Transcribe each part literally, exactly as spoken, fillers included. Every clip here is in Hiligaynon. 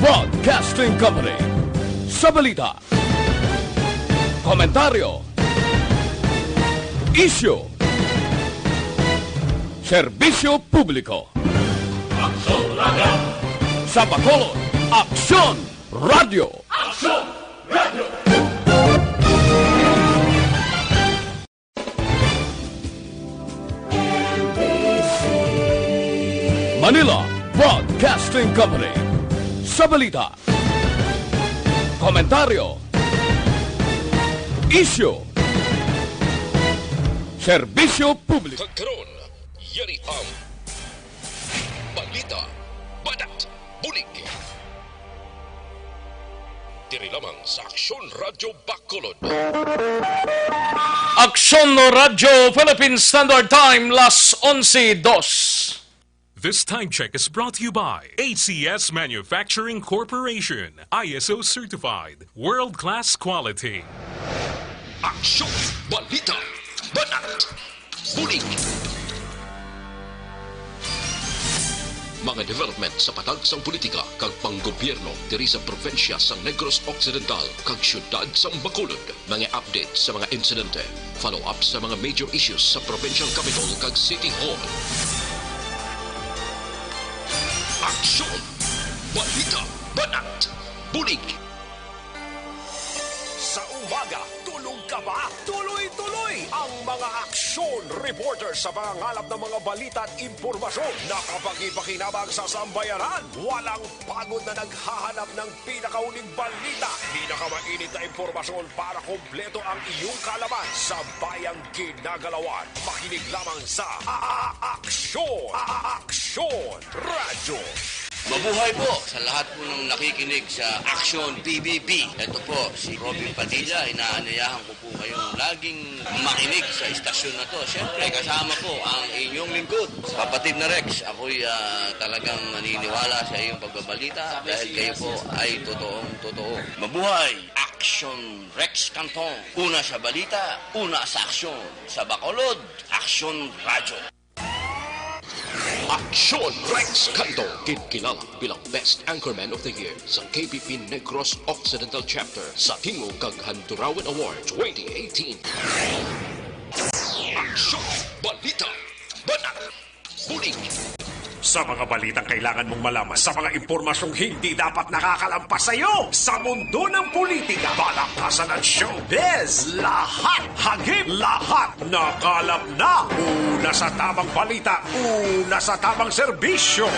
Broadcasting Company. Sa balita, komentaryo, isyu, serbisyo publiko. Aksyon Radio! Sa Bacolod, Aksyon Radio! Aksyon Radio! Manila Broadcasting Company. Sa balita, komentaryo, isyu, serbisyo publiko. Kag karon, yari ang balita, banat, bulig. Diri lamang sa Aksyon Radyo Bacolod. Aksyon Radyo Philippine Standard Time, las onse dos. This time check is brought to you by A C S Manufacturing Corporation, I S O certified, world-class quality. Aksyon, balita, banat, bulig. Mga development sa patag sang politika kag panggobyerno diri sa probinsya sang Negros Occidental kag siyudad sang Bacolod. Mga update sa mga insidente. Follow up sa mga major issues sa provincial capitol kag city hall. Aksyon! Balita! Banat! Bulig! Sa umaga, tulog ka ba? Tuloy-tuloy ang mga aksyon reporter sa pangangalap ng mga balita at impormasyon na kapagi-pakinabang sa sambayanan. Walang pagod na naghahanap ng pinakahuling balita, pinakamainit na impormasyon para kompleto ang iyong kaalaman sa bayang ginagalawan. Makinig lamang sa A-, A-, Aksyon, A-, A-, Aksyon Radyo. Mabuhay po sa lahat po ng nakikinig sa Aksyon P B B. Ito po si Robin Padilla. Inaanyayahan ko po kayong laging makinig sa istasyon na to. Siyempre, kasama po ang inyong lingkod, kapatid na Rex. Ako'y, ah, talagang naniniwala sa iyong pagbabalita dahil kayo po ay totoong totoo. Mabuhay! Aksyon Rex Canton. Una sa balita, una sa aksyon. Sa Bacolod, Aksyon Radyo. Aksyon Rex Canto, ginkilala bilang Best Anchorman of the Year sa K P P Negros Occidental Chapter sa Tingog kag Handurawan Award twenty eighteen. Aksyon, balita, banat, bulig. Sa mga balitang kailangan mong malaman, sa mga impormasyong hindi dapat nakakalampas sa iyo, sa mundo ng politika, palakasan at showbiz, lahat, hagip, lahat. Nakalap na! Una sa tamang balita, una sa tamang serbisyo.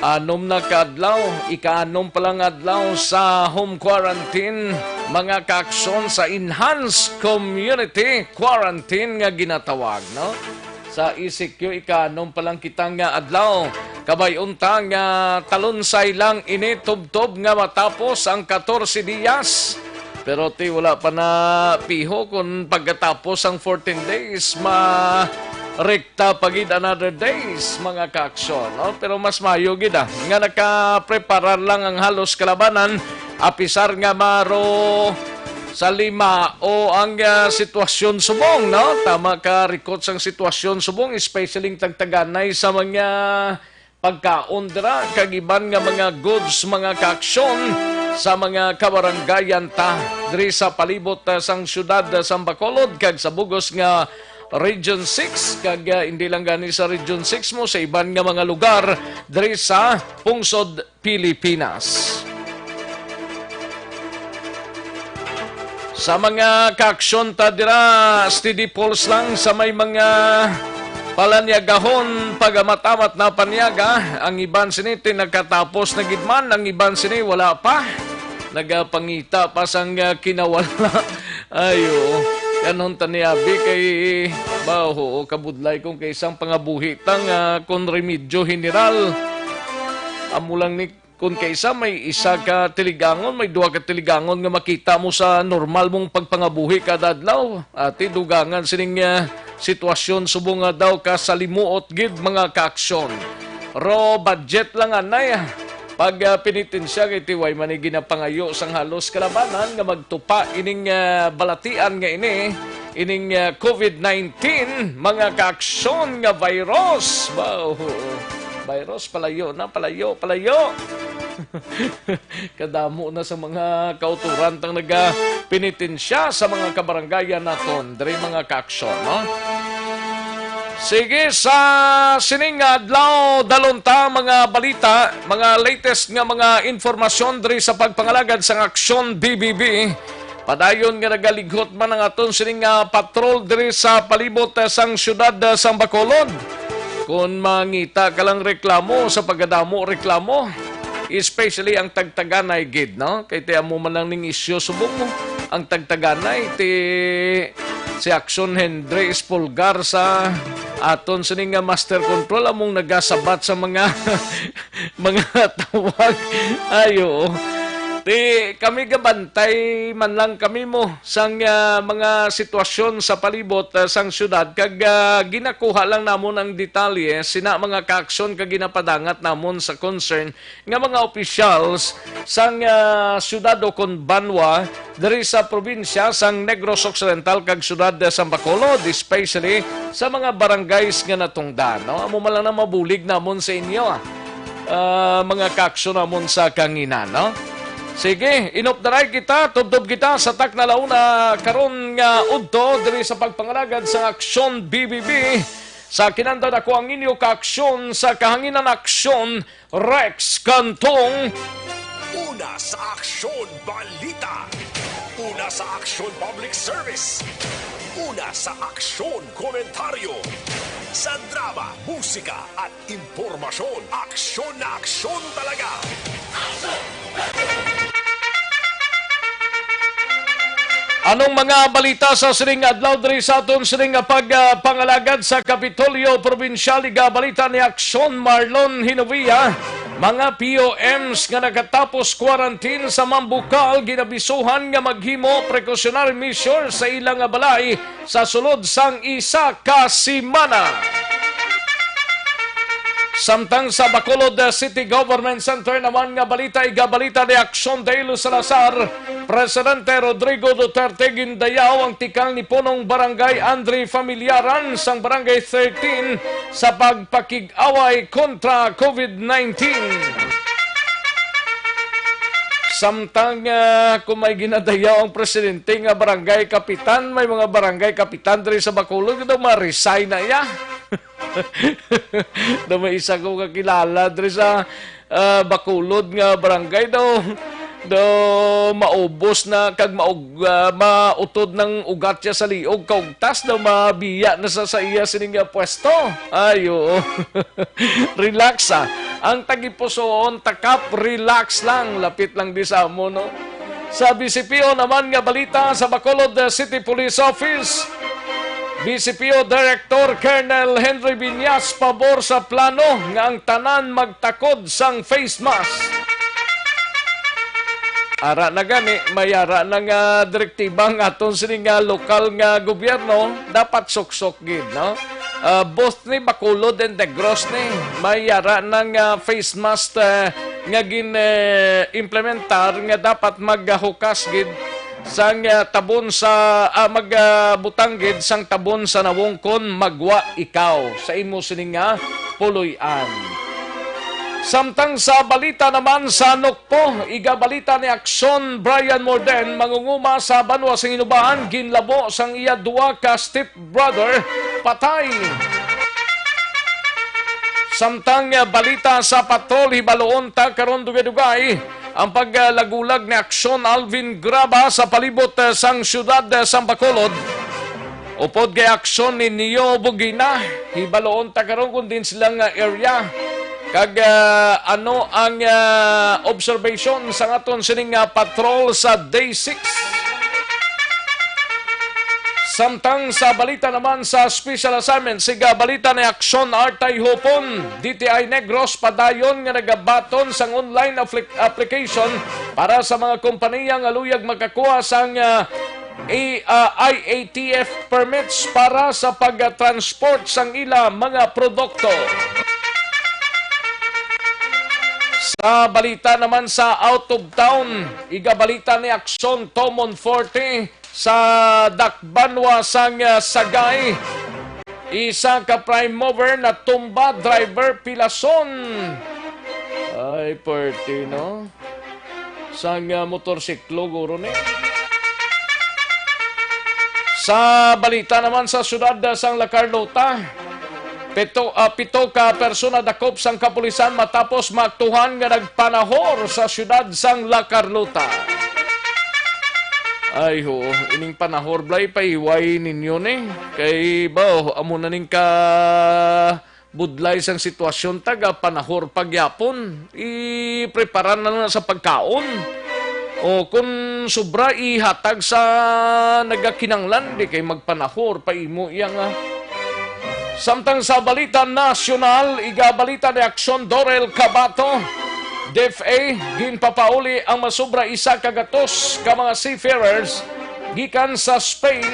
Anom na ka adlaw, ika-anom pa lang adlaw sa home quarantine, mga kaaksyon, sa enhanced community quarantine nga ginatawag, no? Sa E C Q, ika-anom pa lang kita nga adlaw. Kabay unta nga talunsay lang ini tubtob nga matapos ang katorse diyas. Pero ti, wala pa na piho kung pagkatapos ang fourteen days, ma-rekta pa gid another days, mga kaaksyon, no? Pero mas maayo gid, ah, nga nakapreparar lang ang halos kalabanan, apisar nga maro sa lima o ang, ah, sitwasyon subong, no? Tama ka, Ricots, ang sitwasyon subong, especially ang tagtaganay sa mga pagkaon dira, kag iban nga mga goods, mga kaaksyon, sa mga kabarangayan ta diri sa palibot, ah, sang siyudad, ah, sang Bacolod kag sa bugos nga Region six, kag, ah, hindi lang gani sa Region six mo, sa iban nga mga lugar diri sa pungsod Pilipinas. Sa mga kaaksyon ta dira, steady pulse lang sa may mga palanyagahon, pag-amat-amat na panyaga. Ang iban sini ti nakatapos na gid man, ang iban sini wala pa. Nagapangita pa sang, ah, kinawala. Ay, oo. Kanhon ta ni abi kay, ba, oo, kabudlay kung kay sang pangabuhi ta nga kung remedyo general. Amo lang ni Kung kaisa may isa ka tiligangon, may duha ka tiligangon nga makita mo sa normal mong pagpangabuhi kada adlaw, ati dugangan sining, ah, sitwasyon subong nga daw ka salimuot gid, mga kaaksyon. Pero budget lang anay, ah. Pag, ah, penitensya kay ti way man ni ginapangayo sang halos kalabanan nga magtupa ining, ah, balatian nga ini, ining, ah, covid nineteen, mga kaaksyon, nga virus. Wow. Virus, palayo na, palayo, palayo. Kadamo na sa mga kauturan tang nagapenitensya sa mga kabarangayan naton diri, mga kaaksyon, no? Sige, sa sining nga adlaw, dalon ta mga balita, mga latest nga mga informasyon diri sa pagpangalagad sang Aksyon B B B. Padayon nga nagalighot man ang aton sining nga patrol diri sa palibot, eh, sang siyudad, eh, sang Bacolod. Kon mangita ka lang reklamo sa pagkadamo reklamo, especially ang tagtaganay gid, no? Kay ti amo man lang ning isyu subong mo, ang tagtaganay ti si Action Henry Espulgar sa aton sini nga master control among nagasabat sa mga mga tawag. Ayo. Ti kami gabantay man lang kami mo sang, ah, mga sitwasyon sa palibot, ah, sang syudad kag, ah, ginakuha lang namon ang detalye sina mga kaaksyon kag ginapadangat namon sa concern nga mga opisyals sang, ah, syudad o kon banwa diri sa probinsya sang Negros Occidental kag syudad sang Bacolod, especially sa mga barangays nga natungdan, no? Amo man lang na mabulig namon sa inyo, ah, mga kaaksyon namon sa kanginan, no? Sige, inop daray kita, tubtob kita sa takna launa karon nga udto diri sa pagpangalagad sa Aksyon B B B. Sa kinandad ako ang inyo kaaksyon sa kahanginan, Aksyon Rex Cantong. Una sa Aksyon Balita. Una sa Aksyon Public Service. Una sa Aksyon Komentaryo. Sa drama, musika, at impormasyon, aksyon na aksyon talaga. Anong mga balita sa sining adlaw diri sa aton sining nga pag, ah, pangalagad sa Kapitolyo Probinsyal? Igabalita ni Aksyon Marlon Hinovia. Mga P O Ms nga nakatapos quarantine sa Mambukal ginabisuhan nga maghimo precautionary measures sa ila nga balay sa sulod sang isa ka semana. Samtang sa Bacolod City Government Center naman nga balita, igabalita ni Aksyon Dale Salazar, Presidente Rodrigo Duterte gindayaw ang tikang ni Punong Barangay Andre Familiaran sang Barangay thirteen sa pagpakig-away kontra covid nineteen. Samtang, ah, kung may ginadayaw ang presidente nga barangay kapitan, may mga barangay kapitan diri sa Bacolod nga daw ma-resign na iya. Daw may isa ko kakilala diri sa, ah, Bacolod nga barangay daw, daw maubos na kag maug-, ah, mautod ng ugat siya sa liog, kaugtas daw mabiya na sa, sa iya sining nga pwesto. Ay, oo. Relax, ah. Ang tagipusoon, takap, relax lang. Lapit lang di sa amo, no? Sa B C P O naman nga balita, sa Bacolod City Police Office, B C P O Director Colonel Henry Viñas pabor sa plano nga ang tanan magtakod sang face mask. Ara na gani, may ara na nga direktiba ang aton sini nga lokal nga gobyerno, dapat suksok gid, no? Ah, both ni Bacolod and Negros ni, may ara na nga face mask, ah, nga gin, eh, implementar nga dapat maghukas gid sang, ah, tabon sa, ah, mag, ah, butang gid sang tabon sa nawong kon magwa ikaw sa imo sini nga puloy-an. Samtang sa balita naman sa Nokpo, igabalita ni Aksyon Brian Morden, mangunguma sa banwa sa Inubahan, ginlabo sang iya duwa ka step brother patay. Samtang, ah, balita sa patrol, hibaloon ta karon dugay-dugay ang paglagulag ni Aksyon Alvin Graba sa palibot, ah, sang siyudad, ah, sang Bacolod. Upod kay aksyon ni Neo Bugina, hibaloon ta karon kung din sila nga area. Kag, ah, ano ang, ah, observation sa aton sining, ah, patrol sa day six? Samtang sa balita naman sa special assignment, siga balita ni Aksyon Artay Hupon, D T I Negros padayon nga nagabaton sang online applic-, application para sa mga kompanya nga luyag makakuha sang, ah, i-, ah, I A T F permits para sa pag-transport sang ila mga produkto. Sa balita naman sa out of town, igabalita ni Aksyon Tomon Forte, sa dakbanwa sang, ah, Sagay, isa ka prime mover natumba, driver pilason. Ay, perti, no? Sang, ah, motorsiklo, guro ni. Sa balita naman sa siyudad, ah, sang La Carlota, pito, ah, pito ka persona dakop sang kapulisan matapos maaktuhan nga nagpanahor sa siyudad sang La Carlota. Ay, ho, ining panahor, Blay, paiway ninyo ni. Kay, ba, amo na ning ka budlay sang sitwasyon, taga panahor pa gyapon. Iprepara na lang sa pagkaon. O kung sobra, ihatag sa nagakinanglan, di kay magpanahor pa imo iya nga. Samtang sa balita nasyonal, igabalita ni Aksyon Dorel Cabato, D F A, ginpapauli ang masobra isa ka gatos ka mga seafarers gikan sa Spain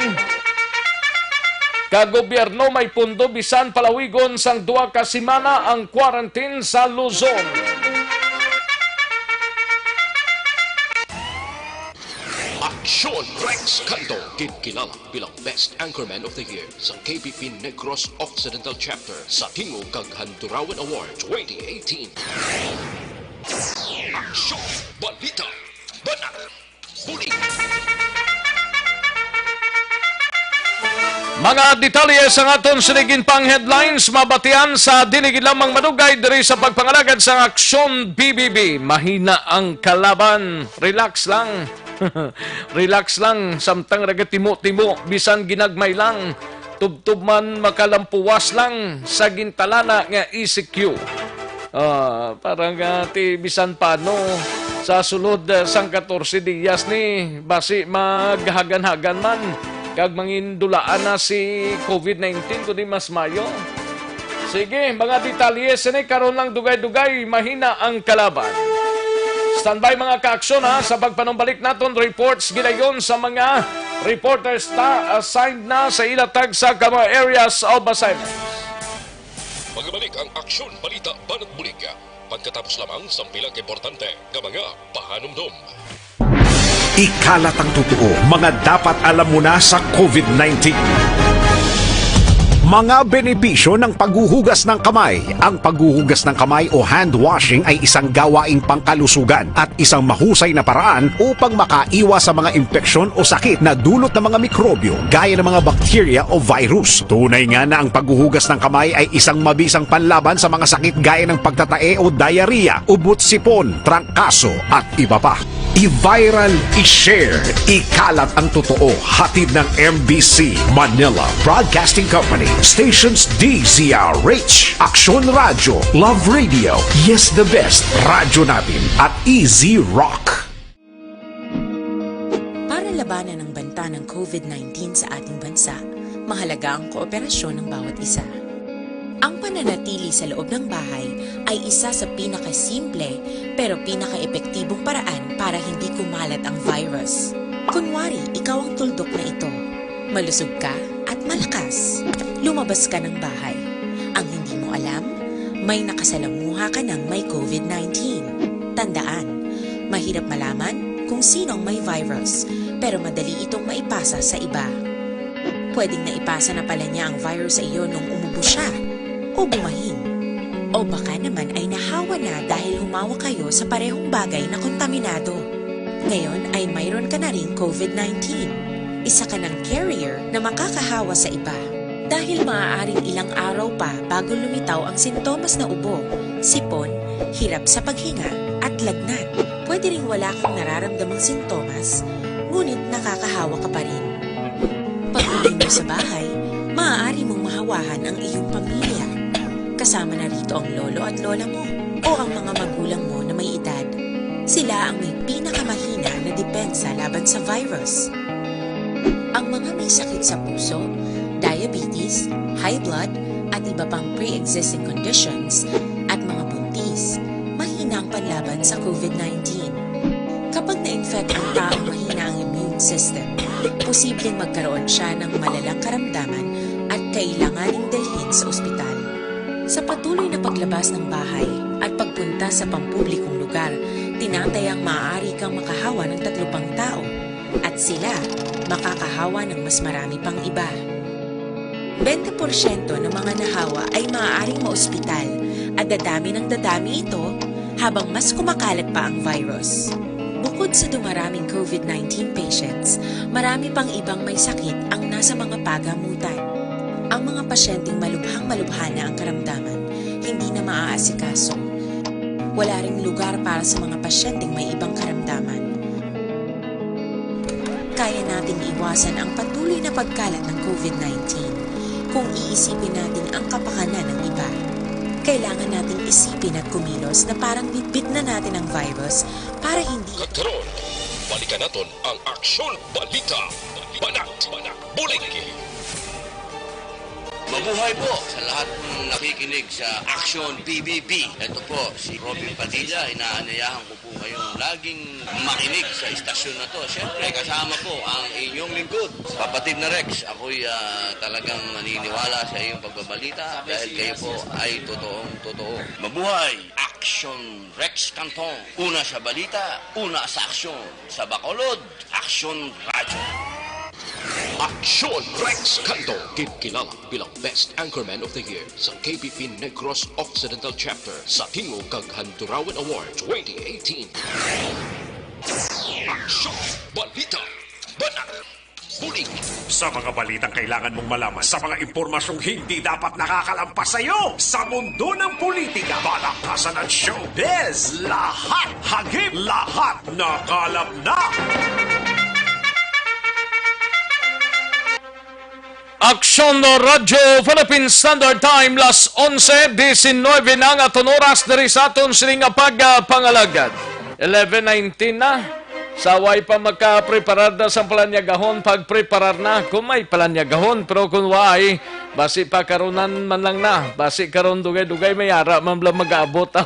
ka gobyerno may pundo bisan palawigon sang duha ka semana ang quarantine sa Luzon. Aksyon Rex Cando, ginkilala bilang Best Anchorman of the Year sa K B P Negros Occidental Chapter sa tingog kag Handurawan Award twenty eighteen. Aksyon, balita, banat, bulig. Mga detalye sang aton sinigin pang headlines mabatian sa dili gid lamang madugay diri sa pagpangalagad sang Aksyon B B B. Mahina ang kalaban. Relax lang. Relax lang, samtang nagatimo-timo, bisan ginagmay lang. Tubtob man, makalampuwas lang sa gintalana nga E C Q. Ah, para nga ti bisan paano, sa sulod, ah, sang katorse diyas ni, basi maghagan-hagan man kag mangindulaan na si covid nineteen, kundi mas mayo. Sige, mga detalye sini karon lang, dugay-dugay, mahina ang kalaban. Standby, mga kaaksyon, ha, sa pagpanumbalik naton reports gidayon sa mga reporters ta assigned na sa ila tagsa ka mga areas of assignment. Magbalik ang Aksyon Balita Banat Bulig pagkatapos lamang sang pila ka importante nga mga pahanumdom. Ikalat ang totoo, mga dapat alam mo na sa covid nineteen. Mga benepisyo ng paghuhugas ng kamay. Ang paghuhugas ng kamay o hand washing ay isang gawaing pangkalusugan at isang mahusay na paraan upang makaiwas sa mga impeksyon o sakit na dulot ng mga mikrobyo gaya ng mga bakterya o virus. Tunay nga na ang paghuhugas ng kamay ay isang mabisang panlaban sa mga sakit gaya ng pagtatae o diarrhea, ubot sipon, trangkaso, at iba pa. I-viral, i-share, ikalat ang totoo. Hatid ng M B C Manila Broadcasting Company, stations D Z R H, Aksyon Radyo, Love Radio, Yes the Best, Radyo Natin, at Easy Rock. Para labanan ang banta ng covid nineteen sa ating bansa, mahalaga ang kooperasyon ng bawat isa. Ang pananatili sa loob ng bahay ay isa sa pinakasimple pero pinakaepektibong paraan para hindi kumalat ang virus. Kunwari, ikaw ang tuldok na ito. Malusog ka at malakas. Lumabas ka ng bahay. Ang hindi mo alam, may nakasalamuha ka ng may covid nineteen. Tandaan, mahirap malaman kung sino ang may virus, pero madali itong maipasa sa iba. Pwedeng naipasa na pala niya ang virus sa iyo nung umubo siya o bumahin. O baka naman ay nahawa na dahil humawak kayo sa parehong bagay na kontaminado. Ngayon ay mayroon ka na ring covid nineteen. Isa ka ng carrier na makakahawa sa iba. Dahil maaaring ilang araw pa bago lumitaw ang sintomas na ubo, sipon, hirap sa paghinga, at lagnat. Pwede ring wala kang nararamdamang sintomas, ngunit nakakahawa ka pa rin. Pag-uwi mo sa bahay, maaari mong mahawahan ang iyong pamilya. Kasama na rito ang lolo at lola mo o ang mga magulang mo na may edad. Sila ang may pinakamahina na depensa laban sa virus. Ang mga may sakit sa puso, diabetes, high blood, at iba pang pre-existing conditions, at mga buntis, mahina ang panlaban sa COVID nineteen. Kapag na-infect ang taong mahina ang immune system, posibleng magkaroon siya ng malalang karamdaman at kailanganing dalhin sa ospital. Sa patuloy na paglabas ng bahay at pagpunta sa pampublikong lugar, tinatayang maaari kang makahawa ng tatlo pang tao at sila makakahawa ng mas marami pang iba. Bente porsyento ng mga nahawa ay maaaring maospital at dadami ng dadami ito habang mas kumakalat pa ang virus. Bukod sa dumaraming COVID nineteen patients, marami pang ibang may sakit ang nasa mga pagamutan. Ang mga pasyenteng malubhang-malubha na ang karamdaman, hindi na maaasikaso. Wala ring lugar para sa mga pasyenteng may ibang karamdaman. Kaya nating iwasan ang patuloy na pagkalat ng COVID nineteen kung iisipin natin ang kapakanan ng iba. Kailangan nating isipin at kumilos na parang bitbit na natin ang virus para hindi ito Katron, balikan naton ang Aksyon Balita. Banat, Bulig. Mabuhay po sa lahat ng nakikinig sa Action P B B. Ito po si Robin Padilla. Inaanyayahan ko po kayong laging makinig sa istasyon na to. Siyempre, kasama po ang inyong lingkod, Kapatid na Rex. Ako'y ah, talagang naniniwala sa iyong pagbabalita dahil kayo po ay totoong totoo. Mabuhay! Action Rex Canton. Una sa balita, una sa aksyon. Sa Bacolod, Action Radyo. Aksyon Rex Canto, kinkilala bilang Best Anchorman of the Year sa K B P Negros Occidental Chapter sa Tingog kag Handurawan Award twenty eighteen. Aksyon, balita, banat, bulig. Sa mga balitang kailangan mong malaman, sa mga impormasyong hindi dapat nakakalampas sa iyo, sa mundo ng politika, palakasan at showbiz, lahat hagip, lahat nakalap na. Aksyon Radyo Philippine Standard Time, las onse diecinueve na ang aton oras diri sa aton sini nga pagpangalagad. Eleven nineteen na. Sa way pa makapreparar na sang palanyagahon, pagpreparar na kung may palanyagahon. Pero kung way, basi pa karunan man lang na. Basi karon dugay-dugay may ara man lang mag-aabot.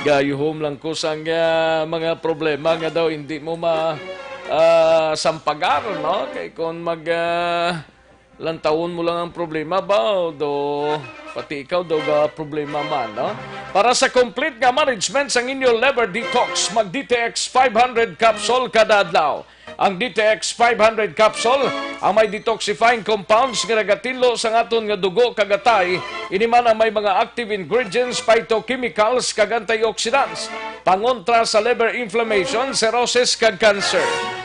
Gayuhom lang ko sang ah, mga problema nga daw hindi mo ma ah, sampagar, no? Kay kung mag ah, lantawon mo lang ang problema ba, do pati ikaw daw ga problema man, no? Para sa complete nga management sang inyo liver detox, mag D T X five hundred capsule kada adlaw. Ang D T X five hundred capsule ang may detoxifying compounds nga nagatinlo sa aton nga dugo kag atay. Ini man ang may mga active ingredients, phytochemicals, kag antioxidants. Pangontra sa liver inflammation, cirrhosis, kag cancer.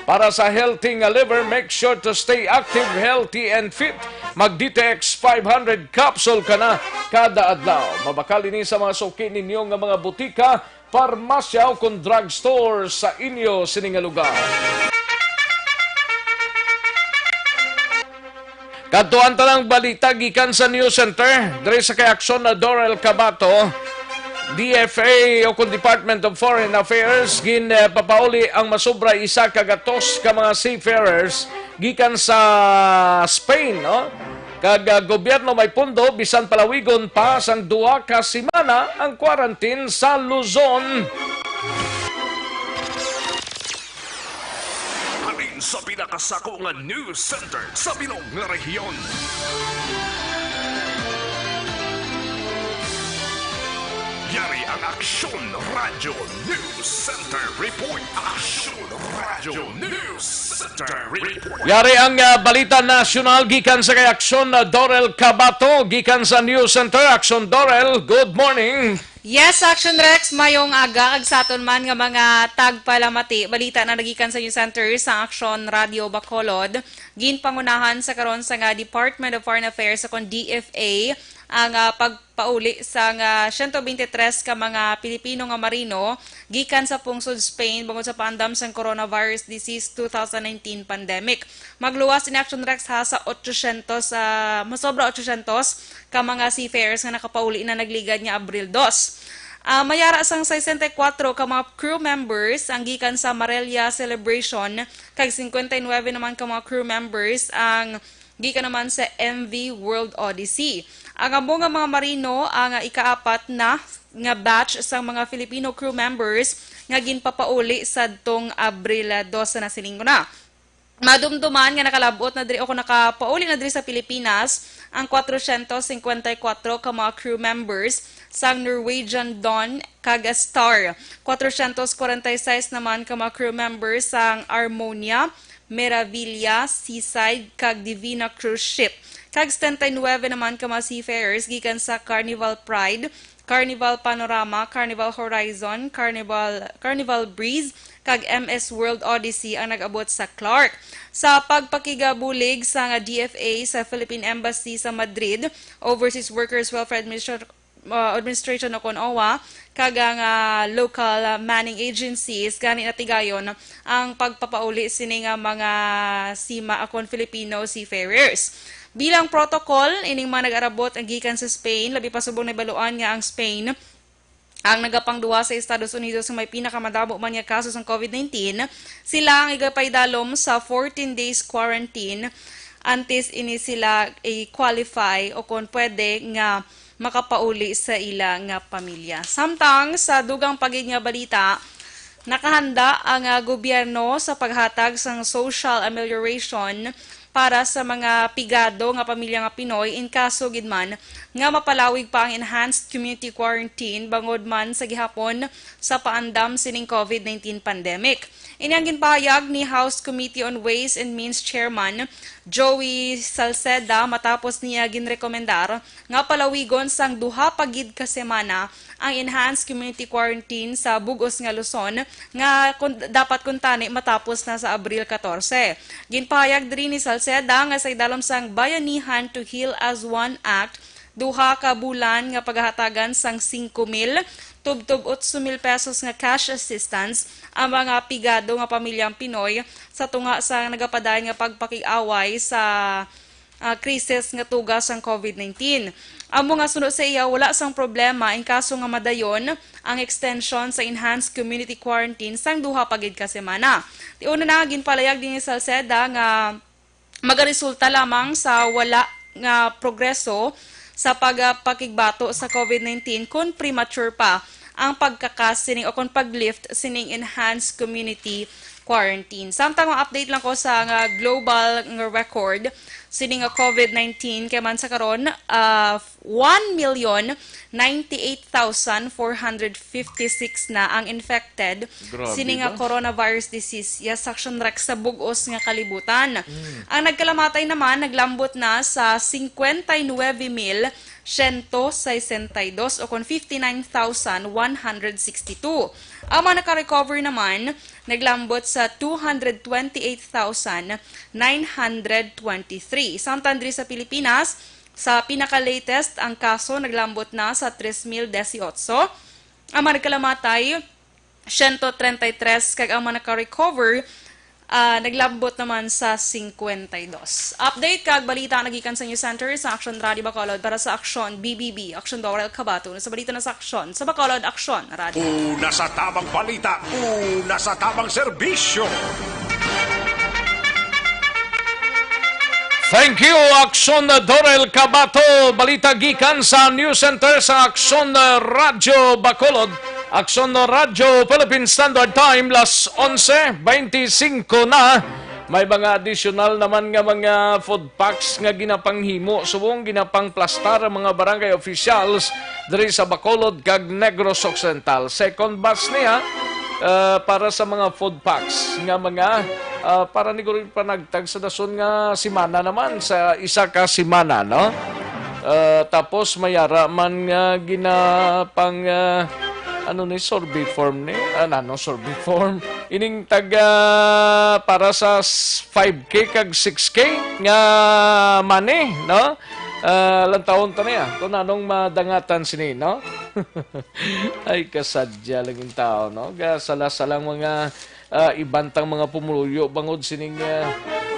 Para sa healthy nga liver, make sure to stay active, healthy, and fit. Mag D T X five hundred capsule ka na kada adlaw. Mabakal ini sa mga suki ninyo nga mga butika, parmasya, o kon drugstore sa inyo sini nga lugar. Kadtuan ta lang balita gikan sa News Center. Diri sa kay Aksyon na Dorel Cabato, D F A o kon Department of Foreign Affairs, ginpapauli ang masobra isa ka gatos ka mga seafarers gikan sa Spain, no? Kag ah, gobyerno may pondo bisan palawigon pa sang duha ka semana ang quarantine sa Luzon. Halin sa pinakasako nga news center sa bilog nga rehiyon. Yari ang Aksyon Radyo News Center Report. Aksyon Radyo News Center Report. Yari ang ah, balita nasyonal gikan sa kay Aksyon na Dorel Cabato gikan sa News Center. Aksyon Dorel, good morning. Yes, Action Rex, mayong aga kag sa aton man nga mga tagpalamati. Balita na nagikan sa News Center sa Action Radio Bacolod. Ginpangunahan sa karon sa nga Department of Foreign Affairs o kon D F A ang ah, pagpauli sa nga siyento bente tres ka mga Pilipino nga marino gikan sa pungsod Spain bangod sa paandam sang coronavirus disease two thousand nineteen pandemic. Magluwas in Action Rex ha sa otsosyentos, ah, masobra otsosyentos ka mga seafarers nga nakapauli na nagligad nga Abril dos. Ah, mayara sang sesenta y kuwatro ka mga crew members ang gikan sa Marella Celebration, kag singkwenta y nuwebe naman ka mga crew members ang gikan naman sa M V World Odyssey. Ang amo nga mga marino ang ikaapat na nga batch sang mga Filipino crew members nga ginpapauli sadtong Abril dose na sining una. Madumduman nga nakalab-ot na diri o kung nakapauli na diri sa Pilipinas ang kwatrocientos cincuenta y cuatro ka mga crew members sang Norwegian Dawn kag Star. Kwatrocientos kwarenta y seis naman ka mga crew members sang Armonia, Meraviglia, Seaside, kag Divina cruise ship, kag setenta y nuwebe naman ka mga seafarers gikan sa Carnival Pride, Carnival Panorama, Carnival Horizon, Carnival, Carnival Breeze, kag M S World Odyssey ang nag-abot sa Clark. Sa pagpakigabulig sa nga D F A sa Philippine Embassy sa Madrid, Overseas Workers Welfare Administration, uh, Administration o kon OWWA, kag ang, uh, local, uh, manning agencies, gani natigayon ang pagpapauli sini nga mga sima akon Filipino seafarers. Bilang protocol, ining mga nag-arabot ang gikan sa Spain, labi pa subong nabaluan nga ang Spain ang nagapangduwa sa Estados Unidos nga may pinakamadamo man nga kaso sang COVID nineteen, sila ang igapaidalom sa fourteen days quarantine antes ini sila i-qualify o kon pwede nga makapauli sa ila nga pamilya. Samtang sa dugang pa gid nga balita, nakahanda ang, ah, gobyerno sa paghatag sang social amelioration para sa mga pigado nga pamilya nga Pinoy in kaso gid man nga mapalawig pa ang enhanced community quarantine bangod man sa gihapon sa paandam sining COVID nineteen pandemic. Ini ang ginpahayag ni House Committee on Ways and Means Chairman Joey Salceda matapos niya ginrekomendar nga palawigon sang duha pa gid ka semana ang enhanced community quarantine sa bug-os nga Luzon nga kun, dapat kuntani matapos na sa Abril katorse. Ginpahayag diri ni Salceda nga sa idalom sang Bayanihan to Heal as One Act, duha ka bulan nga paghahatagan sang singko mil tubtob otso mil pesos nga cash assistance ang mga pigado nga pamilyang Pinoy sa tunga sa nagapadayon nga pagpakig-away sa, ah, krisis nga tuga sang COVID nineteen. Amo nga suno sa iya, wala sang problema in kaso nga madayon ang extension sa enhanced community quarantine sang duha pa gid ka semana. Ti una na, ginpalayag din ni Salceda nga magaresulta lamang sa wala nga progreso sa pagpakigbato sa COVID nineteen kon premature pa ang pagkakas sining o kon pag-lift sining enhanced community quarantine. Samtang ma-update lang ko sa nga global nga record sining nga COVID nineteen, kay man sa karon, ah, one million ninety-eight thousand four hundred fifty-six na ang infected Grabe sini nga ba? Coronavirus disease, ya, sa aksyon rek sa bug-os nga kalibutan. Mm. Ang nagkalamatay naman naglambot na sa cincuenta y nueve mil ciento sesenta y dos o kon fifty-nine thousand one hundred sixty-two. Ang mga naka-recover naman naglambot sa two hundred twenty-eight thousand nine hundred twenty-three. Samtang diri sa Pilipinas, sa pinaka-latest, ang kaso naglambot na sa tres mil dieciocho. Ang mga nagkalamatay, ciento treinta y tres, kag ang mga naka-recover, ah, naglambot naman sa cincuenta y dos. Update kag balita nagikan sa News Center sa Aksyon Radio Bacolod para sa Aksyon B B B. Aksyon Dorel Cabato na sa balita na sa Aksyon sa Bacolod, Aksyon Radio. Una sa tamang balita, una sa tamang serbisyo. Thank you, Aksyon Dorel Cabato. Balita gikan sa News Center sa Aksyon Radyo Bacolod. Aksyon Radyo Philippine Standard Time, las onse beintisinko na. May mga additional naman nga mga food packs nga ginapanghimo subong ginapangplastar ang mga barangay officials diri sa Bacolod kag Negros Occidental. Second batch niya, ah, para sa mga food packs nga mga, ah, para ni Guri panagtag sa dason nga semana naman, sa isa ka semana, no? Ah, tapos mayara man nga ginapang, ah, ano ni, survey form ni? Ah, ano, survey form? Ining taga para sa s-, five K kag six K nga money, no? Ah, lantawon ta niya kung anong madangatan sini, no? Ay, kasadya lang yung tao, no? Gasala-salang mga, ah, iban tang mga pumuluyo bangod sining, ah,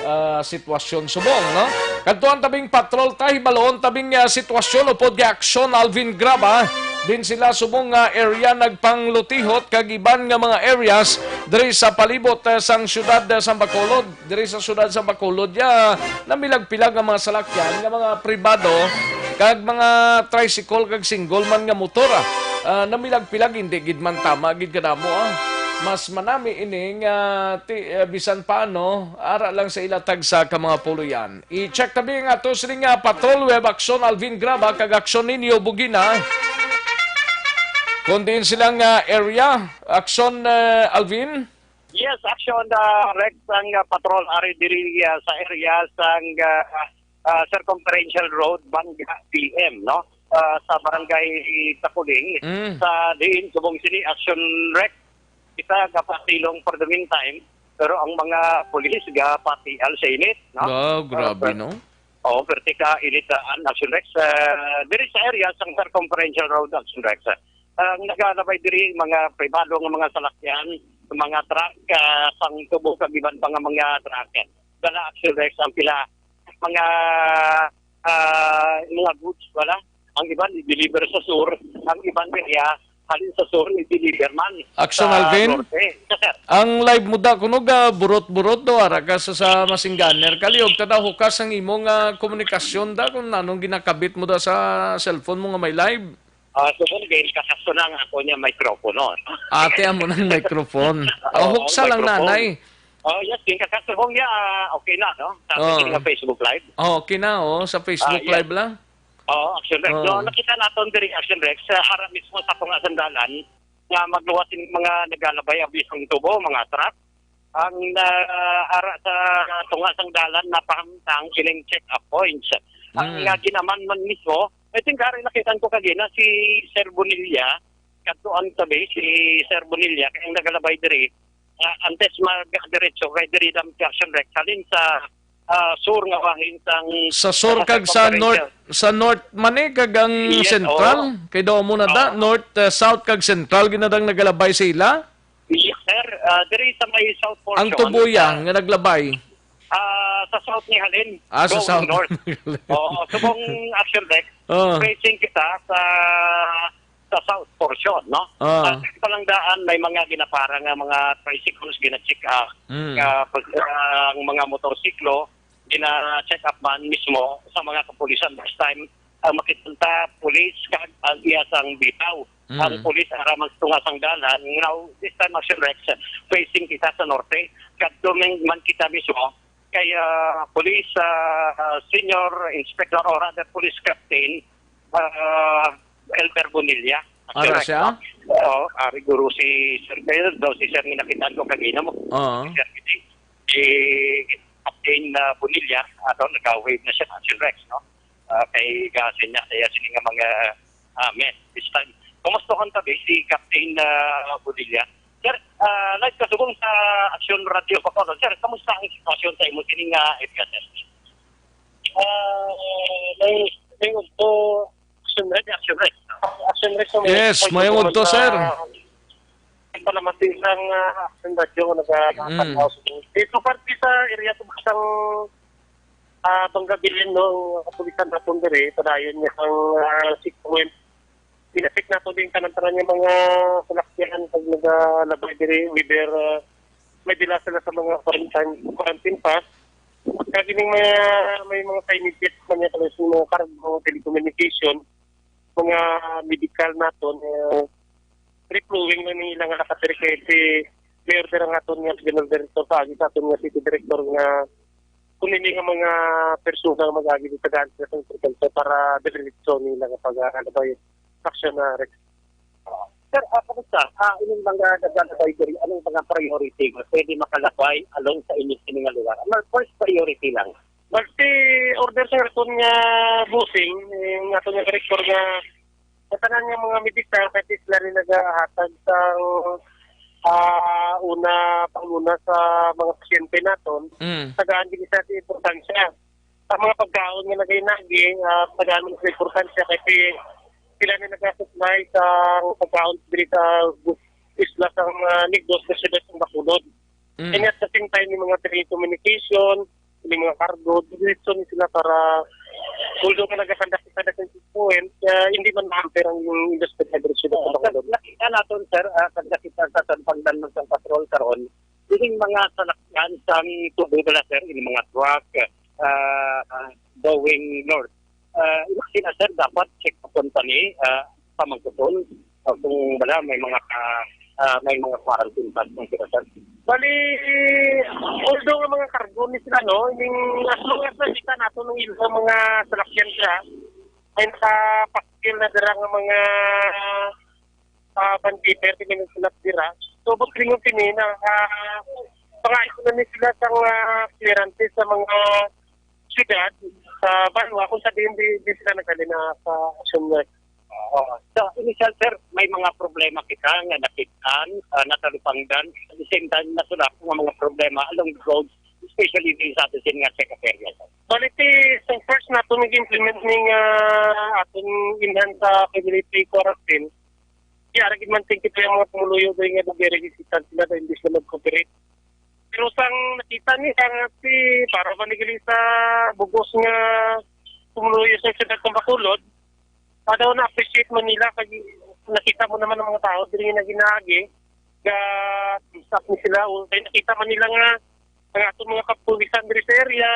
ah, sitwasyon subong, no? Kadtuan tabing patrol ta, hibaloon tabing, ah, sitwasyon upod kay Aksyon Alvin Graba. Din sila subong nga area nagpanglutihot kag iban nga mga areas diri sa palibot, eh, sang siyudad, eh, sang Bacolod. Diri sa siyudad sang Bacolod, ya, namilag-pilag ang mga salakyan nga mga pribado kag mga tricycle kag single man nga motor, ah. Ah, namilag-pilag, hindi gid man tama gid kadamo, ah. Mas manami ini nga ti-, eh, bisan paano, ara lang sa ila tagsa ka mga puloy-an. I-check tabi nga ato sini nga patrol. We have Aksyon Alvin Graba kag Aksyon Ninyo Bugina. Kung diin sila nga area, Aksyon, eh, Alvin? Yes, Aksyon, ah, Rex, ang, ah, patrol ari diri, ah, sa area sang, ah, ah, Circumferential Road, Banga P M, no? Ah, sa barangay Takuling, Mm. sa diin subong sini, Aksyon Rex, isa ka pasilong for the meantime, pero ang mga pulis gapatial sa init, no? Ah, grabe, Ah, no? Oo, perti ka init, ah, an Aksyon Rex. Ah, diri sa area sang Circumferential Road, Aksyon Rex. Ah, ang nagalabay diri, mga pribado nga mga salakyan, mga truck, ah, sang tubo kag iban pa nga mga truck. Dala, Aksyon Rex, ang pila mga, ah, mga goods, wala? Ang iban i-deliver sa sur, ang iban kaya halin sa sur i-deliver man Aksyon sa Alvin? Norte. Yes, sir. Ang live mo da kuno ga burot-burot do, ara ka sa, sa masingganer. Kaliog ta da hukas ang imong, ah, komunikasyon da kung nanong ginakabit mo da sa cellphone mo nga may live. Ah, so kung gay kakasto na nga ako niya microphone, no? Ate, amo ng microphone. Oh, Oo, huksa lang, microphone. Nanay. Oh, yes, yung kakasto kong niya, ah, okay na, no? Sa Oo. ating Facebook Live. Oh, okay na, oh, sa Facebook Ah, yes. Live lang. Oo, Action Rex. Oo. So, nakita naton diri, Action Rex, sa harap mismo sa tunga sang dalan, nga magluwas yung mga nagalabay ang bisong tubo, mga truck. Ang, ah, ara sa tunga sang dalan, napahamtang ining check-up points. Ang Mm. nga ginaman man mismo, I think, ari nakita ko kagina si Sir Bonilla, kadtuan tabi si Sir Bonilla, kay ang nagalabay diri, ah, antes mag-diretso kay diri dam si Action Rex, halin sa, ah, sur nga bahin sang Sa sur sa kag sa Conference. North, sa north man eh, kag ang Yes, central, oo. Kay daw mo na da, Oo. north, ah, south kag central, ginadang nagalabay sa ila? Yes, sir. Ah, diri sa may south portion, Ang tubuya ah, nga naglabay? ah, sa south ni halin, Ah, sa going south. north. Oo, subong Action Rex, Oo. facing kita sa, sa south portion, no? Ah. At sa palangdaan, may mga ginapara nga mga tricycles, gina-check up, Mm. ah, pag, ah, ang mga motorsiklo, gina-check up man mismo sa mga kapulisan. This time, ang makita ta, pulis kag ang iya sang bitaw. Mm. Ang pulis ara magtunga sang dalan. Now, this time, Action Rex, facing kita sa norte. Kadto man, man kita mismo kay, ah, Police, ah, Senior Inspector or rather Police Captain, ah, Elmer Bonilla. Ara Action Rex, siya? no? Oo, ari guro si Sir Bel, daw si Sir nga nakitaan ko kagina mo. Oo. Si Sir Captain, si Captain, ah, Bonilla, ato, nag-wave na siya, Action Rex, no? Ah, kay gasin niya, kaya sini nga mga, ah, men, this time. Kumusta kung tabi si Captain, ah, Bonilla? Sir, ah, live ka subong sa Action Radio Bacolod. Sir, kamusta ang sitwasyon sa imo sini nga area, sir? Ah, may, may udto, Action Rex, Action Rex. Action Rex, may Yes, may udto, sa sir. Palamati sang, ah, Action Radio, naga-, Mm. nagapanaw sa, eh, so far, sa area to, sang, ah, Bangabilin, no, ang kapulisan naton diri, padayon niya ang, ah, checkpoint. Pinasik nato din tanan-tanan yung mga salakyan pag nagalabay diri, whether, ah, may dila sila sa mga quarantine, quarantine pass. Kag ining mga, may mga signage man niya, kung sa mga cargo, telecommunication, mga medical naton, eh, free flowing lang nila nga nakatirikete. May order ang aton nga General Director sa agi sa aton nga City Director nga kung hindi nga mga persona nga mag-agi dito sa Ganti sa Central para diretso nila nga pag-, ano ba yun, action na Rex. Sir, ah, kamusta? Ah, inyong mga naglalakay diri, anong mga priority nga pwede makalabay along sa inyong sining nga lugar? Ano, first priority lang? Basta order sa aton nga busing, eh, nga aton nga director nga sa tanan nga mga medical, kay sila rin nagahatag sa, ah, una, panguna sa mga pasyente naton, Mm. tagaan din sa importansya. Sa mga pagkaon nga nagainagi, ah, tagaan mo sa importansya kay si-, sila na nagasupply sa pagkaon diri sa isla sa, ah, Negros, sa siyudad sa Bacolod. Mm. And at the same time, yung mga telecommunication, yung mga cargo, diretso ni sila para, although nga nagakandak Kada sa point, ah, hindi man ma-amper ang industry diri sa Oo, Bacolod. Nakita naton, sir, ah, kag nakita sa San Pagdan man sang patrol karon, ining mga salakyan sang tubo bala, sir, ining mga truck, ah, ah, going north. Ah, ina sila, sir, dapat check up company, ah, pamangkuton, ah, kung bala may mga ka-, ah, may mga quarantine pass man sila, sir. Bali, although nga mga cargo ni sila, no, ining as long as nakita nato nung ilang mga salakyan sila, ay nakapaskil na dira nga mga, ah, bandita, ti minagsulat dira. So, but ringon kini na, ah, pangayo na ni sila sang, ah, clearance sa mga syudad, sa banwa, kung sa diin di, di sila naghalin na sa aksyon na. Oo. So, initial, sir, may mga problema kita nga nakit-an, ah, natalupangdan. At the same time, nasulap nga mga problema along the road, especially din sa atin nga check-up area, sir. Bali, ti, sa first nato nag-implement ning, ah, aton enhanced, ah, community quarantine, kaya ra gid man tingkit ang mga pumuluyo doy nga nagre-resistan sila dahil hindi sila mag-cooperate. Pero sang nakita nila nga si para man ni sa bugos nga pumuluyo sa siyudad ng Bacolod, pa daw na-appreciate man nila kag nakita mo naman ang mga tao diri nga ginaagi, ga stop ni sila, o kay nakita man nila nga ang atong mga kapulisan diri sa area,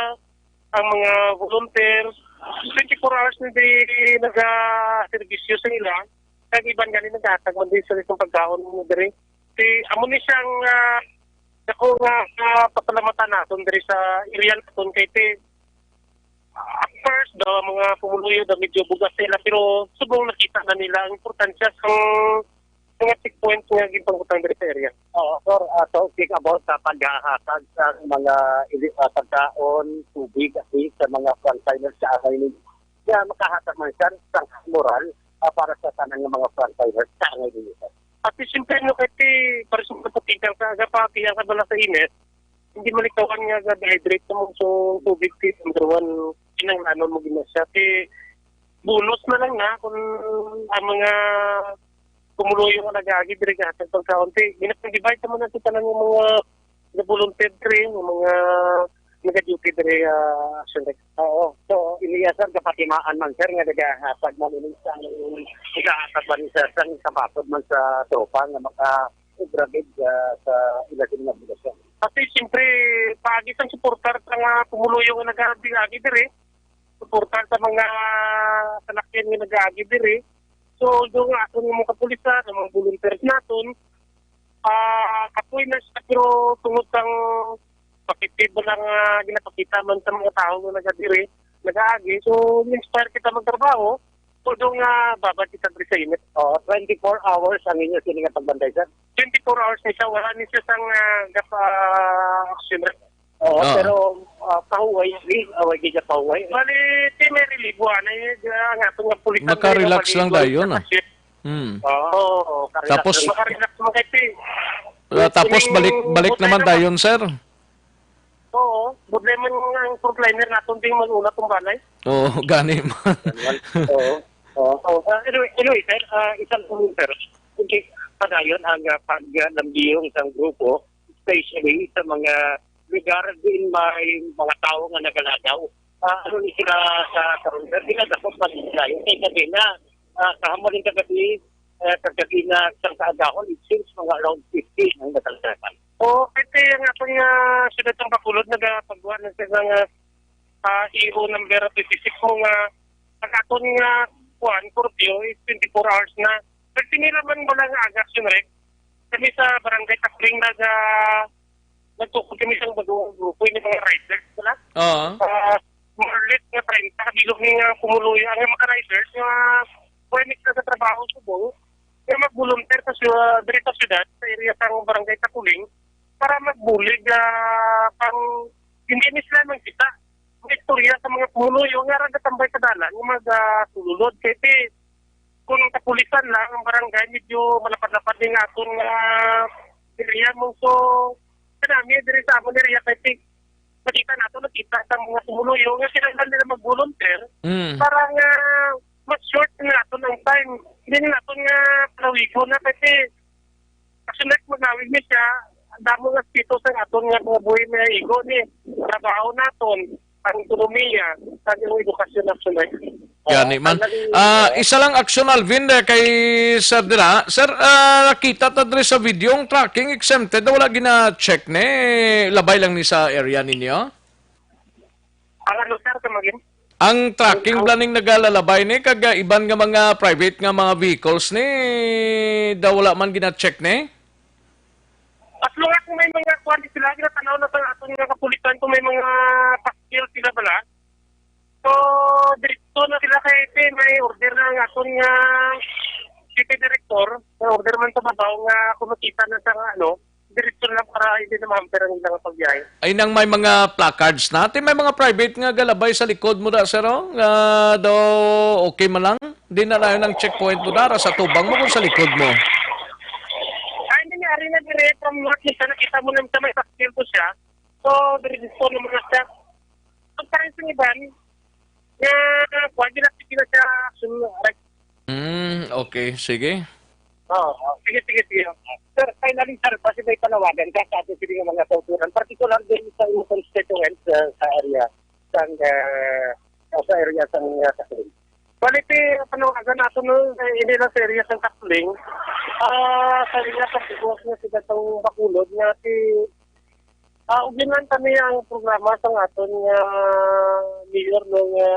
ang mga volunteers, twenty-four hours na di nagaserbisyo sa ila, kag iban gani naghatag man din sa isang pagkaon mo diri. Si, amo ni siyang, ah, dako nga, ah, pasalamatan naton diri sa area naton kay ti, at first, daw ang mga pumuluyo daw medyo bugas sila, pero subong nakita na nila ang importansya sang mga checkpoints nga ginpangutang diri sa area. Oo, sir. Ah, talking about sa paghahatag sa mga ili-, ah, pagkaon, tubig, at least sa mga frontliners sa angay ninyo, nga makahatag man siya sa moral, ah, para sa tanan nga mga frontliners sa angay ninyo, sir. At the same time, no, kay ti, para sa mga patikang sa aga pa, kaya ka bala sa init, hindi malikawan nga ga-dehydrate mo. So, tubig ti number one, kinahanglanon mo gina siya. Ti, bonus na lang na kung ang mga pumuluyo nga nag-aagi diri nga hatag pagkaon. Ti, ginapang-divide naman natin tanan yung mga nag-volunteer diri, yung mga nag-duty diri, ah, Action Rec. Oo. So, iliya, sir, kapatimaan man, sir, nga nagahatag man ini sa, nagahatag man sa, sa kapatod man sa tropa nga maka-, grabe, ah, sa ila sila nga obligasyon. Kasi, siyempre, paagi sa suportar sa mga pumuluyo nga nag-aagi diri, suportar sa mga salakyan nga nag-aagi diri. So, although nga aton nga mga kapulisan, ang mga volunteers naton, ah, kapoy na siya, pero tungod sang pakitib lang, ah, ginapakita man sa mga tao nga nagadiri, nagaagi. So, inspire kita magtrabaho, although nga babad kita diri sa init. Oh, twenty-four hours ang inyo sini nga pagbantay, sir? Twenty-four hours ni siya, wala ni siya sang, ah, gap, ah, action. Oo, Ah. pero, ah, pahuway, di, away gid siya pahuway. Bali, ti may relief, wala na yun, ah, nga, itong nga pulitan Makarelax na yun, lang bali, dayon, ah. sa shift. Hmm. Oo, oo, makarelax Tapos, lang. Makarelax mo kay ti. Ah, tapos Kining balik, balik problema naman na dayon, sir. Oo, problema nga ang frontliner naton, di man una tong balay. Oo, gani man. Oo. Oo. Oo. Ah, anyway, anyway, sir, ah, isang tanong, sir. Okay, padayon ang, ah, paglambiyo sa grupo, especially sa mga lugar din may mga tao nga nagalagaw. Ah, ano ni sila sa karon, sir? Di na dapat maglayo. Kay sabi na, ah, kahapon yung kagabi, eh, kagabi na isang kaagahon, it seems mga around fifty ang nakalagapan. Oo, kasi ang aton nga siyudad ng Bacolod, nagapagwa na sa mga, ah, E O number fifty-six mo nga ang aton nga, kuan, curfew is twenty-four hours na. Pero tinira man mo lang ang action, Rex. Kami sa Barangay Tapling, nag, ah, nagtukod kami sa bagong grupo, yung mga riders, wala? Oo. Ah, more or less nga treinta, kabilog ni nga pumuluyo. Ang mga riders, nga pwede na sa trabaho subong, nga mag-volunteer sa syudad, diri sa syudad, sa area sa Barangay Takuling, para magbulig, ah, pang, hindi ni sila magkita. May istorya sa mga pumuluyo nga ra gatambay sa dalan, nga mag, ah, sululod. Kay ti, kung kapulisan lang ang barangay, medyo malapad-lapad din nga aton nga area mo. So, kanami, diri sa amon area, kay ti, nakita nato, nakita sa mga pumuluyo nga kinahanglan nila mag-volunteer Mm. para nga mas short na naton ang time. Hindi na naton nga palawigon na, kasi actually, maglawig ni siya, ang damo nga aspecto sa aton nga mga buhay nga igo ni trabaho naton, ang ekonomiya, ang edukasyon, actually. Gani man. Ah, isa lang action, Alvin, eh, kay Sir dira. Sir, ah, nakita ta diri sa video, ang tracking exempted, wala gina-check ni. Labay lang ni sa area ninyo? Ang ano, sir, kamagin? Ang tracking Ang bala ning nagalalabay ni, kag, ah, iban nga mga private nga mga vehicles ni, daw wala man gina-check ni? As long as may mga kuwan di sila, ginatanaw na sa aton nga kapulisan kung may mga pastil sila bala. So, diretso na sila kay P, may order na ang aton nga city director, may order man sa babaw nga kung makita na sa ano, diretso na para hindi na ma-hamper ang ilang pagbiyahe. Ay nang may mga placards na. Ti may mga private nga galabay sa likod mo da, sir, oh? Nga daw okay man lang. Di na layo ng checkpoint mo dara sa tubang mo kung sa likod mo. Ay, nangyari na dire from north, minsan nakita mo na sa may pastil ko siya. So, dire gusto naman na siya. Ang parang sa iban, nga, kuwan, di na, sige na siya, action, right? Mm, okay. Sige. Oo, oo. Sige, sige, sige. Sir, finally, sir, kasi may panawagan ka sa ating sige nga mga kauturan, particular din sa imong constituents, uh, sa area, sa, uh, sa area sa, uh, sa Kling. Quality, panawagan nato, no, eh, hindi lang sa area sa Kling. Ah, sa area sa Bugos nga sila sa Bacolod, nga si, ah, uginan kami ang programa sa aton nga mayor, no, nga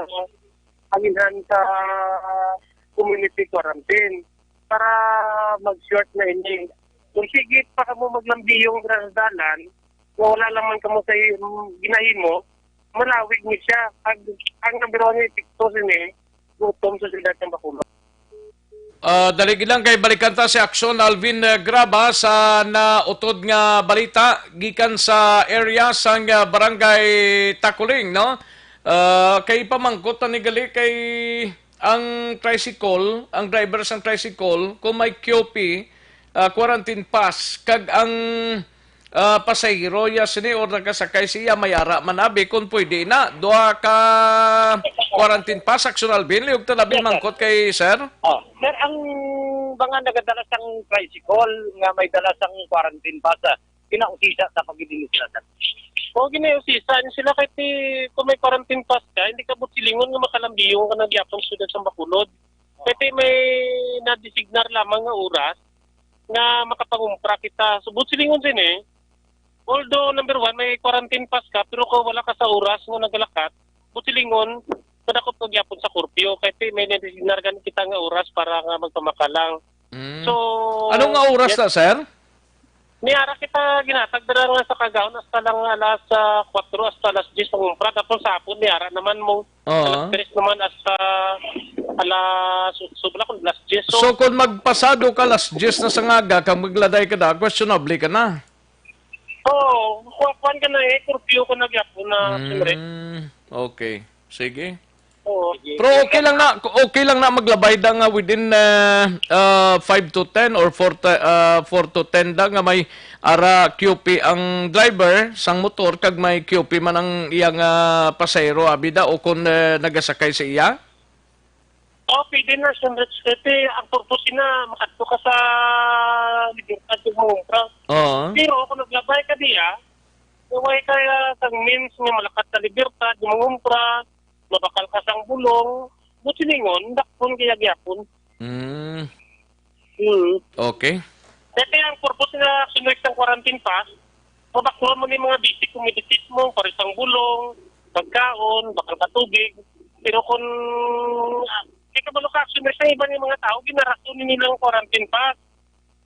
anginhan sa community quarantine para mag-short na ini. Kung sige pa kamo maglambiyong dira sa dalan, nga wala lang man kamo sa i-, ginahimo, malawig ni siya. Ang, ang number one nga epekto sini, gutom sa siyudad ng Bacolod. Ah, dali lang kay balikan ta si Action Alvin, eh, Graba sa nautod nga balita gikan sa area sang, ah, Barangay Takuling, no? Ah, kay pamangkot ta ni gali kay ang tricycle, ang driver sang tricycle, kung may Q P, ah, quarantine pass, kag ang, ah, pasahero ya sini or nagasakay siya, may ara man abi, kung pwede na, duha ka quarantine pass, Action Alvin, liog ta labi Yes, sir. mangkot kay sir. Oh, sir, ang mga nagadala sang tricycle nga may dala sang quarantine pass, ah, ginausisa sa pagidinit sila, sir. O, ginausisa ni sila kay ti, kung may quarantine pass ka, hindi ka busilingon nga makalambiyong ka na gyapon sa siyudad sa Bacolod. Kay ti may na-designar lamang nga oras nga makapangumpra kita. So, busilingon din eh. Although, number one, may quarantine pass ka, pero kung wala ka sa oras nga nagalakat, busilingon, kadakop ka gyapon sa curfew. Kay ti may na-designar gani kita nga oras para nga magpamakalang. Mm. So, Ano nga oras yes. na, sir? Niara kita ginatag dira nga sa kagahon hasta lang alas, ah, kuwatro hasta alas diyes ang umpra. Tapos sa hapon, niara naman mo. Oo. Alas tres naman hasta alas otso, wala kung alas diyes. So, So, kung magpasado ka alas diyes na sa ngaga, kag magladay ka na, questionable ka na. Oo, kuwan ka na eh, curfew ka na gyapon na, siyempre. Mm, okay. Sige. Oo. Pero okay lang na, okay lang na maglabay da nga within, uh, uh, five to ten or four to, uh, four to ten da nga may ara Q P ang driver sang motor kag may Q P man ang iyang, uh, pasahero, abi da, o kung, uh, nagasakay sa iya? Oh, pwede na, siyempre, siyempre, ang purpose na makadto ka sa libertad yung mga umpra. Oo. Pero kung naglabay ka diya, way kaya sang means nga malakat sa libertad, yung mga umpra, mabakal ka sang bulong, busilingon, dakpon kaya gyapon. Mm. Hmm. Okay. Dati ang purpose nga sinuwit sang quarantine pass, mabaklon mo ni mga basic commodities mo, pares ang bulong, pagkaon, bakal ka tubig. Pero kung, ah, di ka balo ka action sa iba ni mga tao, ginarason ni nilang quarantine pass.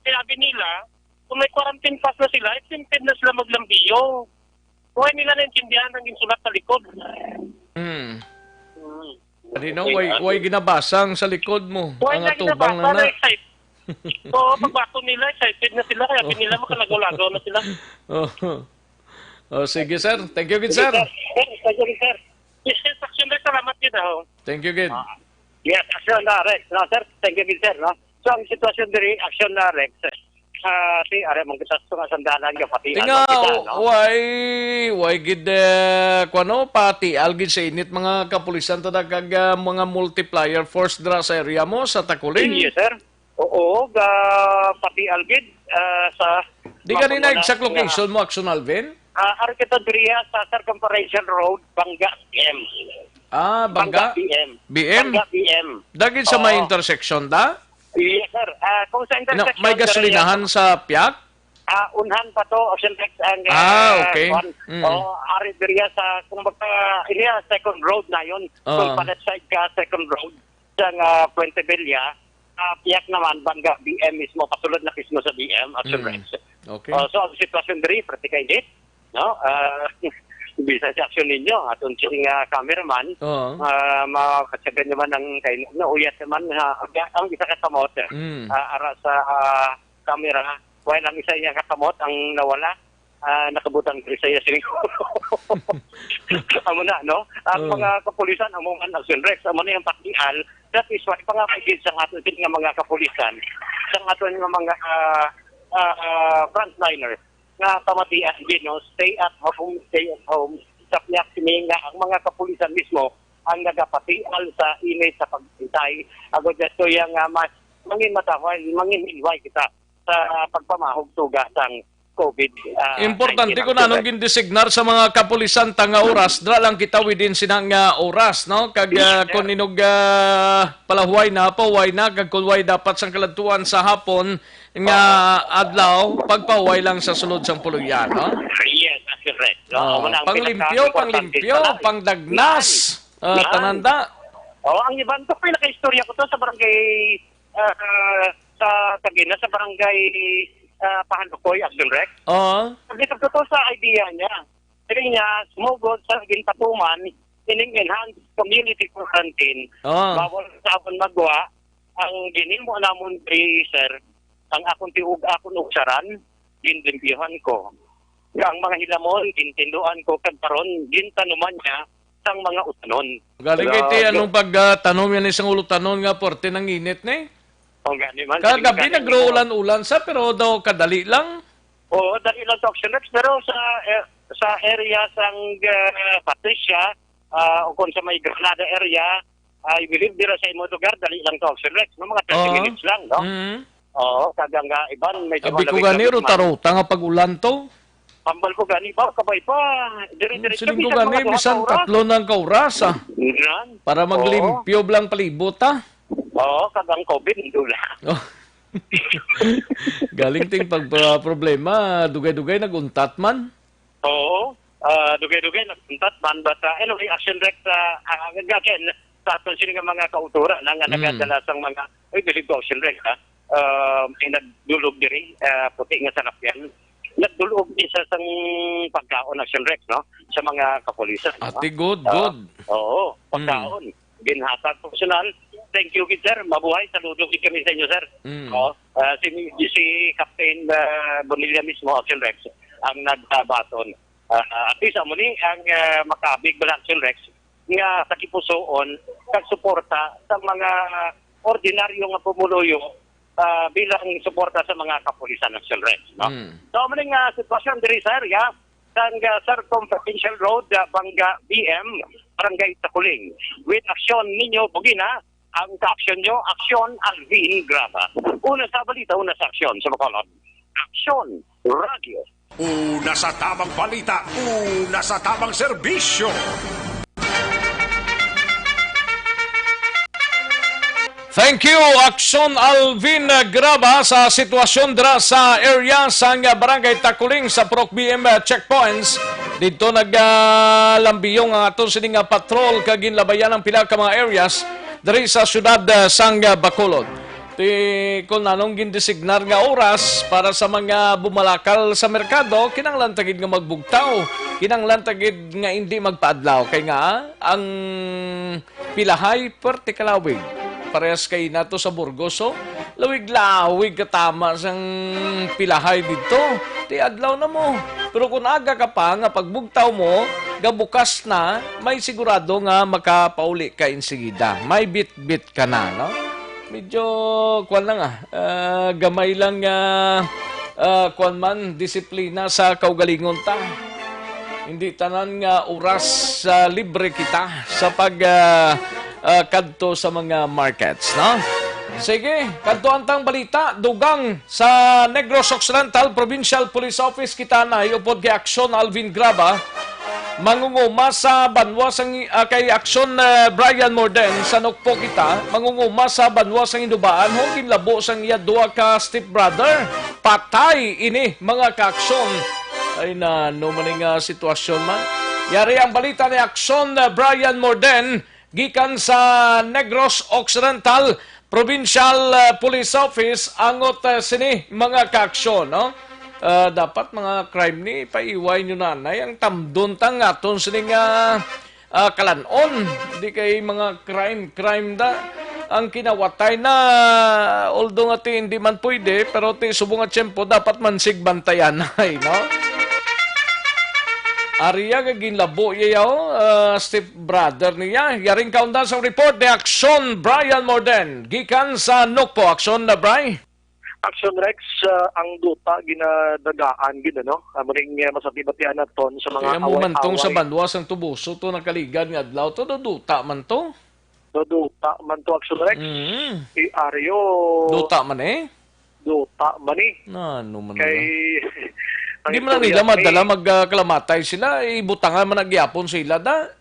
Kaya abi nila, kung may quarantine pass na sila, exempted na sila maglambiyong. Kung nila naintindihan ang ginsulat sa likod. Hmm. Hmm. Ano, way, way ginabasang sa likod mo. Way Ang na atubang ginabasa na na na. excited. Oo, pagbato nila, excited na sila, kaya abi nila makalagaw-lagaw na sila. Oh. Oh, sige, sir. Thank you, good, Sige, sir. sir. Sir, thank you, sir. Yes, sir, Action Day, salamat gid, ah. Thank you, good. Ah, yes, Action na, Rex. No, sir, thank you, good, sir, no? So, ang sitwasyon diri, Action na, Rex. Ah, si, are, mong kita sa mga sandalan nga, pati Tinga, ano kita, no? way, way gid, eh, kuwano, pati, algid sa init, mga kapulisan, tada kag, ah, mga multiplier force dira sa area mo, sa Takuling? Yes, sir. Oo, ga, pati algid, ah, sa Di mga ganina kuno na exact nga location mo, Action Alvin? Ah, ari kita diriya sa Circumferential Road, Banga, M. Ah, Bangga? B M. B M? Bangga B M. Dagit sa may Oo. intersection da? Yes, sir. Ah, kung sa No, intersection, may sir, gasolinahan yes. sa Piak? Ah, unhan pa to, Ocean Rex, ang, Ah, ah, okay. kwan. Mm. Oh, ari diriya sa, kung baka, iniya, second road na yun. Kung Oo. pa left side ka, second road, sa, ah, Puente Villa, ah, Piak naman, Bangga, B M mismo, pasulod na mismo sa B M, Ocean Mm. Rex. Okay. Oh, so, ang sitwasyon diri, pwerte kainit, no? Ah, bisa sa aksyon ninyo, atong ching, ah, cameraman, Oo. ah, makatsagan naman ang kay, nauyat naman, ha, ang, ang isa ka kamot, Mm. ah, ara sa, ah, camera, while ang isa niya ka kamot ang nawala, ah, nakabutang diri sa iya sining. Amo na, no? Ang Oh. mga kapulisan, amo man ang Sinrex, amo na yung pakial. That is why, pangakay gid sa ato din nga mga kapulisan, sa ato nga mga, ah, ah, ah, frontliner, nga pamatian din, no? Stay at home, stay at home. Sa piyak sini nga ang mga kapulisan mismo ang nagapatial sa init sa pagbantay. Agod dito yung, ah, mas mangin mataway, mangin hilway kita sa pagpamahog suga sang COVID, ah, Importante nineteen, kung anong actually. gindesignar sa mga kapulisan ta nga oras, dra lang kita within sina nga oras, no? Kag, Yes, ah, sir. kung ninog, ah, palahuway na, pahuway na, kag kung way dapat sang kaladtuan sa hapon nga Oo. adlaw, pagpahuway lang sa sulod sang puloy-an, no? Yes, that's correct. No? Oo, Wala ang panglimpyo, pinaka-importante panglimpyo, sa lahat. pangdagnas, Yan. ah, Yan. tananda. Oh, ang iban to, may nakaistorya ko to sa barangay, ah, sa Tagina, sa barangay, ah, Pahandukoy, Action Rex. Oo. Dito ko to sa idea niya. Sabi niya, sumugod sa ginpatuman, ining enhanced community quarantine. Oo. Bawal sa amon magwa, ang ginimo namon diri, sir, ang akon tiug, akon ugsaran, ginlimpyuhan ko. Ang mga hilamon, gintinduan ko, kag karon, gintanuman niya sang mga utanon. Galing Hello, kay ti, hello. anong pag, ah, tanom yan isang ulutanon nga porte ng init ni? O, gani man, Kagabi galing ka nag-uulan-ulan sa, pero daw kadali lang. Oo, dali lang to, Action Rex, pero sa, eh, sa area sang, ah, Patricia, ah, o kung sa may Granada area, I believe dira sa imo lugar, dali lang to, Action Rex, no? Mga thirty Oo. minutes lang, no? Mm. Oo, kag ang, ah, iban, medyo Abi ko malawig-lawig gani, man. ruta-ruta nga pag-ulan to. Hambal ko gani ba, kabay pa. Dire-diretso, Siling ko bisan gani, mga duha bisan ka oras. tatlo na ka oras, ah. Yan. Para Oo. maglimpyo lang palibot, ah. Oo, kag ang COVID, hindi lang. Oh. Galing ting pag-, problema, dugay-dugay nag-untat man. Oo. Ah, dugay-dugay nag-untat man, but, ah, anyway, Action Rex, ah, ah, again, sa aton sini nga mga kauturan, ah, nga Mm. nagadala sang mga, ay, believe ko, Action Rex, ah, ah, may nagdulog diri, ah, puti nga salakyan. Nagdulog din sa sang pagkaon, Action Rex, no? Sa mga kapulisan, no? Ate, good, Ah, good. Oo, Mm. pagkaon. Ginhatag personal. Thank you, gid, sir. Mabuhay. Saludo gid kami sa inyo, sir. Mm. Oh, ah, si, si Captain, ah, Bonilla mismo, Action Rex, ang nagbaton. Ah, at least, amo ni ang, ah, makaabig bala, Action Rex, nga sa kipusoon, kag suporta sa mga ordinaryo nga pumuluyo, ah, bilang suporta sa mga kapulisan, Action Rex, no? Mm. So, amo ni nga sitwasyon diri sa area, sang, ah, Circumferential Road, ah, Banga B M, Barangay Takuling. With Aksyon Ninyo Bugina, ang ka-aksyon nyo, Aksyon Alvin Graba. Una sa balita, una sa aksyon sa Bacolod. Aksyon Radio. Una sa tamang balita, una sa tamang serbisyo. Thank you, Aksyon Alvin Graba, sa sitwasyon dira sa area sang Barangay Takuling sa Purok B M checkpoints. Didto nagalambiyong ang aton sini nga patrol kag ginlabayan ang pila ka mga areas diri sa siyudad, ah, sang Bacolod. Ti, kung anong gindesignar nga oras para sa mga bumalakal sa merkado, kinahanglan ta gid nga magbugtaw. Kinahanglan ta gid nga indi magpaadlaw. Kay nga, ang pilahay, perte kalawig. Parehas kay nato sa Burgos, oh. Lawig-lawig katama sang pilahay didto. Ti adlaw na mo. Pero kung aga ka pa nga pagbugtaw mo, gabukas na, may sigurado nga makapauli ka insigida. May bitbit ka na, no? Medyo, kwan lang, ah, ah, gamay lang, ah, ah, kwan man, disiplina sa kaugalingon ta. Hindi tanan nga oras, ah, libre kita sa pag, ah, ah, kadto sa mga markets, no? Sige, kadto ang tang balita, dugang sa Negros Occidental Provincial Police Office, kita na, upod kay Aksyon Alvin Graba. Mangunguma sa banwa sang, ah, kay Aksyon, ah, Brian Morden, sa Nokpo kita, mangunguma sa banwa sang Hinubaan, ho, ginlabo sang iya duha ka stepbrother. Patay ini, mga kaaksyon. Ay, na, ano man nga sitwasyon man. Yari ang balita ni Aksyon, ah, Brian Morden, gikan sa Negros Occidental Provincial, ah, Police Office, angot, ah, sini, mga kaaksyon, no? Ah, dapat mga crime ni, paiway nyo nanay, ang tamdon ta nga aton sini nga, ah, kalanon. Di kay mga crime, crime da. Ang kinawatay na, although nga ti hindi man pwede, pero ti subong nga tiyempo, dapat man sigbantayanay, no? Ariya nga ginlabo iya, oh, ah, stepbrother niya. Yaring kaundan sa report ni Aksyon Brian Morden. Gikan sa Nokpo, Aksyon na, Bri. Action Rex, ah, ang duta ginadagaan gid, ano? Amo ning, ah, masabti batian naton sa mga Kaya mo man tong sa away-away. Banwa sang Tubuso to nakaligad nga adlaw to, do duta man to. Do duta man to, Action Rex. Mm. Si Ario. Duta man eh. Duta man eh. Na, ano man Kay, na. Ang Di man na istorya nila madala eh. Mag, ah, kalamatay sila, ibutangan man na gyapon sila da.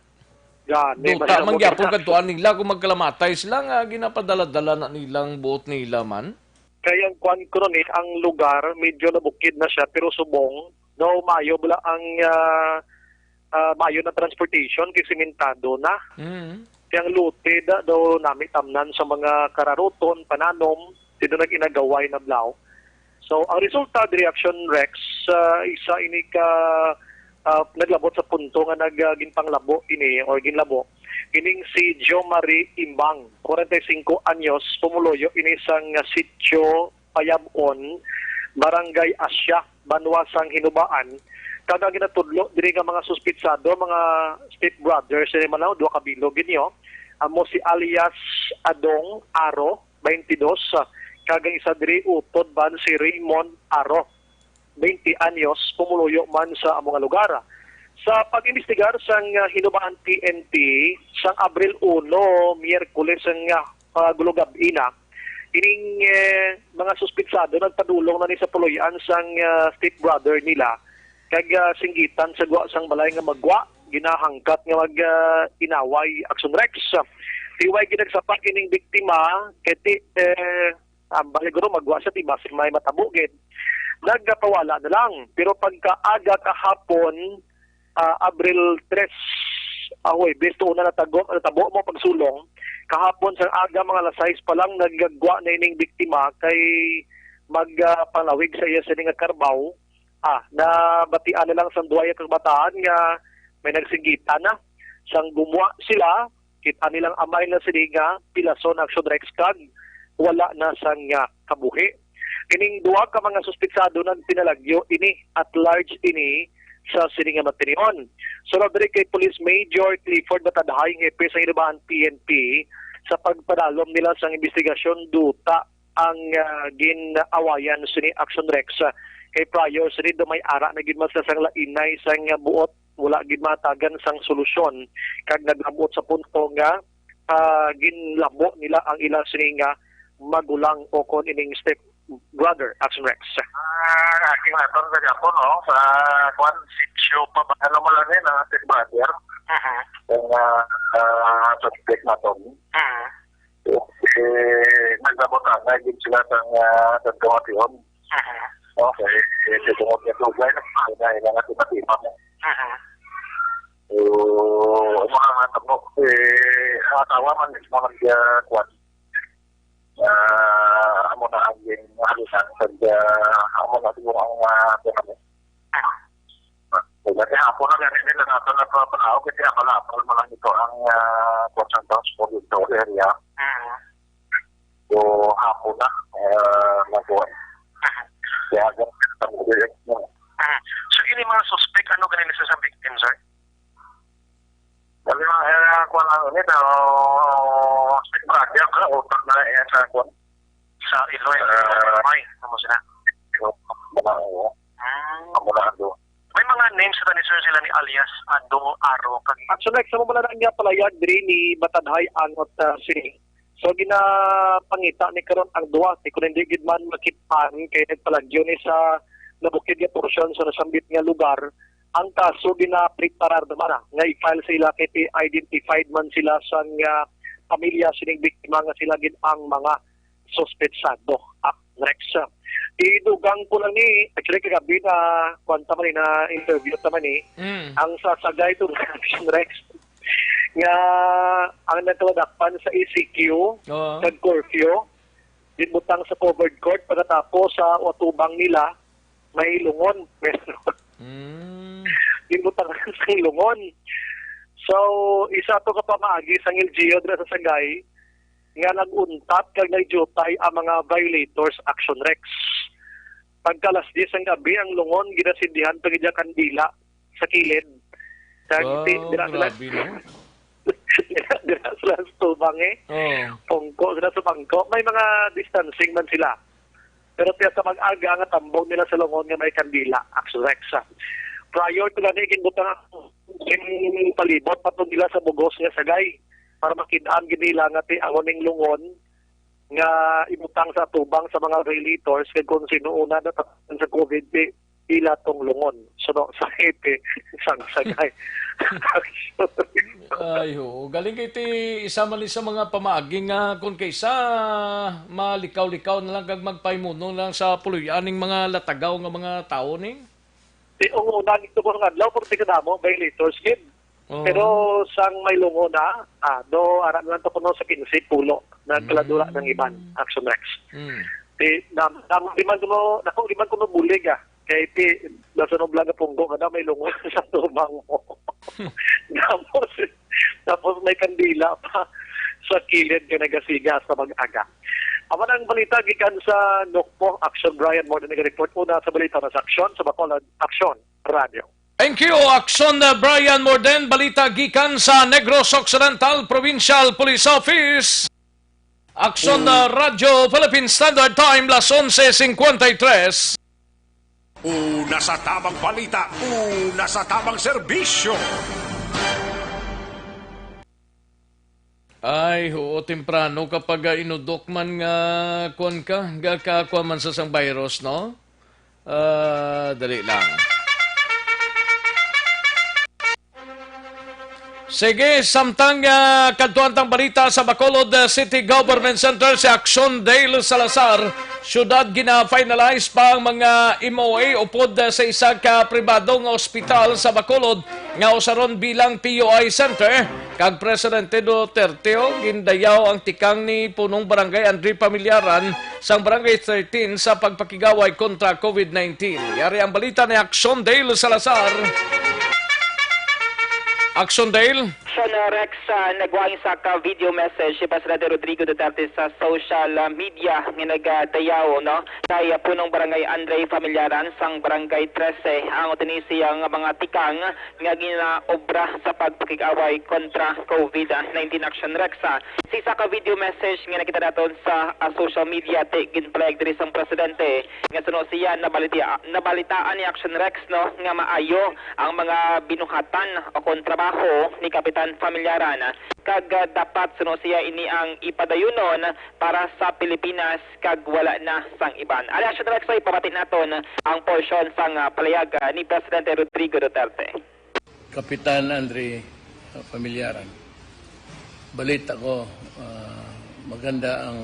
Gani, Duta mahirap man mo gyapon tingnan. Kadtuan nila kung magkalamatay sila nga ginapadala-dala na nilang buot nila man. Kay ang kwan ko nun eh, ang lugar, medyo nabukid na siya, pero subong, no, mayo bala ang, ah, ah, mayo na transportation, kay simentado na. Mm. Kay ang lote da, daw nami tamnan sa mga kararuton, pananom, dito nag-inagaway na blaw. So, ang resulta, the reaction, Rex, ah, isa ini ka, ah, naglabot sa punto nga nag, ah, ginpanglabo ini or ginlabo. Ining si Jo Marie Imbang, kwarenta y singko anyos, pumuluyo ini sang, ah, sitio Payabon, Barangay Asya, banwa sang Hinubaan, kag ang ginatudlo diri nga mga suspitsado, mga stepbrothers, sini man lang, duha ka bilog ginyo, amo si alias Adong Aro, twenty-dos, kag ang isa diri utod man si Raymond Aro, twenty anyos, pumuluyo man sa amo nga lugar. Sa pag-imbestigar sang, ah, Hinubaan P N P, sang Abril uno, Miyerkules nga, ah, gulugab-i na, ining, eh, mga suspitsado nagpadulong na ni sa puloy-an sang, ah, stepbrother nila, kag, ah, singgitan sa gwa sang balay nga magwa, ginahangkat nga mag, ah, inaway, Action Rex. Tiway ginagsapa kining biktima, kay ti, eh, ang balay guro magwa siya, ti basin may matabo gid. Nagapawala na lang. Pero pagkaaga kahapon, ah, Abril tres, ah, Huwebes, to una natago, natabo mo pagsulong. Kahapon sang aga, mga alas sais pa lang, naggagwa na ining biktima kay mag, ah, panglawig sa iya sini nga karbaw. Ah, nabatian na lang sang duha ka kabataan nga may nagsinggitan na. Sang gumwa sila, kita nilang amay na sini nga pilason, Action Rex, kag wala na sang, ah, kabuhi. Ining duha ka mga suspitsado nagpinalagyo ini at large ini sa sini nga matinihon. Sulod diri kay Police Major Clifford Batadhay, hepe sa Hinubaan P N P, sa pagpadalom nila sang imbestigasyon, duta ang, ah, gin-awayan sini, Action Rex. Kay prior sini, daw may ara na gid man sila sang lainay sang, ah, buot, wala gid matagan sang solusyon, kag nag-abot sa punto nga, ah, ginlabo nila ang ila sini nga magulang o kon ining step brother, Action Rex. Ah, aking naton sa Japon, no? Sa, kwan, sitio pa ba? Ano mo lang yun, ah, step brother? Mhm. Yung, ah, ah, suspect naton. Mhm. Eh, naglabot na, na, yun sila sa, ah, sa Dumatihon. Mhm. Okay, eh, sa tungod niya, tugay na, na, na, na, na, na, Mhm. So, ang mga nga tabo, eh, ang asawa man mismo nag, ah, kwan. Ah, amo na ang gin-, ano na, nag, ah, amo na siguro ang, ah, kwan. Kaya hapon na gani nila nato na pa, pa, kasi apal-apal mo lang ito ang, ah, kwan sa transport dito area. Mhm. So, hapon na, ah, nag-, Mhm. kaya agad, Mhm. So, ini mga suspect, ano gani ni sa victim, sir? Kami mga, eh, kuwan lang ini, pero, step brother, wala, utak na, eh, sa kuwan. Sa Iloy, Ah. May, ano sila? Wala, oo. Hmm. Wala, ano. May mga names sa ni sir sila ni alias Adong Aro, kag Actually, sa mga lang niya palayag diri ni Batadhay Angot, ah, Sini. So, ginapangita ni karon ang duwa, kay kung hindi gid man makit-an, kay nagpalagyo ni sa nabukid nga porsyon sa nasambit nga lugar, Ang kaso ginapreparar naman, ah, nga i-file sa ila kay identified man sila sang, ah, pamilya sining biktima nga sila gid ang mga suspetsado. Ah, Rex, ah, idugang ko lang ni, actually, kagabi na, kuwan ta man ni, na interview ta man ni, Mm. ang sa Sagay to Action Rex, nga ang nagkaladakpan sa E C Q, Oo. kag curfew, ginbutang sa covered court, pagkatapos sa atubang nila, may lungon. Mm. Ginbutang sa lungon. So, isa to ka pamaagi sang L G U dira sa Sagay nga nag-untat kag nagdiutay ang mga violators, Action Rex. Pagka alas diyes ang gabi, ang lungon ginasindihan pa gid ang kandila sa kilid. Kag Wow, di-, dira sila grabe, no? Dira sila sa tubang, eh. Oh. Pungko sila sa bangko. May mga distancing man sila. Pero tiya sa mag-aga nga tambog nila sa lungon nga may kandila, Action Rex. Prior to gani, ginbutang ang palibot pa to nila sa bugos nga Sagay para makit-an gid nila nga ti ang uning lungon nga ibutang sa atubang sa mga violators kag kung sino una na sa COVID, ti ila tong lungon. Suno sa hepe, sang Sagay. Ay, oo. Galing kay ti isa man ni sa mga pamaagi nga kung kaysa malikaw-likaw na lang kag magpahimuno lang sa puloy-an ning mga latagaw nga mga tawo ni. Ti, ang una, dito ko nga adlaw, pero ti kadamo, violators gid. Oo. Pero sang may lungon na, ah, do, ara na lang to kuno sa kinse, pulo. Nagkaladula Mm. ng iban, Action Rex. Mm. Ti, dam-, damo di man kuno, nako, di man kuno bulig, ah. Kay ti, nasunog lang nga punggo ka na, may lungon sa tubang mo. Tapos, tapos may kandila pa sa kilid nga nagasiga sa mag-aga. Aman ang balita gikan sa Nokpo, Action Brian Morden naga-report una sa balita na sa Aksyon sa Bacolod, Aksyon Radio. Thank you, Aksyon, uh, Brian Morden. Balita gikan sa Negros Occidental Provincial Police Office. Aksyon, uh, Radyo Philippine Standard Time, las onse cincuenta y tres. Una sa tamang balita, una sa tamang serbisyo. Ay, oo, temprano kapag, ah, inudok man nga kuwan ka, ga-, ka-, kuwan man sa sang virus, no? Ah, dali lang. Sige, samtang, ah, kadtuan tang balita sa Bacolod, ah, City Government Center, si Action Dale Salazar, syudad gina-finalize pa ang mga M O A upod, ah, sa isa ka pribado nga ospital sa Bacolod nga usaron bilang P U I center, kag Presidente Duterte, oh, gindayaw ang tikang ni Punong Barangay Andre Familiaran sang Barangay thirteen sa pagpakig-away kontra COVID nineteen. Yari ang balita ni Action Dale Salazar. Action Dale. Action, uh, Rex, uh, nagwagi sa ka video message si Presidente Rodrigo Duterte sa social, uh, media nga nagadayaw, no, kay, uh, Punong Barangay Andre Familiaran sang Barangay trese. Ang utini siya nga mga tikang nga ginaobra sa pagpakig-away kontra COVID nineteen, Action Rex. Sa isa ka video message nga nakita naton sa, ah, social media, ti ginpalayag diri sang presidente nga suno siya nabaliti-, nabalitaan ni Action Rex, no, nga maayo ang mga binuhatan o kon trabaho ni Kapitan Familiaran, kag, ah, dapat suno siya ini ang ipadayunon para sa Pilipinas kag wala na sang iban. Ari, Action Rex, ipabati naton ang porsyon sang, ah, palayag, ah, ni Presidente Rodrigo Duterte. Kapitan Andre, uh, Familiaran, balita ko, uh, maganda ang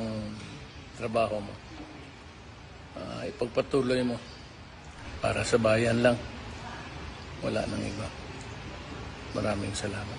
trabaho mo. Uh, ipagpatuloy mo para sa bayan lang. Wala nang iba. Maraming salamat.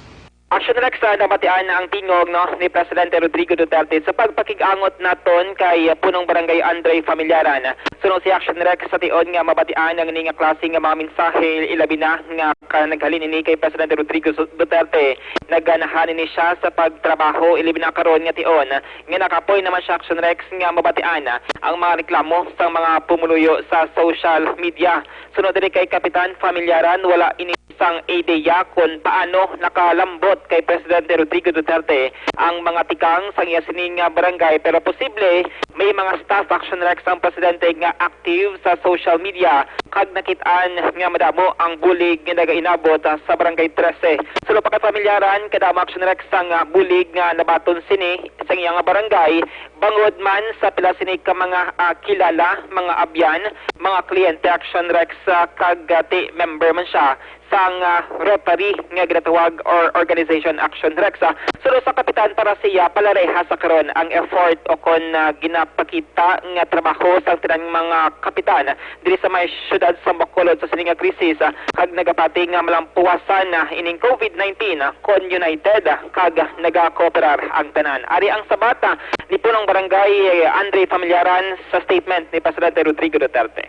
Action Rex, ah, nabatian ang tingog, no, ni Presidente Rodrigo Duterte sa pagpakig-angot naton kay, ah, Punong Barangay Andre Familiaran. Suno si Action Rex, sa tion nga mabatian ang ini nga klase nga mga mensahe, ilabi na nga ka-, naghalin ini kay Presidente Rodrigo Su-, Duterte, naganahan ini siya sa pagtrabaho, ilabi na karon nga tion nga nakapoy naman siya, Action Rex, nga mabatian ang mga reklamo sa mga pumuluyo sa social media. Suno diri kay Kapitan Familiaran, wala ini sang ideya kon paano nakalambot kay Presidente Rodrigo Duterte ang mga tikang sang iya sining nga barangay, pero posible may mga staff, Action Rex, ang presidente nga active sa social media kag nakit-an nga madamo ang bulig nga nagainabot, ah, sa Barangay trese. Suno pa kay Familiaran, kadamo, Action Rex, ang, ah, bulig nga nabaton sini sa iyang barangay, bangod man sa pila sini ka mga, ah, kilala, mga abyan, mga kliyente, Action Rex, ah, kag, ah, ti member man siya sang, ah, Rotary nga ginatawag or organization Action Rex. Ah, suno sa kapitan, para sa iya, palareha sa karon ang effort o kon, ah, ginapakita nga trabaho sang tanan mga kapitan diri sa may siyudad sa Bacolod sa sini nga krisis, ah, kag nagapati nga malampuwasan na ining COVID nineteen, ah, kon united, ah, kag nagakooperar ang tanan. Ari ang sabat, ah, ni Punong Barangay, eh, Andre Familiaran sa statement ni Presidente Rodrigo Duterte.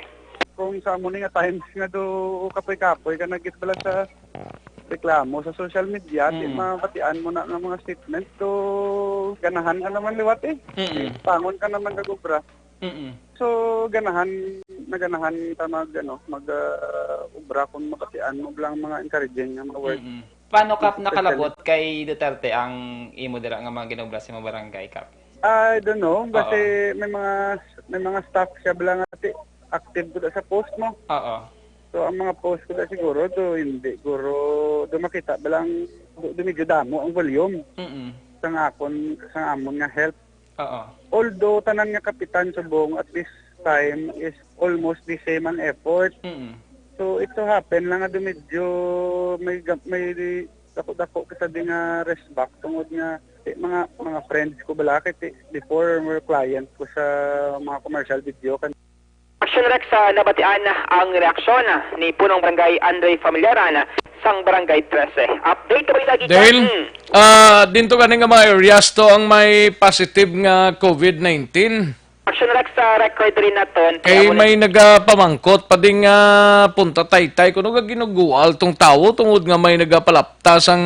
Kung sa amo ni nga times nga do kapoy-kapoy ka nagit bala sa reklamo sa social media, di Mm. mabatian mo na nga mga statement. So, ganahan ka naman liwat eh. Mm. Pangon ka naman kag obra. Mm. So, ganahan, naganahan ta mag, ano, mag, ah, obra kung mabatian mo lang mga encouraging nga mga words. Mm. Paano ka Especially nakalabot kay Duterte ang imo dira nga mga ginobra sa imong barangay, Kap? I don't know, Oo. Kasi may mga, may mga staff siya bala nga ti-, active ko sa post mo. Oo. So, ang mga post ko na siguro, do hindi, guro, do makita ba lang, do, do medyo damo ang volume Mm-mm. sang akon, sang amon nga help. Oo. Although, tanan nga kapitan subong, at this time is almost the same ang effort. Mm-mm. So, it so happen lang nga do medyo may, ga- may dako-dako kita di nga rest back tungod nga eh, mga mga friends ko bala kay ti- before were client ko sa mga commercial video kan Action Rex, ah, nabatian ang reaksyon ni Punong Barangay Andre Familiaran sang Barangay trese. Update ka ba lagi, Dale, Captain? Ah, dinto gani nga mga areas to ang may positive nga COVID nineteen. Action Rex, sa record rin naton, Kay kaya mo may nagapamangkot pa ding, ah, punta taytay kuno nga ginugual tong tawo tungod nga may nagapalapta sang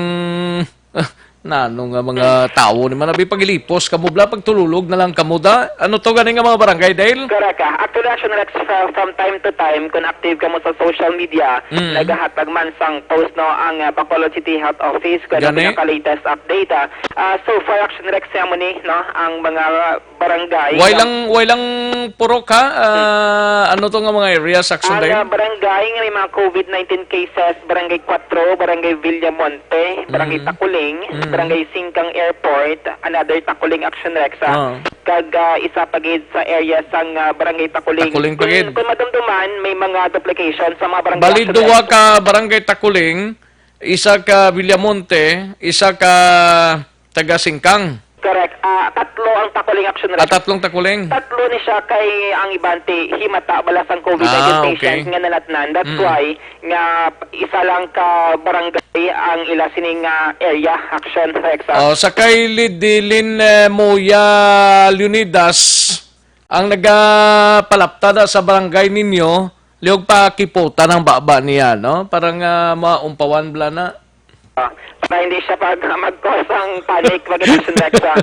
Ah, nano nga mga tawo ni man abi pagilipos kamo bala, pagtululog na lang kamo da. Ano to gani nga mga barangay, Dale? Correct, ah. Actually, Action Rex, fra- from time to time, kung active kamo sa social media, Mm. nagahatag man sang post, no, ang, ah, Bacolod City Health Office, kung ano Gani? pinaka-latest update, ah. Ah, so far, Action Rex, siya mo ni, no, ang mga barangay. Way lang, way lang purok, ha? Ah, ano to nga mga areas, Action Ang, Dale? ah, barangay nga may mga COVID nineteen cases, Barangay Cuatro, Barangay Villamonte, Barangay Mm. Taculing, Mm. Barangay Singkang Airport, another Taculing, Action Rex, ah. Ah. Kag, ah, isa pa gid sa area sang, ah, Barangay Taculing. Taculing pa Kung, gid. kung madumduman, may mga duplication sa mga barangay, Bali, Action duwa Rex. ka Barangay Taculing, isa ka Villamonte, isa ka taga Singkang. Correct. Ah, tatlo ang Taculing, Action Rex. Ah, tatlong Taculing. Tatlo ni siya kay ang iban ti himata bala sang COVID nineteen Ah, okay. patient nga nalatnan. That's Mm. why nga isa lang ka barangay ang ila sining, ah, area, Action Rex, ah. Oh, sa kay Lidilin, eh, Moya Leonidas, ang nagapalapta na sa barangay ninyo, liog pa kiputan ang baba niya, no? Para nga maumpawan bala na. Ah, para hindi siya pag, mag-cause ang panic, mag-, Action Rex, ah.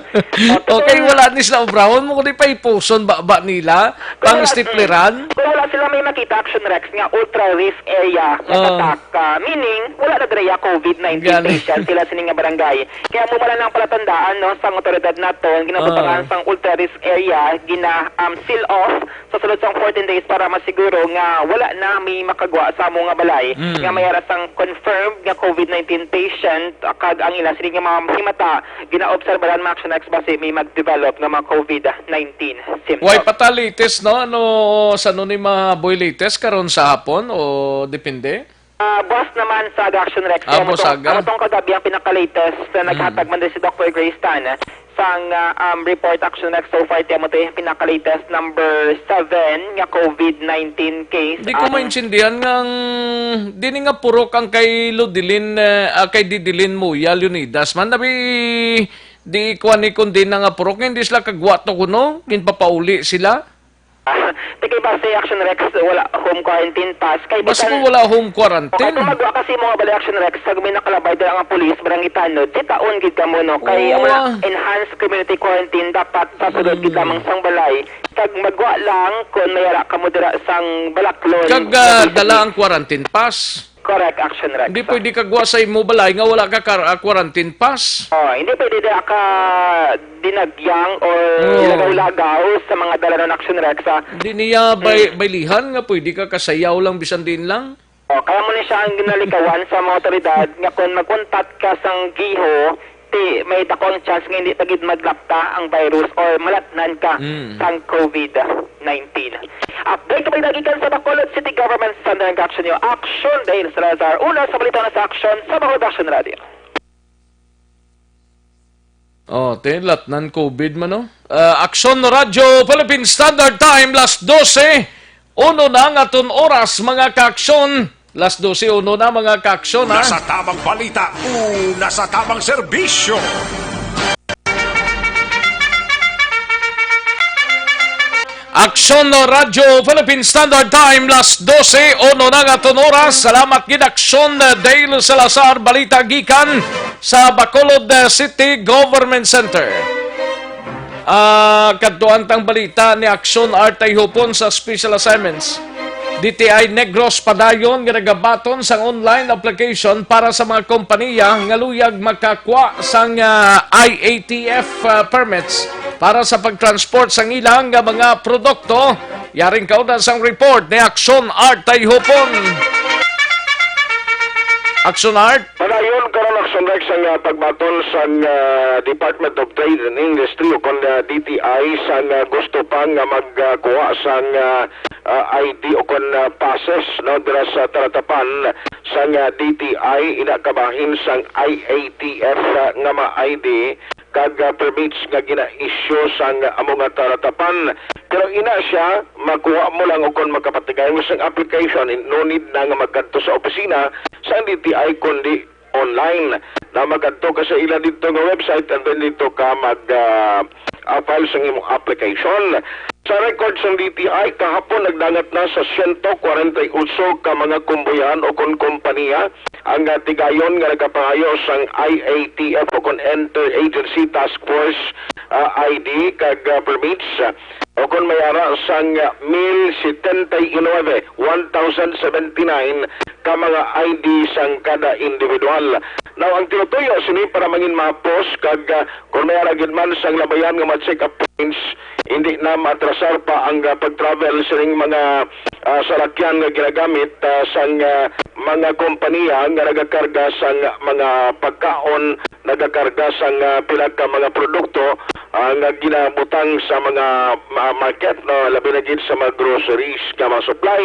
Oh, totoo Okay, yun. wala ni sila obrahon mo, kundi paipuson baba nila, Kung pang wala, stipleran. mm. Kung wala sila may makita, Action Rex, nga ultra risk area, nga Ah. tatak, ah, meaning, wala na dira COVID nineteen Gani. patient sila sini nga barangay. Kaya mo man lang palatandaan, no, sa mga otoridad naton, ginabutangan Ah. sang ultra risk area, gina, um, seal off sa sulod sang fourteen days para masiguro nga wala na may makagwa sa amo nga balay Mm. nga may ara sang confirmed nga COVID nineteen patient kag ang ila sini nga mga himata ginaobserbahan mga Action Rex basi may mag-develop nga mga COVID nineteen symptoms. Way pa ta latest, no? Ano, sa ano ni mga boy latest karon sa hapon o depende? Ah, buwas naman sa aga, Action Rex. Ah, Amo buwas tong, aga. amo tong kagabi ang pinaka-latest na Mm. naghatag man din si Doctor Grace Tan sang, ah, um, report, Action Rex. So far, ti amo to yung pinaka-latest number seven nga COVID nineteen case. Di ko Ah, maintindihan nga ang, di ni nga purok ang kay Ludilin, eh, ah, kay Didilin Moya Leonidas man. Nabi, di kuwan ni kundi na nga purok, hindi sila kagwa to kuno, ginpapauli sila. Ti kay base, Action Rex, wala home quarantine pass. Kay Basta bisan mo wala home quarantine. Okay, kung magwa kasi mga bali, Action Rex, sa may nakalabay dala nga pulis, barangay tanod, di taon gid kamo, no? Kay Oo, ang mga ah. enhanced community quarantine dapat sa sulod Mm. gid lamang sang balay. Kag magwa lang kung may ara kamo dira sang Balaklon, Kag, ah, Nuevo Ecija. dala ang quarantine pass. Correct, Action Rex. Hindi pwede kagwa sa imo balay nga wala ka kar-, ah, quarantine pass. Oh, hindi pwede dira ka dinagyang or Oh. lagaw-lagaw sa mga dalanon, Action Rex, ah. Hindi niya bay-, Mm. baylihan nga pwede ka kasayaw lang bisan din lang. Oh, kaya mo ni siya ang ginalikawan sa mga otoridad nga kung mag-untat ka sang giho, Ti, may dakong chance nga hindi pa gid maglapta ang virus or malatnan ka Mm. sang covid nineteen. Update ko may nagikan sa Bacolod City Government Center ang action niyo. Action, Dale Salazar. Una sa balita na sa action sa Bacolod Action Radio. Oh, ti, latnan covid man, no? Ah, Action Radio Philippine Standard Time, las dose, uno na ang aton oras, mga ka-aksyon. Las dose, uno na, mga ka-aksyon, ha? Una sa tamang balita, una sa tamang serbisyo. Aksyon Radio Philippine Standard Time, las dose, uno na nga aton oras. Salamat gid, Aksyon Dale Salazar. Balita gikan sa Bacolod City Government Center. Ah, kadtuan tang balita ni Aksyon Art Tayhupon sa Special Assignments. D T I Negros padayon nga nagabaton sang online application para sa mga kompaniya nga luyag makakwa sang, ah, I A T F, ah, permits para sa pag-transport sang ilang nga mga produkto. Yaring kauna sang report ni Aksyon Art Tayhupon. Aksyon Art. Padayon karon, Aksyon Rex, ang, ah, pagbaton sang, ah, Department of Trade and Industry o kon, ah, D T I sang, ah, gusto pa nga magkuha sang, ah, ah, I D o kon, ah, passes, no, dira sa talatapan sang, ah, D T I, ina kabahin sang I A T F, ah, nga ma-I D kag, ah, permits nga gina-issue sang amo nga talatapan. Pero ina siya, makuha mo lang o kon makapatigay mo sang application, no need na nga magkadto sa opisina sang D T I, kundi online. Na magadto ka sa ila dito nga website and then dito ka mag, ah, ah, file sang imong application. Sa record sang D T I, kahapon nagdangat na sa siyento kwarenta y otso ka mga kumbuyan o kon kompaniya ang, ah, tigayon nga nagapangayo sang I A T F o kon Interagency Task Force, ah, I D kag, ah, permits, ah, o kon may ara sang, ah, mil setenta y nuebe, one thousand seventy-nine ka mga I D sang kada individual. Now, ang tinutuyo sini para mangin mapos kag, ah, kon may ara gid man sang labayan nga mga check-up points, hindi na matrasar pa ang, ah, pag-travel sining mga, ah, salakyan nga ginagamit, ah, sang, ah, mga kompaniya nga nagakarga sang mga pagkaon, nagakarga sang, ah, pila ka mga produkto, ah, nga ginabutang sa mga ma-, market, no, labi na gid sa mga groceries nga mga supply.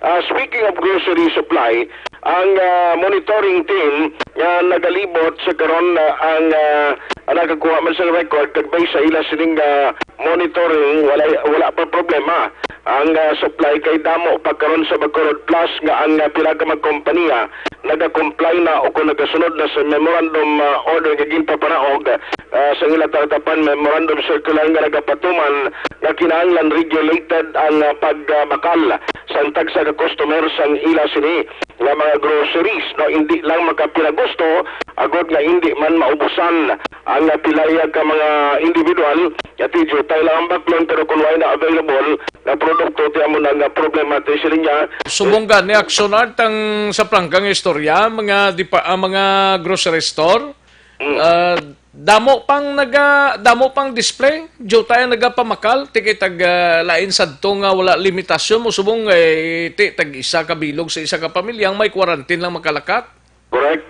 Ah, speaking of grocery supply, ang, ah, monitoring team nga nagalibot sa karon, ah, ang, ah, nakakuha man sa record kag based sa ila sining, ah, monitoring, wala, wala pa problema ang, ah, supply kay damo pa karon sa Bacolod Plus nga ang, ah, pila ka mga kompanya nagakomply na o kung nagasunod na sa memorandum, ah, order nga ginpapanaog, ah, sa ila talatapan memorandum circular nga nagapatuman nga kinahanglan regulated ang, ah, pagbakal sang tagsa ka customer sang ila sini nga mga groceries, no, hindi lang makapinagusto, agod nga hindi man maubusan ang, ah, pilaya ka mga individual, nga ti jutay lang ang baklon, pero kung wala na available nga produkto, ti amo na nga problema, ti siling niya. Subong gani, Action Art, ang sa plangkang istorya, mga dipa-, ah, mga grocery store, Mm. Ah, damo pang naga-, damo pang display. Diyo tayo nagapamakal. Ti kay tag, ah, lain sadto nga wala limitasyon mo subong, eh, ti tag isa ka bilog sa isa ka pamilya ang may quarantine lang makalakat. Correct.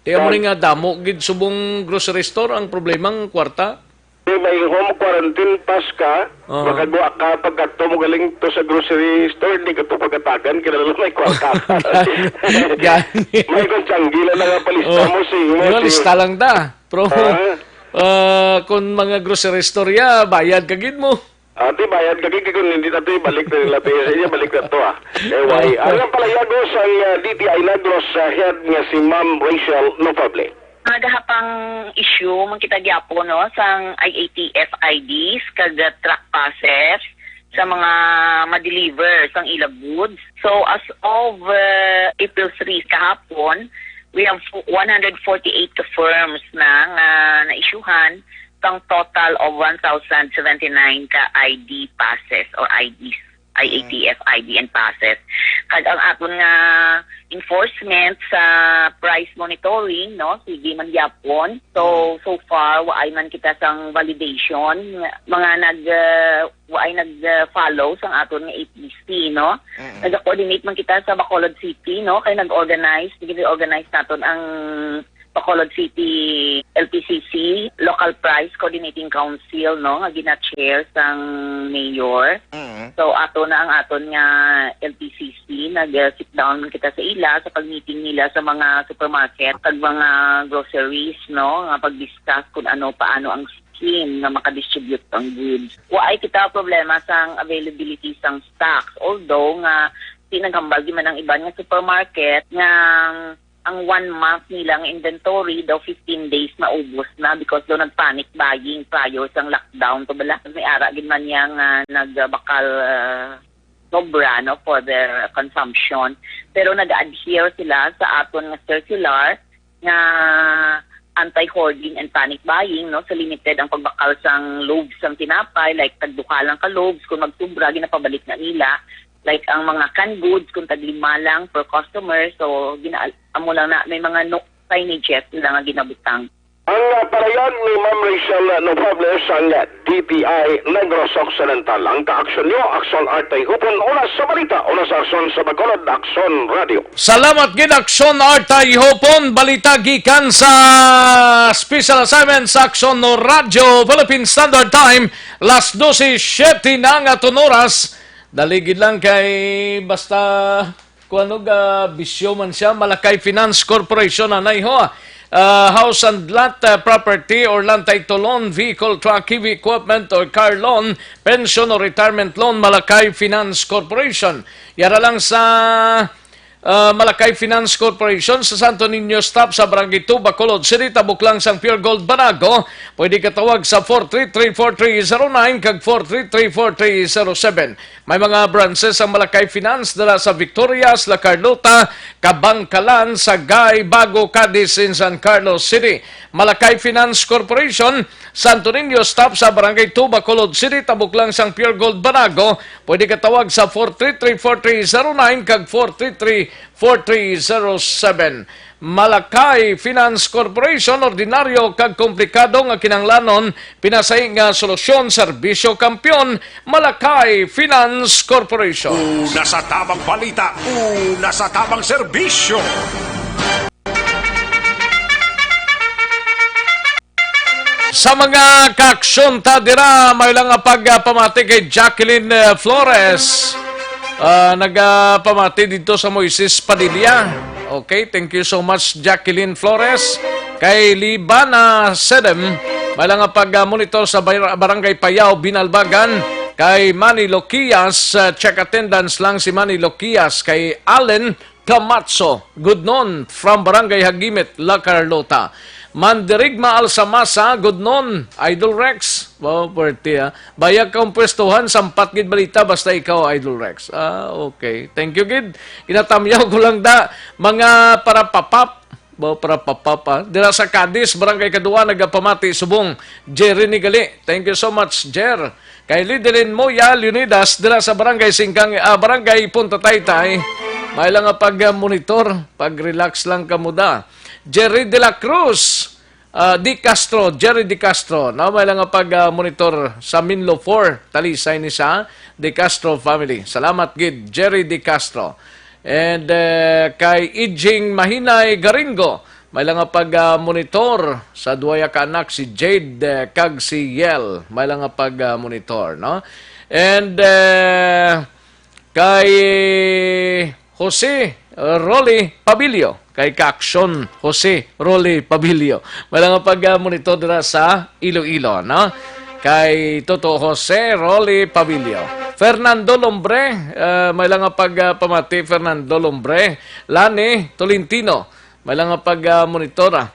Ti amo Yan. ni nga damo gid subong grocery store ang problemang kwarta. Kung may home quarantine pass ka, Oo. makagwa ka, pagkadto mo galing to sa grocery store, di ka to pagkatagan, kinahanglan may kwarta ka. Gani. May kung tiyanggilan na nga palista Oo. mo, si mo, Di ba, si lista lang ta. Pero, Ah. ah, kung mga grocery store ya, bayad ka gid mo. Ah, di bayad ka gid, kung hindi na to, ibalik na nila to. Sa inyo, balik na to, ah. Eh, why? Oo. Ang palayago sa, ah, D T I Negros, ah, head nga si Ma'am Rachel Nofable. Mga gahapang issue man kita gyapon, no, sang I A T F I Ds kag, uh, truck passes sa mga ma-deliver sang ila goods. So, as of, uh, April three kahapon, we have fo-, one hundred forty-eight ka firms na nga na-issuehan sang total of one thousand seventy-nine ka I D passes or I Ds. I A T F I D and passes. Kag ang aton nga enforcement sa price monitoring, no, sige man gyapon. So, Mm. so far, waay man kita sang validation. Mga nag, uh, waay nag, uh, follow sang aton nga A P C, no? Mm. Nag-coordinate man kita sa Bacolod City, no? Kay nag-organize, nag-organize naton ang Bacolod City L P C C, Local Price Coordinating Council, no, nga gina-chair sang mayor. Mm. So, ato na ang aton nga L P C C, nag-sit down man kita sa ila sa pag-meeting nila sa mga supermarket, kag mga groceries, no, nga pag-discuss kung ano, paano ang scheme nga makadistribute ang goods. Wa ay kita problema sang availability sang stocks, although nga di naghambal gyud man ang iban nga supermarket nga ang one month nila nga inventory daw fifteen days na ubos na because daw nag-panic buying prior sang lockdown to bala. May ara gid man niya nga nagbakal, ah, sobra, no, for their consumption. Pero nag-adhere sila sa aton nga circular nga anti-hoarding and panic buying, no? So, limited ang pagbakal sang loaves sang tinapay, like, tagduha lang ka loaves, kung magsubra, ginapabalik na nila. Like, ang mga canned goods, kung taglima lang per customer, so, gina amo lang na, may mga no signages nila nga ginabutang. Ang, ah, palayan ni Ma'am Rachel Novables ang D T I Negros Occidental. Ang kaaksyon nyo, Aksyon Artay Hupon, una sa balita, una sa aksyon sa Bacolod, Aksyon Radio. Salamat gid, Aksyon Artay Hupon. Balita gikan sa special assignment sa Aksyon Radyo Philippine Standard Time, las dose siete na nga aton oras. Dali gid lang kay basta kuan og, ah, bisyo man siya. Malacay Finance Corporation, anay ho. Ah, house and lot, ah, property or land title loan, vehicle, truck, heavy equipment or car loan, pension or retirement loan, Malacay Finance Corporation. Yara lang sa, ah, Malacay Finance Corporation sa Santo Niño Stop sa Barangay two, Bacolod City, tabok lang sang Pure Gold Banago. Pwede ka tawag sa four three three, four three zero nine kag four three three, four three zero seven. May mga branches ang Malacay Finance dala sa Victorias, La Carlota, Kabangkalan, Sagay, Bago, Cadiz, and San Carlos City. Malacay Finance Corporation, Santo Niño Stop sa Barangay two, Bacolod City, tabok lang sang Pure Gold Banago. Pwede ka tawag sa four three three, four three zero nine kag four three three, four three zero seven. Malacay Finance Corporation, ordinaryo kag komplikado nga kinahanglanon, pinasahi nga solusyon, serbisyo kampiyon, Malacay Finance Corporation. Una sa tamang balita, una sa tamang serbisyo. Sa mga kaaksyon ta dira, may lang nga pagpamati kay Jacqueline, eh, Flores. Ah, nagapamati dito sa Moises Padilla. Okay, thank you so much, Jacqueline Flores. Kay Libana Sedem, may lang nga pag-monitor sa Bar-, Barangay Payao, Binalbagan. Kay Manny Loquias, ah, check attendance lang si Manny Loquias. Kay Allen Camacho, good noon, from Barangay Hagimit, La Carlota. Mandirigma Alsamasa, good noon, Idol Rex. Wow, pwerte, ah. Bayag kang pwestuhan, sampat gid balita, basta ikaw, Idol Rex. Ah, okay. Thank you, gid. Ginatamyaw ko lang da, mga para papap. Wow, para papap, ah. Dira sa Cadiz, Barangay Kadua, nagapamati, subong. Jerry Nigali. Thank you so much, Jer. Kay Lidelin Moya Leonidas dira sa Barangay Singkang, ah, Barangay Punta Taytay, may lang nga pag-monitor, pag-relax lang kamo da. Jerry de la Cruz, ah, De Castro, Jerry De Castro, no, may lang nga pag-monitor sa Minlo four, Talisay ni sa De Castro family. Salamat gid, Jerry De Castro. And, eh, kay Ijing Mahinay Garingo, may lang nga pag-monitor sa duha ka anak, si Jade, eh, kag si Yel. May lang nga pag-monitor, no? And, eh, kay Jose Rolly Pabilio, kay Kaaksyon Jose Rolly Pabilio, may lang nga pag-monitor dira sa Iloilo, no? Kay Toto Jose Rolly Pabilio. Fernando Lombre, eh, may lang nga pagpamati, Fernando Lombre. Lani Tolentino, may lang nga pag-monitor, ah.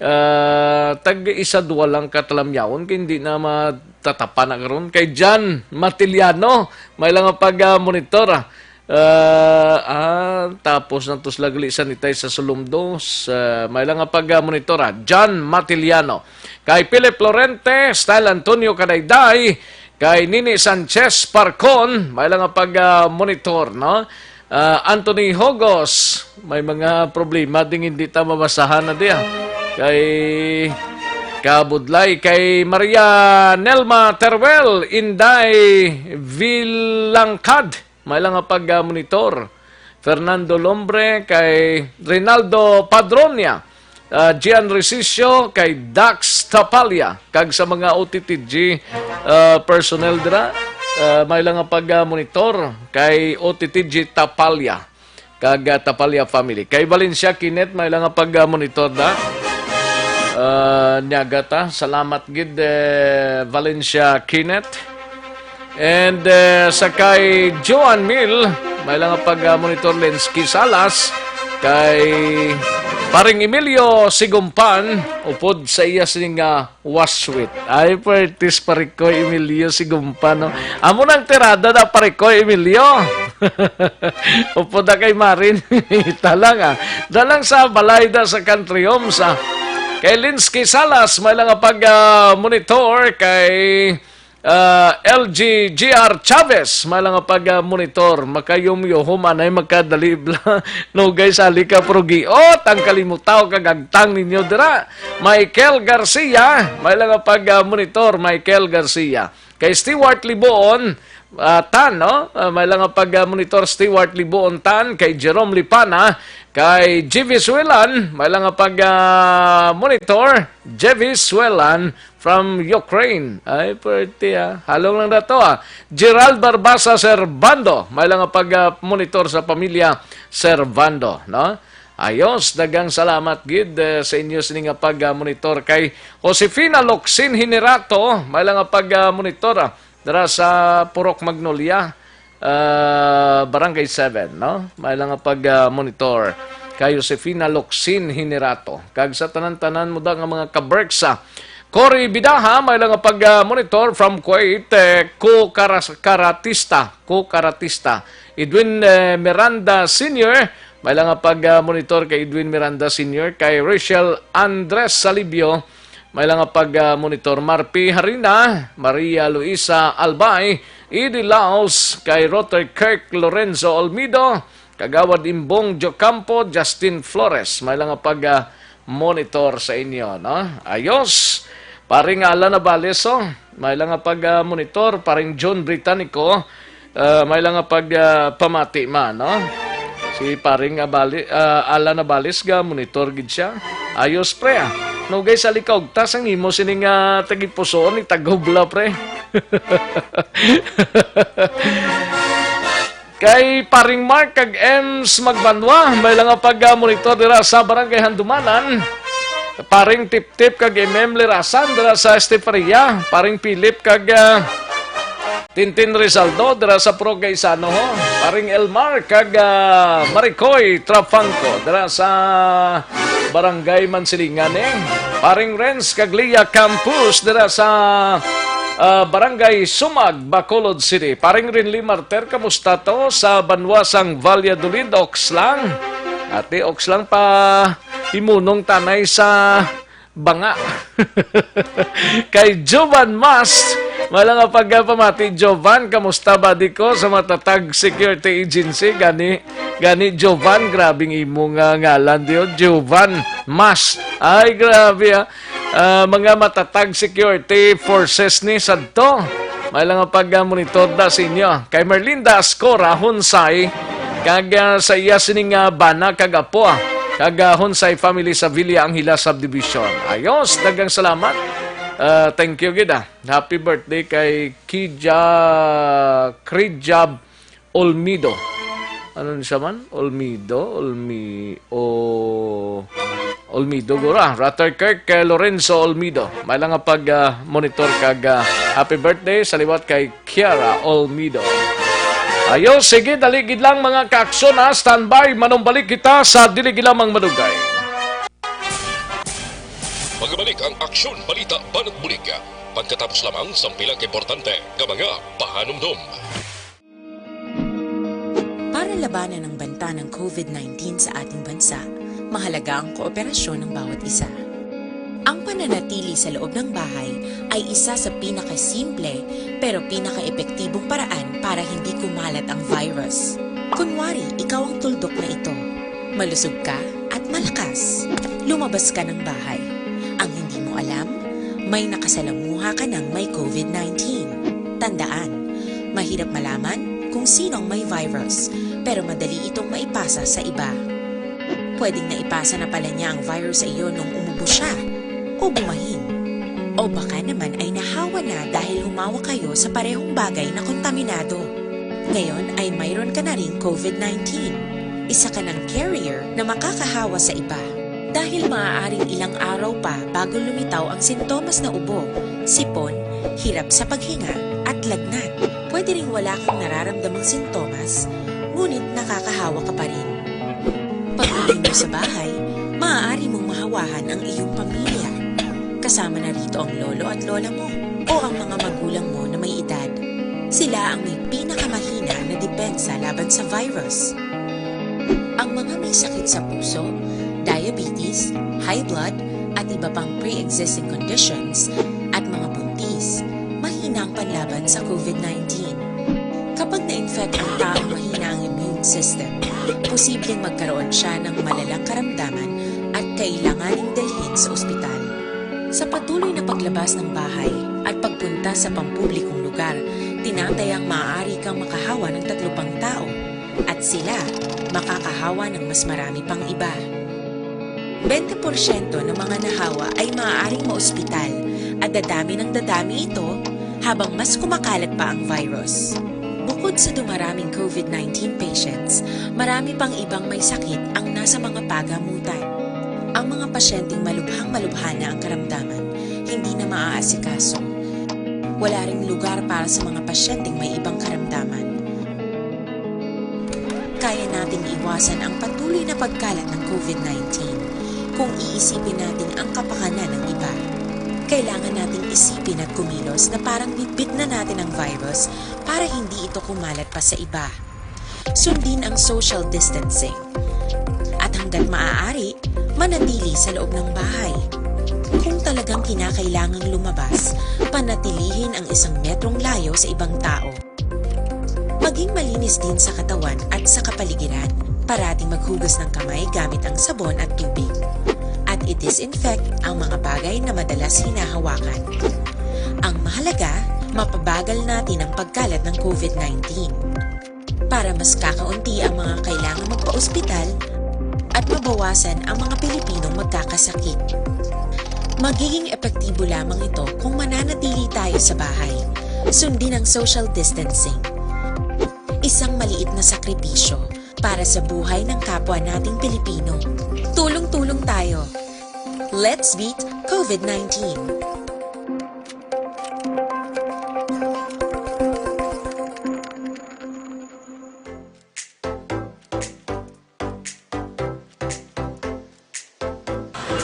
Ah, tag isa duha lang ka talamyawon kay hindi na matatapa na karon. Kay John Matiliano, may lang nga pag-monitor, ah. Ah, ah, tapos na to sila gali sanitay sa Sulumdos. Ah, may lang nga pag-monitor, ah. John Matiliano. Kay Philip Lorente, Style Antonio Kadayday, kay Nini Sanchez Parcon, may lang nga pag-monitor, no? Ah, Anthony Hogos, may mga problema ding hindi ta mabasahan na diya. Kay Kabudlay, kay Maria Nelma Teruel, Inday Vilangcad, may lang nga pag-monitor. Fernando Lombre, kay Rinaldo Padronia, ah, Gian Resicio, kay Dax Tapalya, kag sa mga O T T G, ah, personnel dira, ah, may lang nga pag-monitor kay O T T G Tapalya, kag, ah, Tapalya family. Kay Valencia Kenneth, may lang nga pag-monitor da. Ah, nyaga ta. Salamat gid, eh, Valencia Kenneth. And, eh, sa kay Joan Mill, may lang nga pag-monitor Lensky Salas, kay Paring Emilio Sigumpan, upod sa iya sini nga waswit. Ay, pertis Parikoy Emilio Sigumpan, no? Amo nang tirada na Parikoy Emilio. Upod na kay Marin. Talang, ah. Dalang sa balay da sa country homes, ah. Kay Lensky Salas, may lang nga pag-monitor kay ah, L G G R Chavez, may lang nga pag-monitor, makayumyuhom anay makadali bla. Nugay sali ka prugi. Oh, tang kalimutaw kag agtang ninyo dira. Michael Garcia, may lang nga pag-monitor, Michael Garcia. Kay Stewart Liboon, ah, Tan, no? Ah, may lang nga pag-monitor, Stewart Liboon Tan, kay Jerome Lipana, kay G V Suelan, may lang nga pag-monitor, G V Suelan, from Ukraine. Ay, pwerte, ah. Halong lang na to, ah. Gerald Barbasa Servando. May lang nga pag-monitor sa pamilya Servando, no? Ayos, dagang salamat gid, eh, sa inyo sini nga pag-monitor kay Josefina Locsin Hinerato. May lang nga pag-monitor, ah, dira sa Purok Magnolia, ah, Barangay seven, no? May lang nga pag-monitor kay Josefina Locsin Hinerato. Kag sa tanan-tanan mo da nga mga kaberks, ah, Cory Bidaha, may lang nga pag-monitor from Kuwait, eh, Ko Karas-, Karatista, Ko Karatista. Edwin, eh, Miranda Senior, may lang nga pag-monitor kay Edwin Miranda Senior, kay Rachel Andres Salibio, may lang nga pag-monitor Marpi Harina, Maria Luisa Albay, Edie Laos, kay Rother Kirk Lorenzo Olmido, Kagawad Imbong Jocampo, Justin Flores, may lang nga pag-monitor sa inyo, no? Ayos. Paring Alan Abales, oh. May lang nga pag-monitor. Paring John Britannico, ah, may lang nga pag, ah, pamati man, no? Si Paring Abali-, ah, Alan Abales ga monitor gid siya. Ayos, pre, ah. Nugay sa likaw, tas ang imo sining, ah, tagipusoon ni Tagubla, pre. Kay Paring Mark kag Ems Magbanwa, may lang nga pag-monitor dira sa Barangay Handumanan. Paring Tiptip kag M M Lirasan dira sa Esteferia. Paring Philip kag, ah, Tintin Rizaldo dira sa Purok Gaisano, ho. Paring Elmar kag, ah, Maricoy Trafangco dira sa Barangay Mansilingan, eh. Paring Renz kag Lia Campus dira sa, ah, Barangay Sumag, Bacolod City. Paring Rinli Marter, kamusta to sa banwa sang Valladolid, Oxlang? Ati, Oxlang pa imunong tanay sa banga. Kay Jovan Mas, wala nga pagpamati, Jovan, kamusta ba di ko sa matatag security agency? Gani, gani, Jovan, grabing imo nga ngalan diyo, Jovan Mas. Ay, grabe, ah. Ah, mga matatag security forces ni sadto. May lang nga pag-monitor da sa inyo. Kay Merlinda Ascora, Hunsay, kag, ah, sa iya sining, ah, bana kag apo, ah, kag, ah, Hunsay family sa Villa Angela Subdivision. Ayos, daghang salamat. Ah, thank you gid, ah. Happy birthday kay Kija, Krijab Olmido. Ano ni siya man? Olmido, Olmi-, o, Olmido gura. Rutherkirk kay Lorenzo Olmido. May lang nga pag, ah, monitor kag, ah, happy birthday sa liwat kay Kiara Olmido. Ayo, sige, dali gid lang, mga kaaksyon, ha. Standby, manumbalik kita sa dili gid lamang madugay. Magabalik ang aksyon, balita, banat bulig. Pagkatapos lamang sang pila ka importante nga mga pahanumdom. Para labanan ang banta ng covid nineteen sa ating bansa, mahalaga ang kooperasyon ng bawat isa. Ang pananatili sa loob ng bahay ay isa sa pinakasimple pero pinakaepektibong paraan para hindi kumalat ang virus. Kunwari, ikaw ang tuldok na ito. Malusog ka at malakas. Lumabas ka ng bahay. Ang hindi mo alam, may nakasalamuha ka ng may covid nineteen. Tandaan, mahirap malaman kung sino ang may virus, pero madali itong maipasa sa iba. Pwedeng naipasa na pala niya ang virus sa iyo nung umubo siya o bumahin. O baka naman ay nahawa na dahil humawak kayo sa parehong bagay na kontaminado. Ngayon ay mayroon ka na ring COVID nineteen. Isa ka ng carrier na makakahawa sa iba. Dahil maaaring ilang araw pa bago lumitaw ang sintomas na ubo, sipon, hirap sa paghinga, at lagnat. Pwede ring wala kang nararamdamang sintomas, ngunit nakakahawa ka pa rin. Pag-uwi mo sa bahay, maaari mong mahawahan ang iyong pamilya. Kasama na rito ang lolo at lola mo o ang mga magulang mo na may edad. Sila ang may pinakamahina na depensa laban sa virus. Ang mga may sakit sa puso, diabetes, high blood, at iba pang pre-existing conditions, at mga buntis, mahina ang panlaban sa COVID nineteen. Kapag na-infect ang taong mahina ang immune system, posibleng magkaroon siya ng malalang karamdaman at kailanganing dalhin sa ospital. Sa patuloy na paglabas ng bahay at pagpunta sa pampublikong lugar, tinatayang maaari kang makahawa ng tatlo pang tao, at sila makakahawa ng mas marami pang iba. Bente porsyento ng mga nahawa ay maaaring maospital, at dadami ng dadami ito habang mas kumakalat pa ang virus. Bukod sa dumaraming COVID nineteen patients, marami pang ibang may sakit ang nasa mga pagamutan. Ang mga pasyenteng malubhang-malubha na ang karamdaman, hindi na maaasikaso. Wala ring lugar para sa mga pasyenteng may ibang karamdaman. Kaya nating iwasan ang patuloy na pagkalat ng COVID nineteen kung iisipin natin ang kapakanan ng iba. Kailangan nating isipin at kumilos na parang bitbit na natin ang virus para hindi ito kumalat pa sa iba. Sundin ang social distancing. At hanggat maaari, manatili sa loob ng bahay. Kung talagang kinakailangang lumabas, panatilihin ang isang metrong layo sa ibang tao. Maging malinis din sa katawan at sa kapaligiran. Parating maghugas ng kamay gamit ang sabon at tubig. At i-disinfect ang mga bagay na madalas hinahawakan. Ang mahalaga, mapabagal natin ang pagkalat ng COVID nineteen. Para mas kakaunti ang mga kailangang magpa-ospital at mabawasan ang mga Pilipinong magkakasakit. Magiging epektibo lamang ito kung mananatili tayo sa bahay. Sundin ang social distancing. Isang maliit na sakripisyo para sa buhay ng kapwa nating Pilipino. Tulong-tulong tayo. Let's beat COVID nineteen.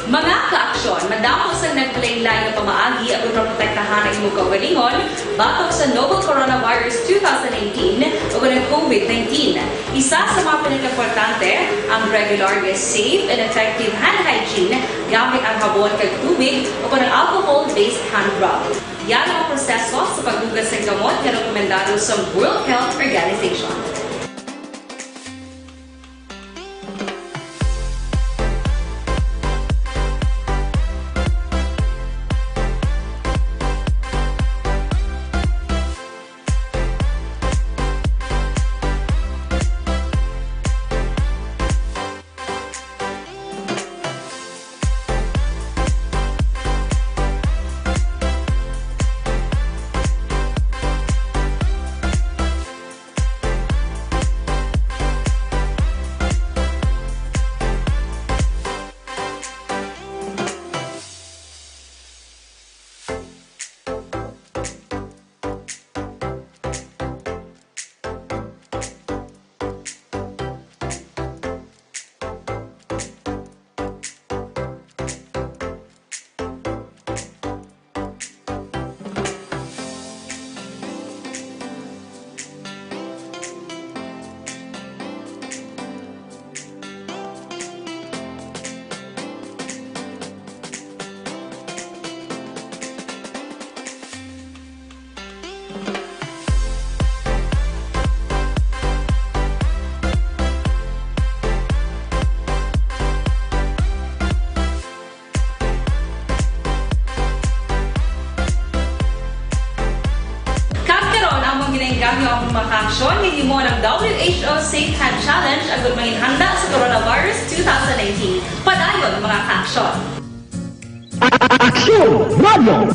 Mga ka-aksyon, madamo sang naglain-lain nga pamaagi aron maprotektahan ang imong kaugalingon batok sa novel coronavirus two thousand nineteen o ang COVID nineteen. Isa sa mga pinakaimportante ang regular nga safe and effective hand hygiene gamit ang habon kag tubig o ang alcohol-based hand rub. Yara ang proseso sa paghugas sang kamot nga rekomendado sa World Health Organization. Gamyo ang mga kaaksyon nga himo ng W H O Safe Hand Challenge agud manginhanda sa coronavirus two thousand nineteen. Padayon, mga kaaksyon. Aksyon Radio!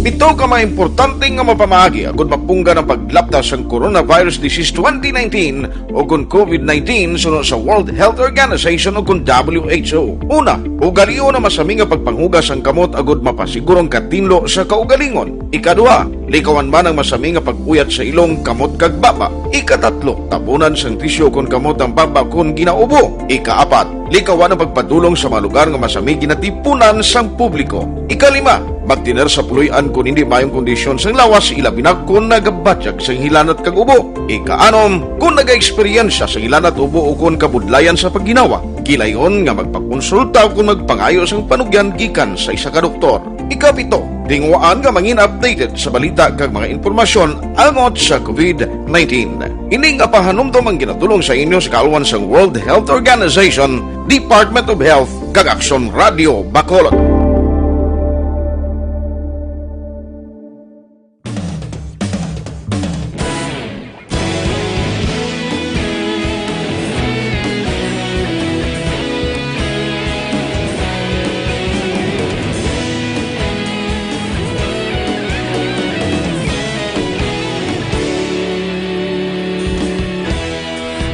Pito ka mga importante nga mapamaagi agud mapunggan ang paglapta sang coronavirus disease twenty nineteen o kon COVID nineteen suno sa World Health Organization o kon W H O. Una, ugalion ang masami nga pagpanghugas sang kamot agud mapasiguro ang katinlo sa kaugalingon. Ikaduha, likawan man ang masami nga pag-uyat sa ilong, kamot kag baba. Ikatatlo, tabunan sang tisyu kon kamot ang baba kon ginaubo. Ikaapat, likawan ang pagpadulong sa mga lugar nga masami ginatipunan sang publiko. Ikalima, magtener sa puloy-an kon hindi maayong kondisyon sang lawas, ilabi na kon nagabatyag sang hilanat kag ubo. Ikaanom, kon nagaeksperyensya sang hilanat, ubo, o kon kabudlayan sa pagginawa, gilayon nga magpakonsulta o kon magpangayo sang panugyan gikan sa isa ka doktor. Ikapito, tinguhaan nga mangin updated sa balita kag mga impormasyon angot sa COVID nineteen. Ini nga pahanumdom ang ginadul-ong sa inyo sa kaalwan sang World Health Organization, Department of Health, kag Aksyon Radio Bacolod.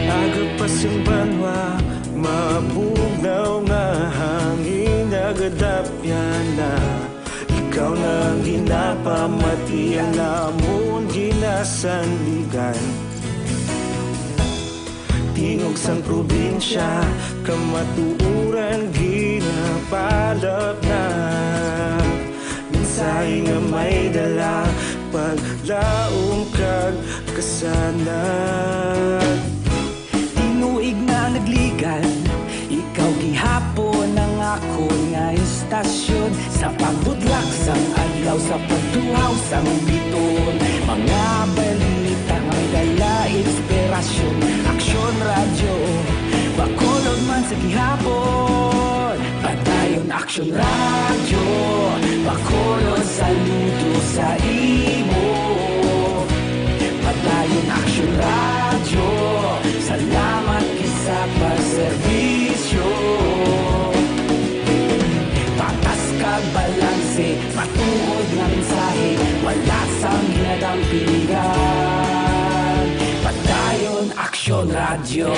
Aga pa sing banwa, mabugnaw nga hangin, nagadapyan na. Ikaw na ang ginapamati, ang amon ginasandigan. Tingog sang probinsya, kamatuoran ginapalapnap. Mensahe nga may dala, paglaom kag kasanag. Tinuig na nagligad, ikaw gihapon ang akon nga istasyon. Sa pagbutlak sang adlaw, sa pagtuhaw sang biton, mga balita nga may dala inspirasyon. Aksyon Radyo, Bacolod man sa gihapon. Padayon Aksyon Radyo, Bacolod, saludo sa imo. Padayon Aksyon Radyo, salamat gid sa pagserbisyo. Patas kag balanse, matuod nga mensahe, wala sang ginadampingan. Padayon Aksyon Radyo.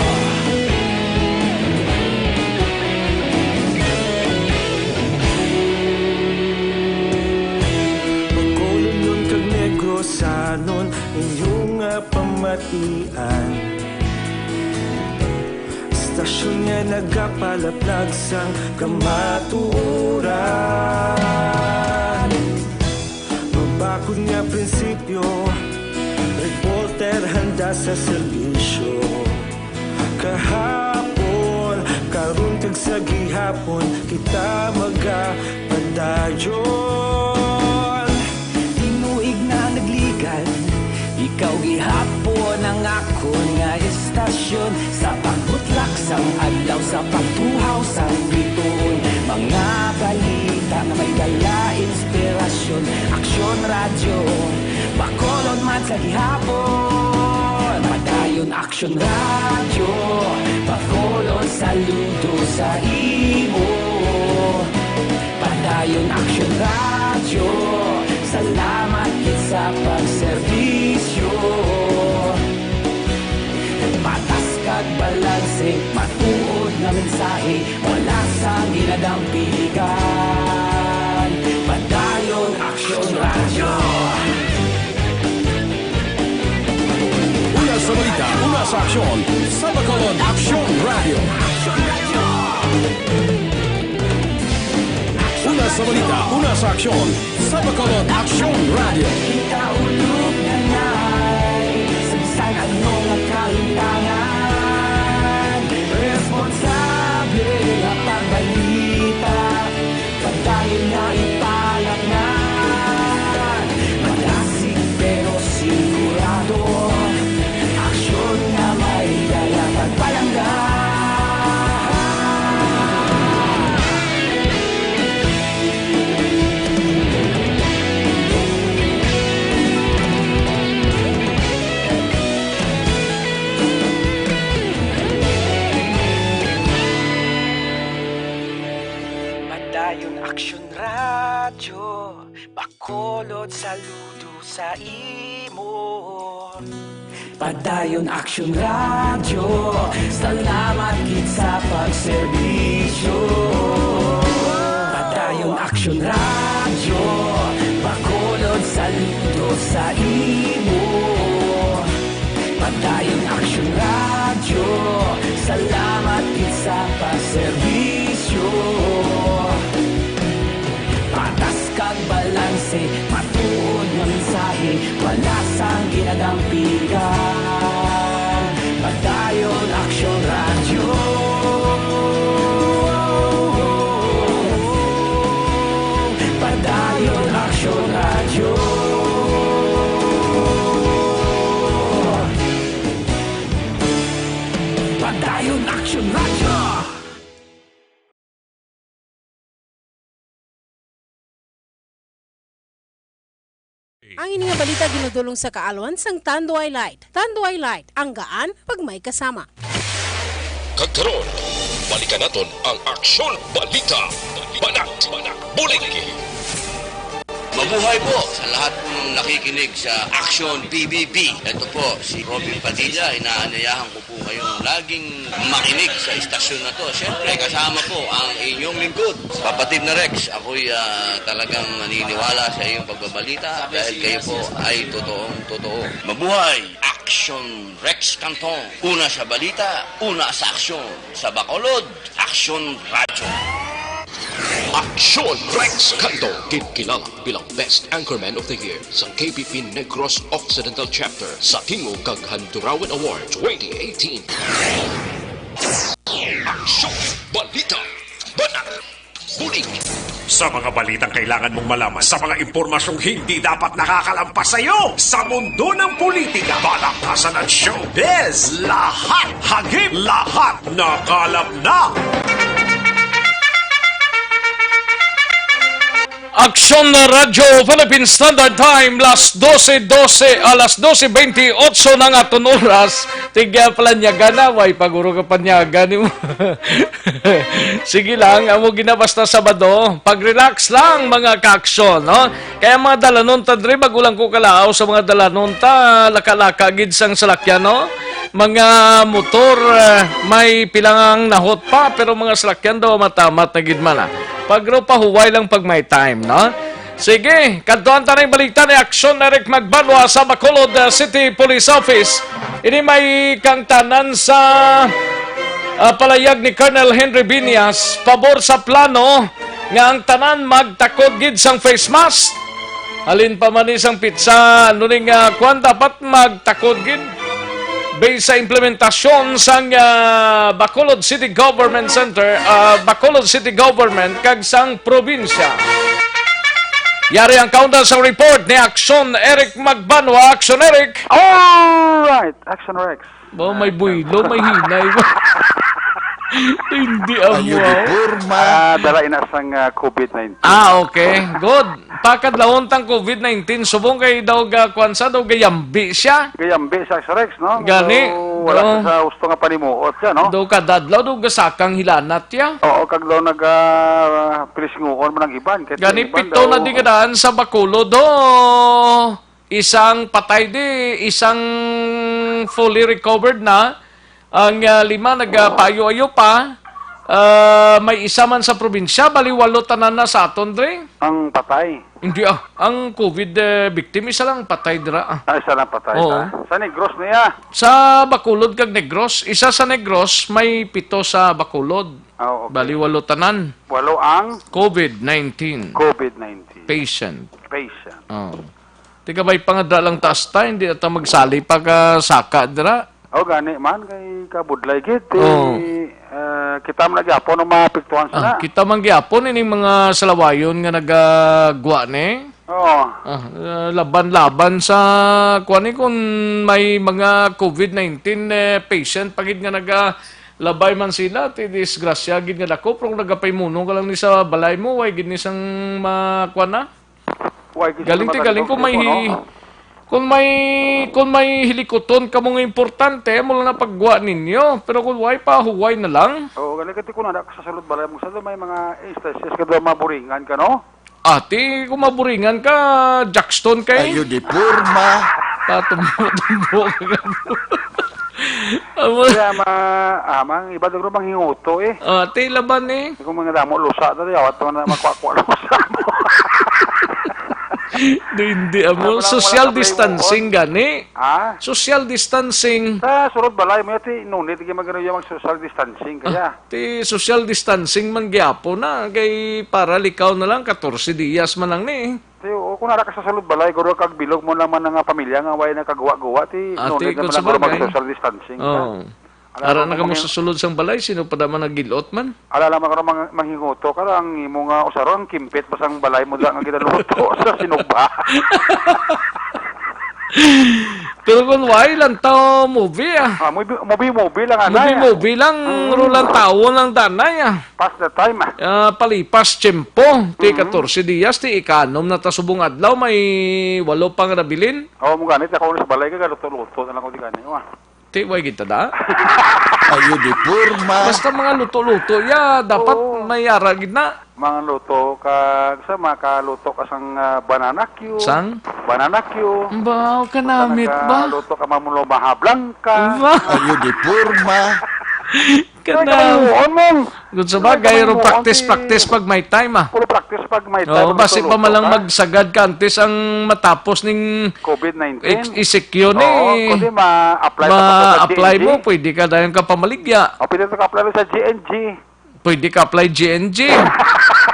Bacolodnon kag Negrosanon, inyo nga pamatian. Istasyon nga nagapalaplag sang kamatuoran. Mabakod nga prinsipyo, reporter handa sa serbisyo. Kahapon, karon, kag sa gihapon, kita magapadayon. Tinuig na nagligad, ikaw gihapon ang akon nga istasyon. Sa pagbutlak sang adlaw, sa pagtuhaw sang bituon, mga balita nga may dala inspirasyon. Aksyon Radyo, Bacolod man sa gihapon. Padayon Aksyon Radyo, Bacolod, saludo sa imo. Padayon Aksyon Radyo, salamat gid sa pagserbisyo. Patas kag balanse, matuod nga mensahe, wala sang ginadampingan. Padayon Aksyon Radyo. Una sa balita, una sa aksyon, sa Bacolod Aksyon Radyo. Una sa balita, una sa aksyon, sa Bacolod Aksyon Radyo. Kita ulog na nay, sa bisan ano nga kahintangan, responsable nga pagbalita. Padayon nga ipalapngan, madasig pero sigurado, aksyon nga may dala pagpalangga. Bacolod, saludo sa imo. Padayon Aksyon Radyo, salamat gid sa pagserbisyo. Padayon Aksyon Radyo, Bacolod, saludo sa imo. Padayon Aksyon Radyo, salamat gid sa pagserbisyo. Patas kag balanse, matuod nga mensahe, wala sang ginadampigan. Padayon Aksyon Radyo. Padayon Aksyon Radyo. Padayon Aksyon Radyo. Ang ini nga balita ginudulong sa kaalwan sang Tanduay Light. Tanduay Light, ang gaan pag may kasama. Kag karon, balikan naton ang Aksyon Balita. Banat, bulig. Mabuhay po sa lahat po ng nakikinig sa Aksyon P B B. Ito po si Robin Padilla. Inaanyayahan ko po kayong laging makinig sa istasyon na to. Siyempre, kasama po ang inyong lingkod, Papatid na Rex. Ako'y, ah, talagang naniniwala sa iyong pagbabalita dahil kayo po ay totoong totoo. Mabuhay! Aksyon Rex Cantong. Una sa balita, una sa aksyon. Sa Bacolod, Aksyon Radyo. Aksyon Rex Cantong, ginkilala bilang Best Anchorman of the Year sang K P P Negros Occidental Chapter sa Tingog kag Handurawan Award twenty eighteen. Aksyon! Balita! Banat! Bulig! Sa mga balitang kailangan mong malaman, sa mga impormasyong hindi dapat nakakalampas sa iyo, sa mundo ng politika, balaktasan at showbiz, lahat hagip, lahat nakalap na. Aksyon na Radyo Philippine Standard Time, las dose dose, alas dose veintiocho na nga aton oras. Tigya pala niya gana, way paguro ka pa niya gani mo. Sige lang, amo gina basta Sabado. Pag-relax lang, mga kaaksyon, no? Kaya mga dalanon ta diri, bago lang ko kalaaw sa mga dalanon ta, laka-laka gid sang salakyan, no? Mga motor, eh, may pilangang nahot pa, pero mga salakyan daw matamat na gid man, ah. Pag raw pahuway lang pag may time, no? Sige, kadtuan ta ning balita ni Aksyon Eric Magbanwa sa Bacolod, uh, City Police Office. Ini may kangtanan sa, uh, palayag ni Colonel Henry Viñas, pabor sa plano nga ang tanan magtakod gid sang face mask. Halin pa man ni sang pitsa, ano ning, uh, kwan, dapat magtakod gid. Based sa implementasyon sang, ah, Bacolod City Government Center, ah, Bacolod City Government kag sang probinsya. Yari ang kaunda sang report ni Aksyon Eric Magbanwa. Aksyon, Eric! Alright! Aksyon, Rex. Ba, may buylo, may hinay ba? Hindi ang Ayo, wow. Di forma. Ah, dala ina sang, ah, covid nineteen. Ah, okay. Good. Pakadlawon tang covid nineteen, subong kay daw ga-, kwan sa, daw gayambi siya. Gayambi siya, Rex, no? Gani, So, wala no. siya sa husto nga panimuot siya, no? Daw kada adlaw, daw gasakang hilanat ya. Oo, kag daw nag, ah, pilisnguon man ang iban. Kahit Gani, ang iban pito daw na di kadaan sa Bacolod, do. Isang patay di, isang fully recovered na. Ang, ah, lima nagapaayo-ayo pa. Ah, may isa man sa probinsya, bali walo tanan na sa aton, Dre. Ang patay. Hindi, ah. Ang covid, eh, victim, isa lang patay dira, ah. Ah, isa lang patay, Oo. ah. Sa Negros niya? Sa Bacolod kag Negros. Isa sa Negros, may pito sa Bacolod. Ah, okay. Bali, walo tanan. Walo ang covid nineteen. covid nineteen. Patient. Patient. Oh. Tiga may pangadra lang taas ta, hindi ata magsali pagkasaka dira. O, gani man, kay kabudlay gid, eh, Oh. eh, kita man nagyapon ang maapektuhan sila. Ah, kita man gyapon ining mga salawayon nga nagagwa ni. Oo. Ah, eh, laban-laban sa, kuwan ni, kung may mga covid nineteen, eh, patient pa gid nga nagalabay man sila, ti disgrasya gid nga dako, pero kung nagapaymuno ka lang ni sa balay mo, way gid ni sang ma-, kuwan na. Why, gusto Galing naman ti galing talaga kung may, ang grupo, no? kung may, kung may hilikuton kamo nga importante, amo lang na pagguwa ninyo. Pero kung way pa, huway na lang. Oo, galing ka, ti kung anak sa sulod balay mo, sa may mga instances ka doon, maburingan ka, no? Ati, kung maburingan ka, Jackson kay. Ayo di porma. Patumbo-tumbo ka. Amo. Kaya ma, ah, mang iba daw manghinguto eh. Ati, laban eh. Kung mga damo, lusa na, yawat naman na makuha-kuha lusa mo. Di, hindi, amo. Ano, wala, social wala ka play distancing mo, gani. Ha? Social distancing. Sa sulod balay mo, ati, nunit, di magano yung mag-social distancing, kaya. Ti social distancing man gyapon na, kay para likaw na lang, katorse dias man lang ni. Ti, o, kung ara ka sa sulod balay, guro kag bilog mo naman nga pamilya nga way nagkaguwa-guwa, ti Ah, no ti, need kung naman sa ang guro bagay. Mag-social distancing ka. Oo. Alam Ara mo na kung kamo maging sa sulod sang balay, sino pa da man nagilot man? Alala mo karon mang-, manghinguto ka, ang imo nga usaron, kimpit pa sang balay mo da nga ginaluto sa sinugba. Pero kung why lang to movie, ah. Ah, movie, movie, movie lang, anay, ah. Movie-movie lang, Mm. ro lang tawo lang danay, ah. Pass the time, ah. Ah, palipas tiyempo, ti Mhm. katorse dias, ti ikanom na ta subong adlaw, may walo pa nga nabilin. Oo, mo ganit, ako sa balay ka, galuto-luto na lang ko di gani, wa. Ti, way kita da? Ayo di porma. Basta mga luto-luto, ya, dapat Oo. may ara gid na. Mga luto ka, sa makaluto ka sang, ah, banana cue. Sang? Banana cue. Baw, kanamit Basta ba? Nakaluto ka mamulo mahablang ka. Ba? Ayo di porma. Kana. Ay, kamuon, mong. Gud sa bagay, Ay, ro kamuon practice, si practice pag may time, ah. Puro practice pag may time, Oo, basi luto-luto pa man lang ka. Magsagad ka antes ang matapos ning COVID nineteen. Ex-, E C Q ni. Oo, kundi ma-apply ka pa sa Ma-apply G N G. Mo, pwede ka dayon ka pamaligya. O, pwede ka apply sa G N G. Pwede ka apply G N G.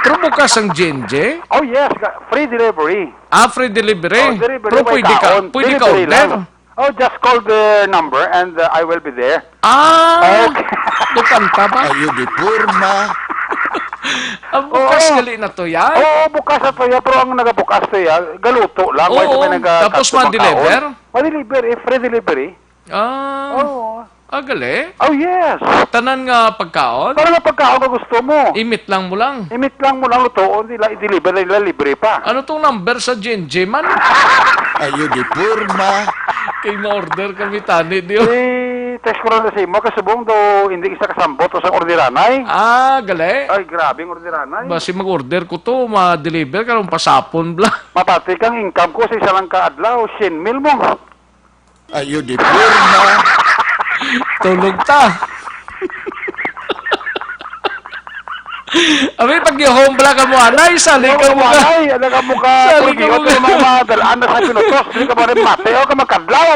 Pero bukas ang G N G? Oh, yes. Ga-, free delivery. Ah, free delivery. Oh, delivery, pero may pwede ka, kaon. Pwede ka Delivery order? Lang. Oh, just call the number and, uh, I will be there. Ah, Okay. Bukanta ba? Ayo di porma. Ah, bukas Oo. Gali na to yan? Oo, bukas na to yan. Pero ang nagabukas to yan, galuto lang. Wala Oo, may naga-, tapos customer ma-deliver? Kaon. Ma-deliver, eh, free delivery. Ah. Oo. Ah, gali? Oh, yes. Tanan nga pagkaon? Para nga pagkaon nga gusto mo. Imit lang mo lang. Imit lang mo lang lutoon, nila i-deliver nila libre pa. Ano tong number sa G N G man? Ayo di porma. Kay ma-order kami tani diyo. Eh, text ko lang na sa imo, kasubong do, hindi isa kasambot o sa orderanay. Ah, gali? Ay, grabe ang orderanay. Basi mag-order ko to, ma-deliver karong pasapon bla. Mapati kang income ko sa isa lang ka adlaw, cien mil mo. Ayo di porma. Tulog ta. Abi, pag-ihom bala ka mo, anay, sali ka mo ka. Anay, ano ka mo ka, sali ka mo ka. Mga, mga dalaan na sa pinutos, hindi ka ba rin mati, o ka magkadlaw.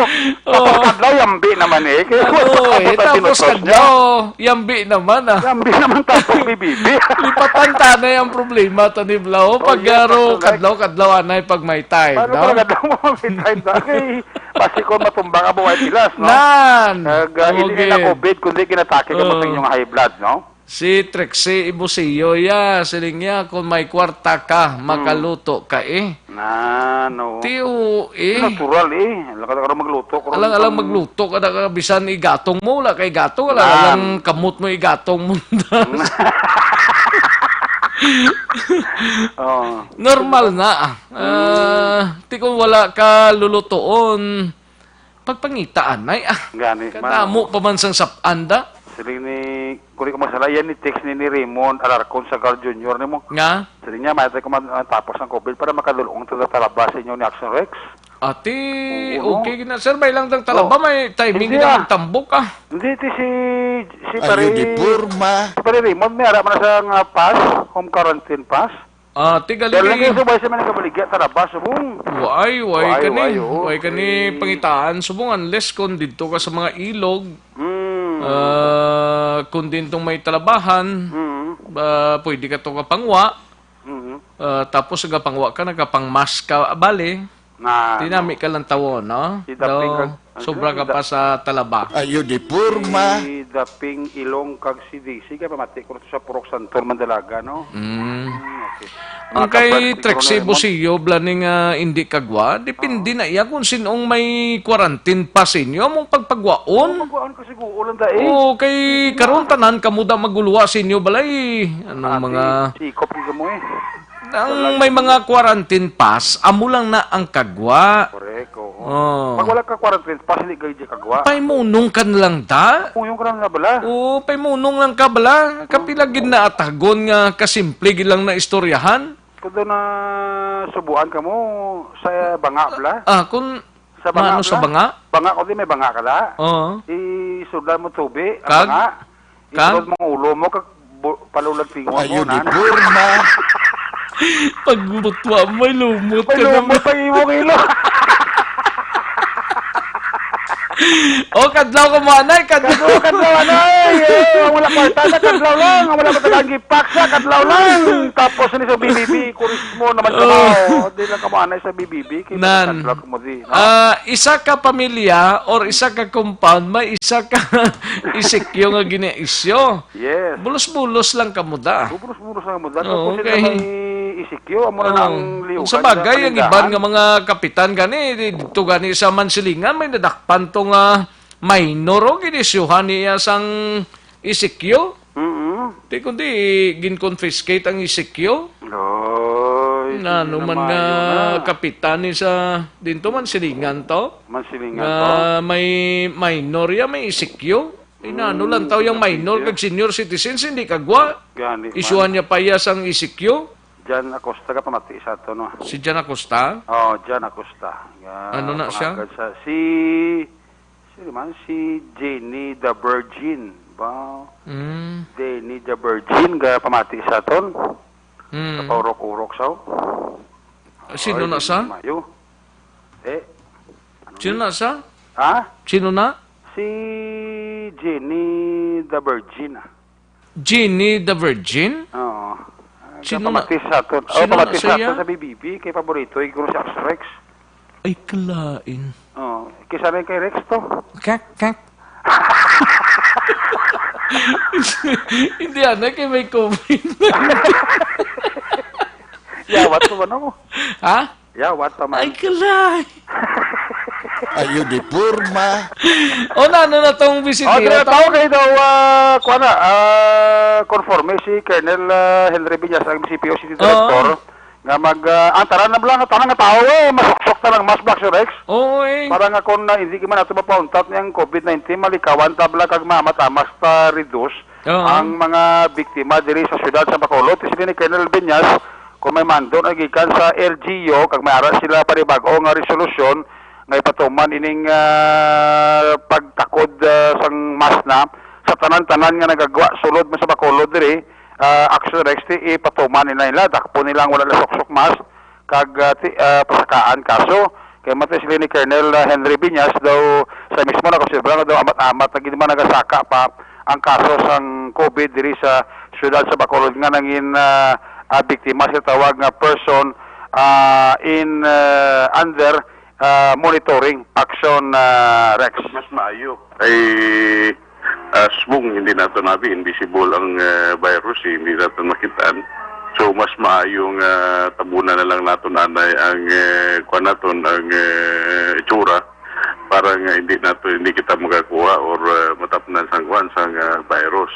Oo. Tapos kadlaw, yambi naman eh. Kaya ano, eh, tapos kadlaw, yambi naman, ah. Yambi naman, tapos bibibi. Lipatan tanay ang problema, Tony Blau. Oh, pag, yes, ah, ro, correct. Kadlaw-kadlaw, anay, pag may time, no? Paano pag kadlaw mo may time, dahil Basi kon matumba ka, buhay pilas, no? Nan! Kag, ah, hindi Okay. na COVID, kundi kinatake ka mo sa Oo. inyong high blood, no? Si Trixie Ibusio, ya, siling niya, kung may kwarta ka, Hmm. makaluto ka, eh. Na, no. Tiyo, eh. Natural, eh. Alam ka na karon magluto, karon Alang-alang pang- magluto ka na ka, bisan igatong mo, wala kay gatong, wala Nan. lang kamot mo igatong mo. Oo. Normal na, ah. Ah, Mm. Ti kung wala ka lulutuon, pagpangitaan, ay, ah, Gani, kadamo man. Pa man sang sap-an da. Siling ni, kung di ko masala, yan ni text ni, ni Raymond Alarcon Sagar Junior ni mo. Nga? Siling niya, may tayo kuman, ah, tapos ang COVID para makadulong sa talaba sa inyo ni Action Rex. Ati, Oo, no? Okay na, sir. May lang tang talaba, Oh. may timing Hindi, na ah. Ang tambok, ah. Hindi, ti si, si Ayo, pare, di porma. Si pare Raymond, may ara man na sa nga pass, home quarantine pass. Ah, tiga Pero lagi. Lagi subay sa mga kabaligya, taraba, subong. Way, way Way, kani. Way, oo. Way kani Eh. Pangitaan, subong, unless kung dito ka sa mga ilog, Mm. ah, kung dintong may talabahan, Mm. ah, pwede ka to kapangwa. Mm. Ah, tapos kapangwa ka, nakapang-mask ka, bali. Na, Tinami no. Ka lang tawo, no? Si Daping Daw, kag-, ano sobra yun? Ka Si pa Da-, sa talaba. Ayo, di porma. Si Daping Ilong kag si Daisy, kaya pamati ko sa Purok Santor, Mandalaga, no? Mm. Mm, okay. Ang Mga kay kabag, Trixie siguro na, Busillo, blaning, ah, hindi kagwa, depende Oo. Na iya kung sinong may quarantine pa sa inyo, among pagpagwaon. Oo, pagwaon ko siguro lang, dai. Oo, kay Hindi na. Karon tanan kamo da maguluwa sa inyo balay. Anong Ate, mga sikop yung mo eh. Ang Talagang may mga quarantine pass, amo lang na ang kagwa. Correct, oo. Oh. Pag wala ka quarantine pass, hindi ka di kagwa. Paimunong ka na lang ta? Puyong ka na bala. Oo, paimunong lang ka bala. Kapila gid na atagon nga kasimple gid lang na istoryahan. Kung doon na subuan ka mo sa banga bala? Ah, kung Sa banga maano sa bala? Banga? Banga, kung di may banga ka da? Oo. Isudlan mo tubi, ang Kag? Banga. Kag? Isulod mo ang ulo mo, kag bu-, palulag tingon mo, Ayun, nan. Di forma. Pag butwa mo, may lumot May ka lumot naman. Ang imong ilo. Oh, kadlaw ka mo, anay, kadlaw. Kadlaw, kadlaw, anay. Eh, ang wala kwarta na, kadlaw lang. Ang wala matagang gipaksa, kadlaw lang. Tapos ni sa B B B, kuris mo naman ka Oh. mo. Di lang ka mo, anay sa B B B. Kay Nan. Kadlaw ka mo di, no? Ah, isa ka pamilya or isa ka compound, may isa ka E C Q nga ginaisyo. Yes. Bulos-bulos lang ka mo da. Bulos-bulos lang mo da. Oo, tapos sila okay. May E C Q, amo na Oo. Ang liugan sa bagay, sa ang iban kalindahan. Nga mga kapitan gani, di-, dito gani sa Mansilingan, may nadakpan to nga minor, o, ginisyuhan niya sang E C Q. Mm-mm. Di kundi, gin-confiscate ang E C Q. Oy, Na, sige ano na man nga maayo na. Kapitan ni sa, dinto Mansilingan to? Mansilingan Nga to? May minor ya, may E C Q. Inano lang taw yung minor kag senior citizens, hindi kagwa. Gani man. Isuhan niya pa iya sang E C Q. Jan Acosta ka pamati sa ato, no? Si Jan Acosta? Oh, Jan Acosta. Nga Ano na siya? Pangagad sa, si, sino man? Si Jenny the Virgin. Ba? Mm. Jenny the Virgin, ga pamati sa aton. Mm. Kapaurok-urok sa. Sino Ay, na sa? Mayo. Eh, ano Sino ni? Na sa? Ha? Sino na? Si Jenny the Virgin, ah. Jenny the Virgin? Oo. Sino na? Pamati sa ato. Oh, sino na pamati sa siya? Ato sa B B B, kay paborito, yung si Ax Rex. Ay, kalain. Oh, kisa na kay Rex to. Kak, kak. Hindi, ano, kay may COVID. Yawat ko ba na mo? Ha? Yawat pa man. Ay, kalay. Ayo, di forma. O, na, ano na tong Oh, bisitira? Tinatawag kayo daw, ah, kuha na, ah, conforme si Colonel, ah, Henry Viñas, ang C P O City Oo. Director, nga mag, ah, ang tanan na lang, tanan nga tao, eh, masuksok na lang, mas Black Rex. Oo, eh. Para nga kung, ah, hindi man nato mapauntat niyang COVID nineteen, malikawan tabla kag mamat-amas ta reduce Oo. Ang mga biktima diri sa siyudad sa Bacolod. Ti sila ni Colonel Viñas, kung may mando na gikan sa L G U, kag may ara sila panibag-o nga resolusyon nga ipatuman ining, ah, pagtakod, ah, sang mask na sa tanan-tanan nga nagagwa sulod man sa Bacolod diri, ah, Action Rex, ti ipatuman nila, nila, dakpon nila ang wala nasuksok mask, kag, ah, ti-, ah, pasakaan kaso. Kay matod sila ni Colonel, ah, Henry Viñas daw sa mismo nakasobra nga daw amat-amat na gid man nagasaka pa ang kaso sang COVID diri sa siyudad sa Bacolod nga nangin, ah, ah, biktima sa tawag nga person, ah, in, ah, under, ah, monitoring action, ah, Rex. Mas maayo. Ay, ah, subong hindi nato nabi invisible ang, eh, virus, eh, hindi nato makitaan. So, mas maayo nga tabunan na lang naton anay ang, eh, kuwan naton, ang, eh, itsura para nga hindi nato, hindi kita makakuha or, eh, matapnan sang kuwan, sang, eh, virus.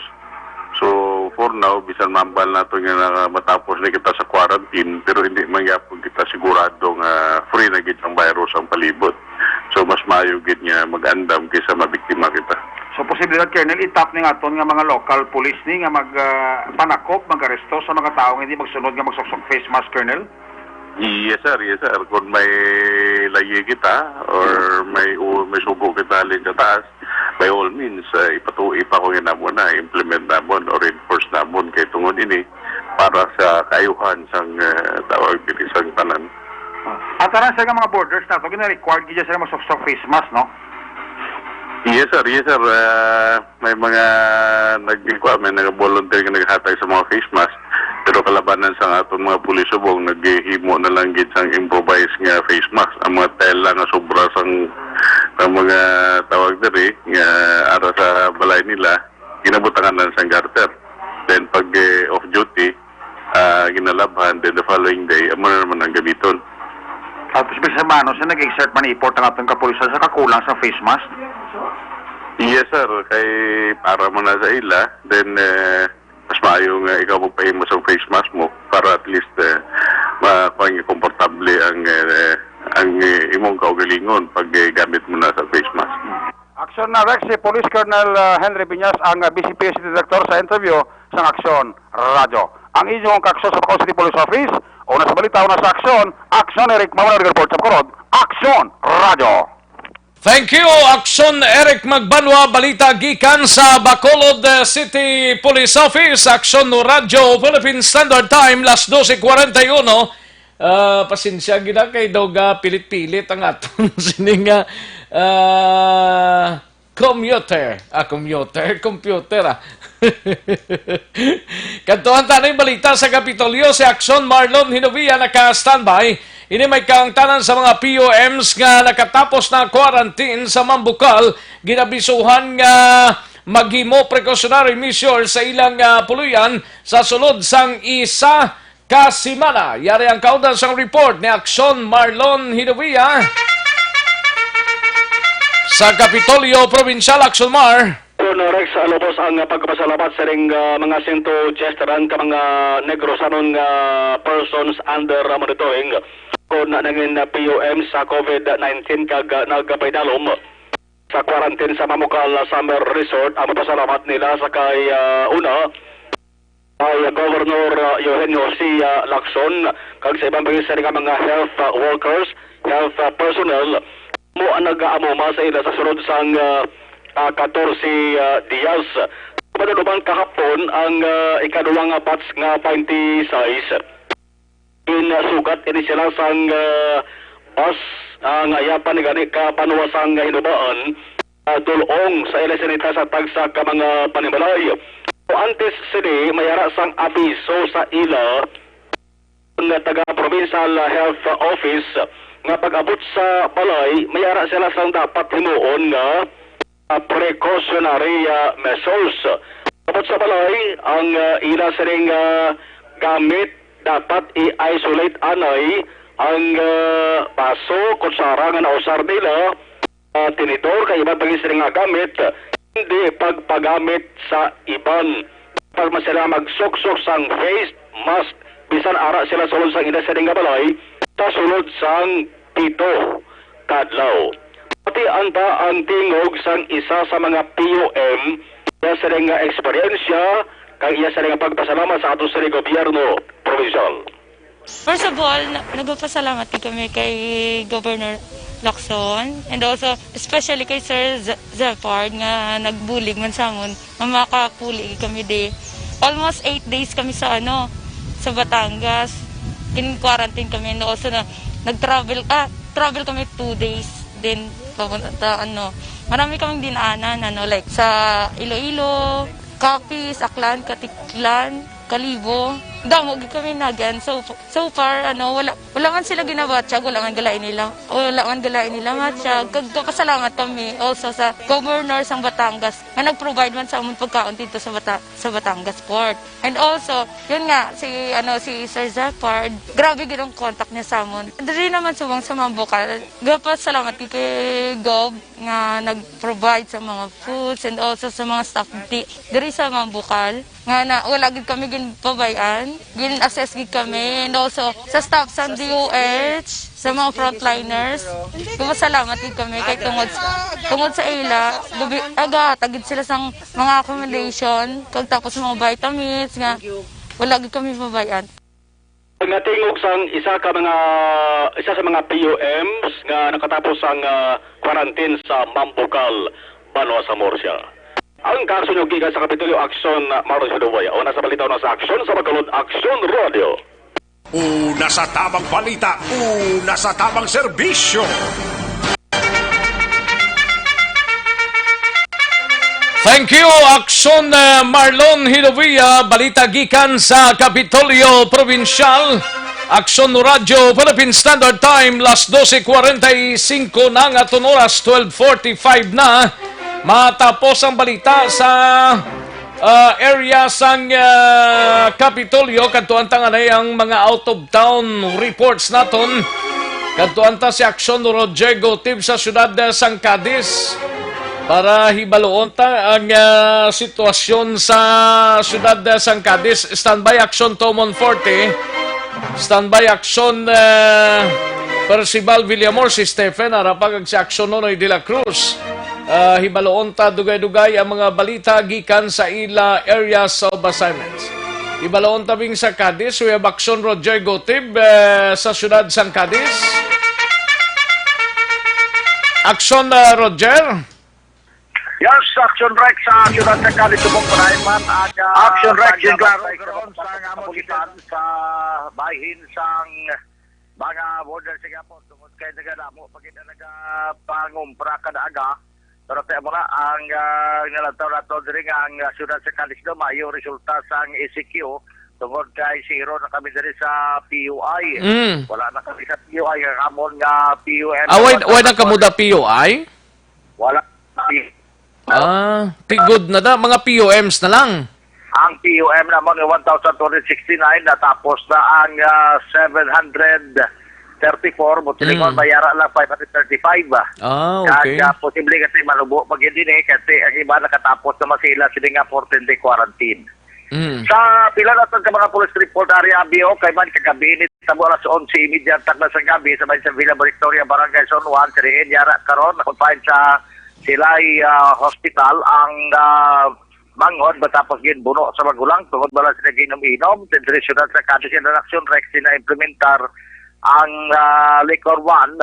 So, for now, bisan mambal nato nga na-, matapos na kita sa quarantine, pero hindi man gyapon kita sigurado nga free na gid ang virus ang palibot. So, mas maayo gid nga mag-andam kaysa mabiktima kita. So, posibilidad, Colonel, itap ning aton nga mga local police ni nga mag, ah, panakop, mag-aresto sa mga tawo nga hindi magsunod nga magsuksok face mask, Colonel? Yes, sir. Yes, sir. Kung may layi kita or may u-, may sugo kita halin sa taas, by all means, ah, ipatuloy pa ko nga namon na, implement namon or enforce namon kay tungod ini para sa kaayuhan sang, ah, tawag diri sang tanan. Ah, at aran sa mga borders nato, gina-required gid sila magsuksok face mask, no? Yes, sir. Yes, sir. Ah, may mga nagkuha, may nag-volunteer nga naghatag sa mga face mask. Pero kalabanan sa aton mga pulis subong, naghimo na lang gid sang improvised nga face mask. Ang mga tela nga sobra sang, ang mga tawag diri, nga ara sa balay nila, ginabutangan lang sang garter. Then pag, eh, off duty, ah, ginalabhan, then the following day, amo na naman ang gamiton. Tapos, bisan mano sa nag-exert man effort ang aton kapulisan sa kakulang sa face mask? Yes, sir. Kay para man na sa ila, then, eh, mas maayo nga ikaw magpahimo sa face mask mo para at least, eh, ma-, kuwan nga komportable ang, eh, ang, eh, imong kaugalingon pag, eh, gamit mo na sa face mask. Action na, Rex, si Police Colonel, ah, Henry Viñas, ang, ah, V C P S City Director sa interview sa Action Radyo. Ang inyong kaaksyon sa Bacolod City Police Office, Una sa balita, una sa aksyon, Aksyon Eric Mamanao nag-report sa Bacolod, Aksyon Radyo. Thank you, Aksyon Eric Magbanwa. Balita gikan sa Bacolod, uh, City Police Office, Aksyon Radyo, Philippine Standard Time, las doce cuarenta y uno. Ah, pasensya gid na kay daw ga pilit-pilit ang aton sining nga, ah, commuter. Ah, commuter, computer, ah. Kadtuan ta na yung balita sa Kapitolyo, si Aksyon Marlon Hinovia naka-standby. Ini may kaangtanan sa mga P O Ms nga nakatapos na quarantine sa Mambukal. Ginabisuhan nga maghimo precautionary measures sa ilang, ah, puluyan sa sulod sang isa ka semana. Yari ang kaundan sang report ni Aksyon Marlon Hinovia sa Kapitolyo Provincial. Aksyon Mar. Kuno, Rex, lubos ang pagpasalamat sa ring, ah, mga sento diyes tanan ka mga Negrosanon nga persons under monitoring kon nangin P O M sa COVID nineteen kag, ah, nagpaidalom sa quarantine sa Mambukal Summer Resort ang pasalamat nila sa kay, ah, una, kay Governor, ah, Eugenio C, ah, Lacson, kag sa iban pa nga mga health, ah, workers, health, ah, personnel, mo ang nag-aamuma sa ila sa sulod sang, ah, ah, catorce, ah, dias. Manunuman kahapon ang, ah, ikaduha nga batch nga twenty-six. Ginsugat ini sila sang, ah, bus, ah, nga iya pa ni gani ka banwa sang Hinubaan, ah, dul-ong sa ila sinita sa tagsa ka mga panimalay. Antes sini, may ara sang abiso sa ila nga taga Provincial Health Office nga pag-abot sa balay, may ara sila sang dapat himuon nga, ah, precautionary, ah, measures. Pag-abot sa balay, ang, ah, ila sining, ah, gamit dapat i-isolate anay ang, ah, baso, kutsara nga nausar nila, ah, tinidor, kay iban pa gid sila nga gamit, hindi pagpagamit sa iban. Dapat man sila magsuksok sang face mask bisan ara sila sulod sang ila sining nga balay sa sulod sang pito ka adlaw. Pati anta ang tingog sang isa sa mga P O M, iya sining nga eksperyensya kag iya sining nga pagpasalamat sa ato sining gobyerno probinsyal. First of all, na-, nagpapasalamat gid kami kay Governor Lacson and also especially kay Sir Z-, Zephyr nga nagbulig man sa amon nga makapuli gid kami di. Almost eight days kami sa, ano, sa Batangas. Kin-quarantine kami and also na nag-travel, ah, travel kami two days din papunta, ano. Marami kaming dinaanan, ano, like sa Iloilo, Capiz, Aklan, Caticlan, Kalibo. Damo gid kami nagan. So, so far, ano, wala, wala man sila ginabatyag, wala man galain nila, wala man galain nila matyag. Kag kapasalamat kami also sa governor sang Batangas nga nag-provide man sa amon pagkaon dito sa Bata-, sa Batangas port. And also, yun nga, si, ano, si Sir Zephyr, grabe gid ang contact niya sa amon. Diri naman subong sa Mambukal, gapasalamat gid kay Gov nga nag-provide sa mga foods and also sa mga staff di, diri sa Mambukal. Nga na, wala gid kami ginpabay-an. Gin-assess gid kami. And also, sa staff sa D O H, sa mga frontliners, gapasalamat gid kami kay tungod, tungod sa ila, gabi, aga, tagid sila sang mga accommodation, kag tapos mga vitamins nga wala gid kami pabay-an. Nga tingog sang isa ka mga, isa sa mga P O Ms nga nakatapos sang, ah, quarantine sa Mambukal, Banwa sa Murcia. Ang kasunod gikan sa Kapitolyo Aksyon, ah, Marlon Hinovia. Una sa balita, una sa aksyon sa Bacolod, Aksyon Radio. Una sa tabang balita, una sa tabang serbisyo. Thank you, Aksyon, uh, Marlon Hilovia. Balita gikan sa Kapitolyo Probinsyal. Aksyon Radyo Philippine Standard Time, las doce cuarenta y cinco na nga aton oras, twelve forty-five na. Matapos ang balita sa, uh, area sang, uh, Kapitolyo, kadtuan ta nga na ang mga out of town reports naton. Kadtuan ta si Aksyon Roger Gotib sa siyudad, eh, sang Cadiz para hibaluon ta ang, ah, sitwasyon sa siyudad, eh, sang Cadiz. Standby Aksyon Tomon Forte. Standby Aksyon, eh, Percival Villamor, si Stephen Arapag, kag si Aksyon Nonoy de la Cruz. Ah, hibaluon ta dugay-dugay ang mga balita gikan sa ila areas of assignments. Ibaloon tabing sa Cadiz, we have Action Roger Gotib, eh, sa siyudad sang Cadiz. Action, eh, Roger. Yes, Action Rex sa siyudad sa Cadiz, subong pa man ang, ah, Action Rex, paglaban klaro, sa karon sa kapulisan sa bahin sang mga border sa Singapore, tungod kay nagadamo pa gid ang nagapangumpra kada aga. Pero tayo mo na ang, ah, nalantaw nato diri nga ang, ah, siyudad sa Cadiz daw maayo resulta sang E C Q tungod kay zero na kami diri sa P U I. Mm. Wala na kami sa P U I, ang amon nga P U M Ah, why, naman why ang na kamo da P U I? Wala. Ah, ti good na da, mga P U Ms na lang. Ang P U M naman nga one thousand two hundred sixty-nine, natapos na ang, ah, seven hundred thirty-four, buti Mm. lingon, mayara lang five hundred thirty-five. Ah, Kag, okay. ah, posible kasi manubo pa gid din eh, kasi ang iba nakatapos naman sila sila nga fourteen-day quarantine. Mm. Sa pila na ka mga police report, Ari Abio, kay man kagabi ini, tabo alas onse y media, takna sa gabi, sa may sa Villa Victoria, Barangay San Juan, Siriin, yara karon, nakumpahin sa Silay, ah, Hospital, ang, ah, manghod matapos ginbuno sa magulang tungod bala sila ginom-inom. Sa siyudad sa Cadiz, in action, Rex, na implementar ang, ah, liquor ban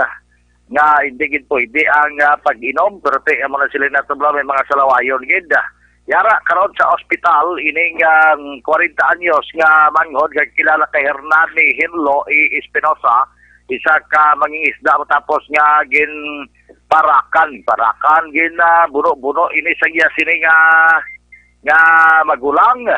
nga hindi gid pwede ang, ah, pag-inom, pero ti-, amo na sila natubla, may mga salawayon gid. Yara karon sa ospital ining, ah, kwarenta anyos nga manghod nga kilala kay Hernani Hinlo E. Espinosa, isa ka mangingisda matapos nga gin parakan, parakan gin, ah, buno-buno ini sa iya sini nga, nga magulang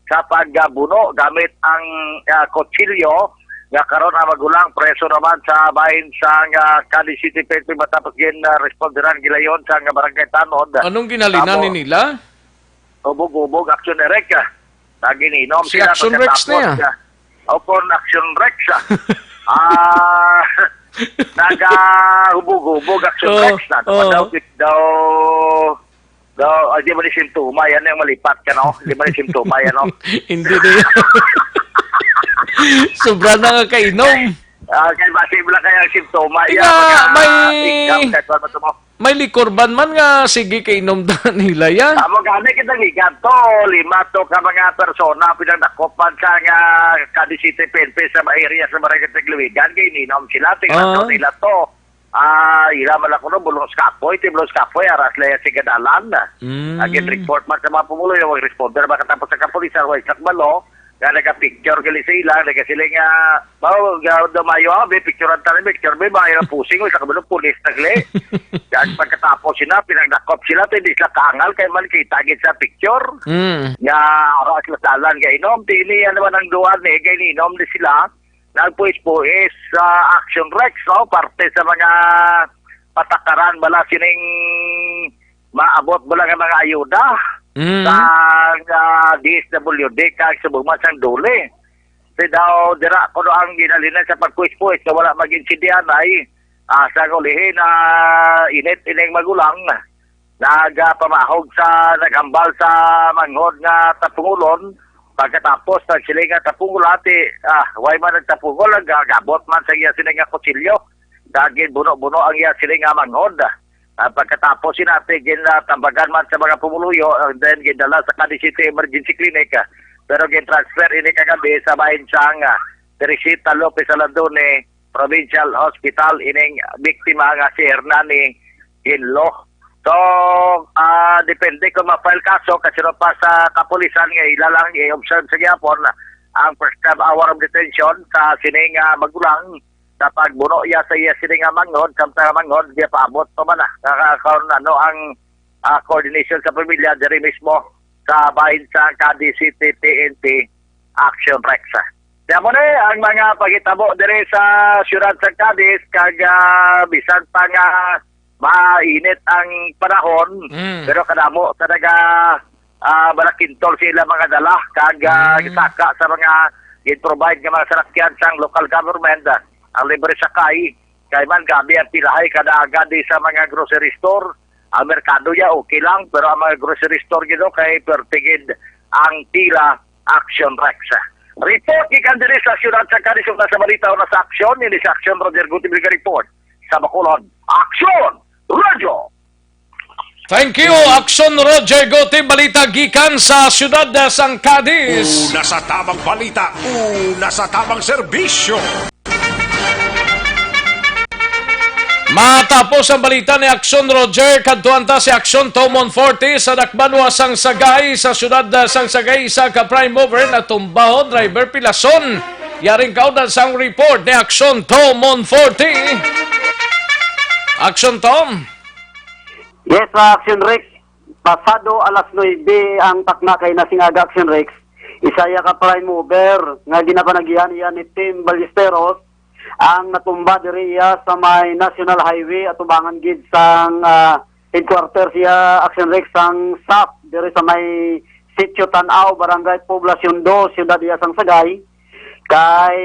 sa pagbuno gamit ang, ah, kutsilyo, nga karon ang magulang preso naman sa bahin sa, ah, Cadiz City P N P matapos gin, ah, responderan gilayon sa, ah, barangay Tanod. Anong ginhalinan Tamo. ni nila? Ubog-ubog, Action Eric, ah. Nag-ininom Si sila Action Rex pagkatapos na yan. niya. O, kon Action Rex, ah. Ah, nagahubog-hubog, Action Oo, Rex na. oo. Daw, daw, daw, ay, di ba ni simptoma? Yan yung malipat ka, no? Di ba ni simptoma yan, no? Hindi na yan. Sobra na nga kainom. Ah, kay basi wala kaya ang simptoma. Di Yan, nga, mga may, ikam, kahit ano mo. may liquor ban man nga, sige, kainom da nila yan. Amo gani kita gikan to, lima to ka mga persona pinagdakop man sa nga Cadiz City P N P sa mga area sa Barangay Tigluwigan, kay ninom sila, tingnan Ah. nila to. Ah, ila man ako no, bulong sa kapoy, ti bulong sa kapoy, aras lang yan sa gadalan. Mm. Agin report man sa mga pumuloy, wag responder, makatapos sa kapulisan, wag sa kabalo, nga nagapicture gali sa ila, nagasiling nga, "Mao, ga-, dumayo, ah, be, picturean ta ni, picture, be, maayo ang pusing, wag sa kabalo, pulis na gali." Yan, pagkatapos sila, pinagdakop sila, ti hindi sila kaangal, kay man kita gid sa picture. Mm. Nga, aras lang sa dalan, kay inom, ti ini, ano man ang duan, eh, kay ninom ni sila, nagpuis-puis sa Action Rex, no? Parte sa mga patakaran bala sining maabot bala nga mga ayuda Mm. sa, ah, D S W D kag subong man sang DOLE. Kay daw dira kuno ang ginhalinan sa pagpuis-puis nga wala mag-insindihanay, ah, sa ulihi na init ining magulang. Nagapamahog sa naghambal sa manghod nga tapungulon, pagkatapos nagsiling nga tapungol ati, ah, way man nagtapungol, nagagabot man sa iya sini nga kutsilyo. Kag ginbuno-buno ang iya sini nga manghod. Ah, pagkatapos sina ati ginatambagan man sa mga pumuluyo, and then gindala sa Cadiz City Emergency Clinic, ah, pero gin-transfer ini kagabi sa bahin sang, ah, Teresita Lopez Alandone Provincial Hospital ining biktima nga si Hernani Hinlo. So, ah, depende kung ma-file kaso, kasi pa sa kapulisan nga ila lang i-observe sa gihapon ang prescribed hour of detention sa sining, ah, magulang sa pagbuno iya sa iya sining, ah, manghod, samtang ang manghod, di paabot pa man, ah, kaka-, kung ano ang, ah, coordination sa pamilya diri mismo sa bahin sa Cadiz City P N P Action Rex. Kaya mo na eh, ang mga pagitabo diri sa siyudad sa Cadiz, kag, ah, bisan pa nga mainit ang panahon, Mm. pero kadamo talaga, ah, malakintol sila mga dala, kag, ah, Mm. saka sa mga gin-provide nga mga salakyan sang local government, ah, ang libre sakay, kay man gabi ang pilahay kada aga di sa mga grocery store, ang merkado ya okay lang, pero ang mga grocery store gid kay pertigid ang pila. Action Rex. Report gikan diri sa siyudad sa Cadiz, una sa balita, una sa aksyon, ini sa aksyon, Roger Gutib report. Sa Bacolod, Action Radio! Thank you, Action Roger Gote. Balita gikan sa siyudad, ah, sang Cadiz. Una sa tamang balita, una sa tamang serbisyo. Matapos ang balita ni Action Roger, kadtuan ta si Action Tom Monforte sa Dakbanwa sang Sagay, sa siyudad, ah, sang Sagay, isa ka prime mover na tumbaho, driver pilason. Yaring kaudan sang report ni Action Tom Monforte. Action Tom. Yes, uh, Action Rex. Pasado alas nuebe ang takna kay nasing aga, Action Rex. Isa ya ka prime mover nga ginapanagihan iya ni Tim Ballesteros ang natumba diri iya sa may National Highway atubangan gid sang, ah, headquarters iya, Action Rex, sang sap diri sa may Sitio Tanaw, Barangay Poblacion Dos, siyudad iya sang Sagay. Kay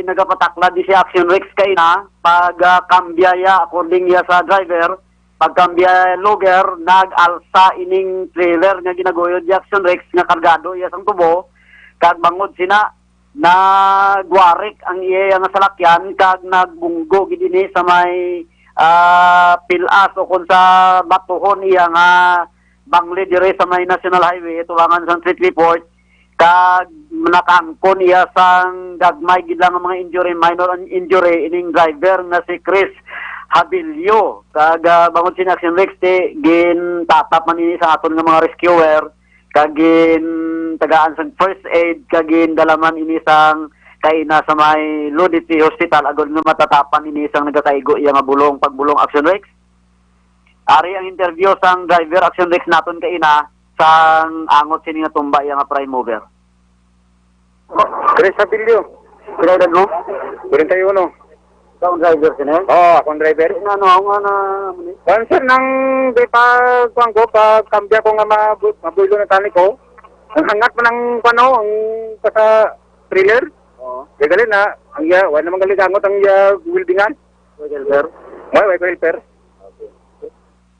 nagapataklad ni si Action Rex kay na pag, ah, kambya iya, according iya sa driver, pagkambya lugar, nag-alsa ining trailer nga ginaguyod ni Action Rex nga kargado iya sang tubo, kag bangod sina nagwarik ang iya nga salakyan kag nagbunggo gid ini sa may, ah, pilas o kon sa batuhon iya nga bangli diri sa may National Highway tubangan sa Street Report, kag nakaangkon iya sang gagmay gid lang nga mga injury, minor an- injury, ining driver nga si Chris Habilio. Kag, ah, bangod sini, Action Rex, ti gintatap man ini sa aton nga mga rescuer, kag gintagaan sang first aid, kag gindala man ini sang kaina sa may Loditi Hospital, agod nga matatapan ini sang nagakaigo iya nga bulong, pagbulong, Action Rex. Ari ang interview sang driver, Action Rex, naton kaina, sang angot sini nga tumba iya nga prime mover. Chris Abilio, Pila edad mo? Kuwarenta y uno. Ikaw ang driver sini? Oo, ako ang driver. Ano, ano, ano, ano, ano, Kuwan, sir, nang di pa, kuwan ko, pa kambya ko nga mabu- mabulo na tani ko. Ang hangat man ang, ano, ang pasa trailer. Oo. Kaya gali na, ang iya, wala naman gali kangot ang iya weldingan. Driver. Wala, wala ko helper.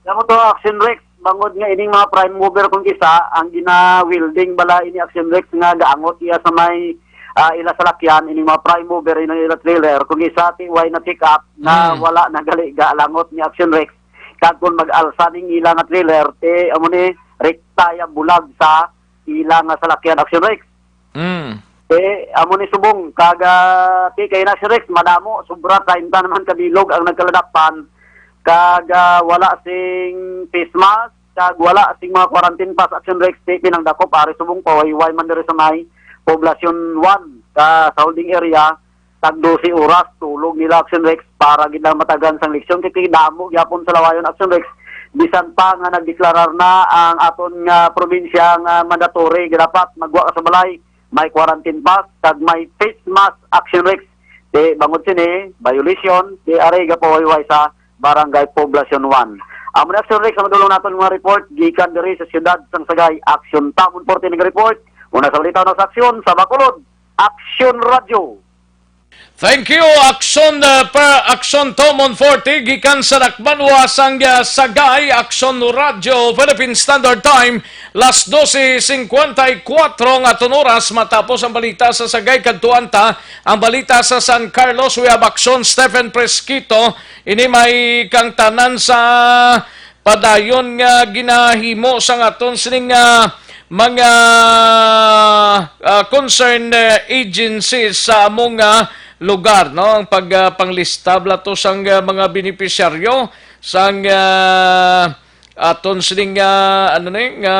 Kamo to, Action Rex, bangod nga ining mga prime mover kung isa, ang gina-welding bala ini, Action Rex, nga gaangot iya sa may, ah, ila salakyan, ining mga prime mover, ining ila trailer, kung isa ti way na pick up na Hmm. wala na gali galangot ni, Action Rex, kag kung mag-alsa ning ila nga trailer, ti amo ni rekta ya bulag sa ila nga salakyan, Action Rex. Mm. Eh, amo ni subong, kag, ah, ti kay na, Action Rex, madamo, sobra treinta naman ka bilog ang nagkaladapan, kag, ah, wala sing face mask, kag wala sing mga quarantine pass, Action Rex, ti pinangdakop ari subong pawayway man diri sa may Poblacion one, ka sa holding area, tag dose oras tulog nila, Action Rex, para gid lang matagan sang leksyon, kay damo gyapon sa lawayon, Action Rex, bisan pa nga nagdeklarar na ang aton nga probinsya nga mandatory nga dapat magwa ka sa balay, may quarantine pass, kag may face mask, Action Rex. Di bangod sini, violation, di ari gapawayway sa Barangay Poblacion one. Amo ni, Action Rex, ang madulong naton mga report gikan diri sa siyudad sang Sagay. Action Tom Monforte nag-report. Una sa balita, una sa aksyon sa Bacolod, Action Radio. Thank you, Action, uh, pa, Action Tom Monforte, gikan sa Dakbanwa sang, uh, Sagay, Action Radio, Philippine Standard Time, las dose cincuenta y cuatro nga aton oras. Matapos ang balita sa Sagay, kadtuan ta ang balita sa San Carlos. We have Action Stephen Presquito. Ini may kang tanan sa padayon nga ginahimo sang aton sining, ah, mga, ah, concerned, eh, agencies sa among, ah, lugar, no? Ang pag, ah, panglista bala to sang, ah, mga benepisyaryo sang, ah, aton sining, ah, ano ni, nga,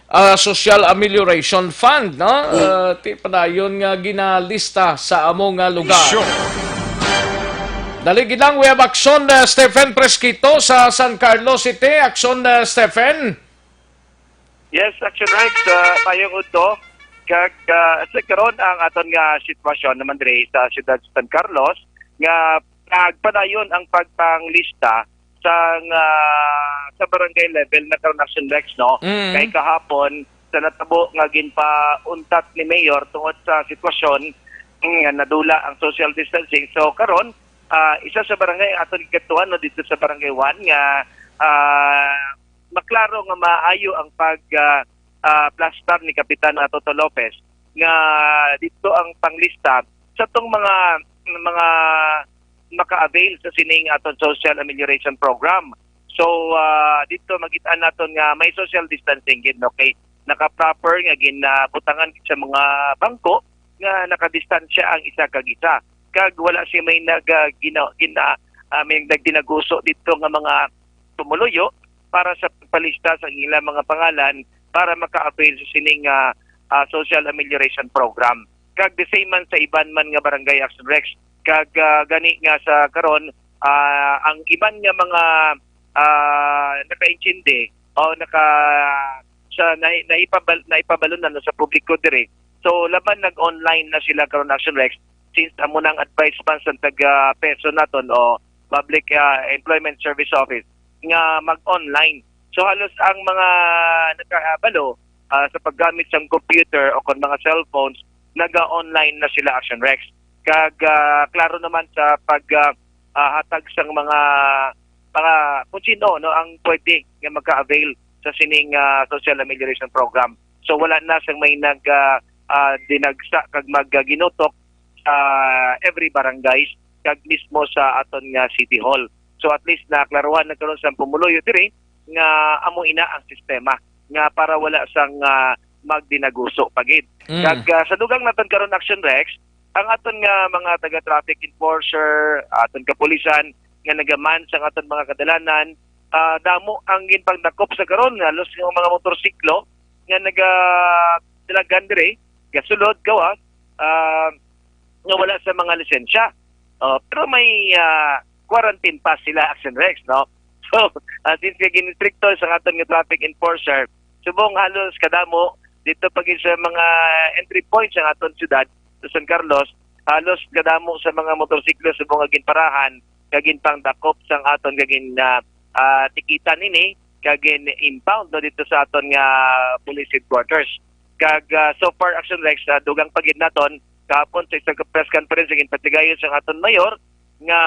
ah, Social Amelioration Fund, no? Ah, ti padayon nga ginalista sa among, ah, lugar. Dali gid lang, we have Action, uh, Stephen Presquito sa San Carlos City. Action, uh, Stephen. Yes, Action Rex, uh, mayong udto. Kag, uh, sa karon ang aton nga sitwasyon naman diri sa siyudad sa San Carlos nga nagpadayon ang pagpanglista sa, uh, sa barangay level na karon, Action Rex, no? Mm. Kay kahapon sa natabo nga ginpauntat ni Mayor tungod sa sitwasyon, mm, nga nadula ang social distancing. So karon, ah, isa sa barangay ang aton gikadtuan, no, dito sa Barangay one nga, ah, maklaro nga maayo ang pag, ah, ah, plastar ni Kapitan, ah, Toto Lopez nga dito ang panglista sa tong mga mga maka-avail sa sining aton social amelioration program. So, ah, dito makit-an naton nga may social distancing gid, no? Kay naka-proper nga ginabutangan sa mga bangko nga nakadistansya ang isa kag isa. Kag wala siya may nag, ah, gina-, gina-, ah, may nagdinaguso dito nga mga pumuluyo para sa pagpalista sa ilang mga pangalan para maka-avail sa sining, ah, ah, social amelioration program. Kag the same man sa iban man nga barangay, Action Rex. Kag, ah, gani nga sa karon, ah, ang iban nga mga, ah, nakaintindi o naka-, sa nai-, naipabal-, naipabalo na, no, sa publiko diri. So, laban nag-online na sila karon, Action Rex, since amo nang advice man sa taga PESO naton o Public, ah, Employment Service Office nga mag-online. So, halos ang mga nakabalo, ah, sa paggamit sang computer o kon mga cellphones, naga-online na sila, Action Rex. Kag, ah, klaro naman sa pag, ah, ah, hatag sang mga, mga kung sino, no, ang pwede nga maka-avail sa sining, ah, social amelioration program. So, wala na sang may nag, ah, ah, dinagsa kag magginutok sa every barangays kag mismo sa aton nga City Hall. So, at least naklaruhan na karon sa pumuluyo diri nga amo ina ang sistema nga para wala sang, ah, magdinaguso pa gid. Mm. Kag, ah, sa dugang naton karon, Action Rex, ang aton nga mga taga-traffic enforcer, aton kapulisan nga nagaman sa aton mga kadalanan, ah, damo ang ginpangdakop sa karon, halos yung mga motorsiklo nga naga-, dalagan diri, gasulod, gawas, ah, nga wala sa mga lisensya. Oh, pero may, ah, quarantine pass sila, Action Rex, no? So, ah, since nga ginistrikto sa aton nga traffic enforcer, subong halos kadamo dito pa gid sa mga entry points sa aton syudad sa San Carlos, halos kadamo sa mga motorsiklo subong nga ginparahan kag ginpangdakop sang aton kag gin, ah, ah, tikitan ini kag gin-impound, no, dito sa aton nga police headquarters. Kag, ah, so far, Action Rex, sa dugang pa gid naton, kahapon sa isang press conference nga ginpatigayon sa aton mayor nga,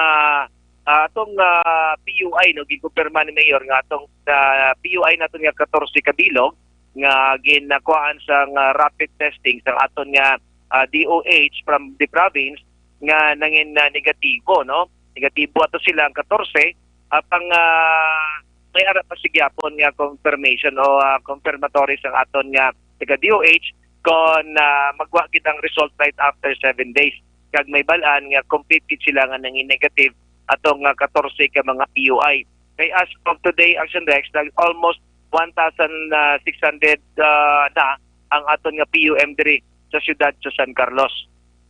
ah, atong, ah, P U I, no, ginkumpirma ni mayor nga atong, ah, P U I naton nga katorse ka bilog nga ginakuhaan sa nga rapid testing sa aton nga, ah, D O H from the province nga nangin, ah, negatibo, no? Negatibo ato sila ang katorse, apang, ah, may ara pa sa gihapon nga confirmation o, ah, confirmatory sang aton nga taga D O H kon, ah, magwa gid ang result right after seven days. Kag may bal-an nga complete gid sila nga nangin negative atong, ah, katorse ka mga P U I. Kay as of today, Action Rex, nag almost one thousand six hundred, ah, na ang aton nga P U M diri sa siyudad sa San Carlos.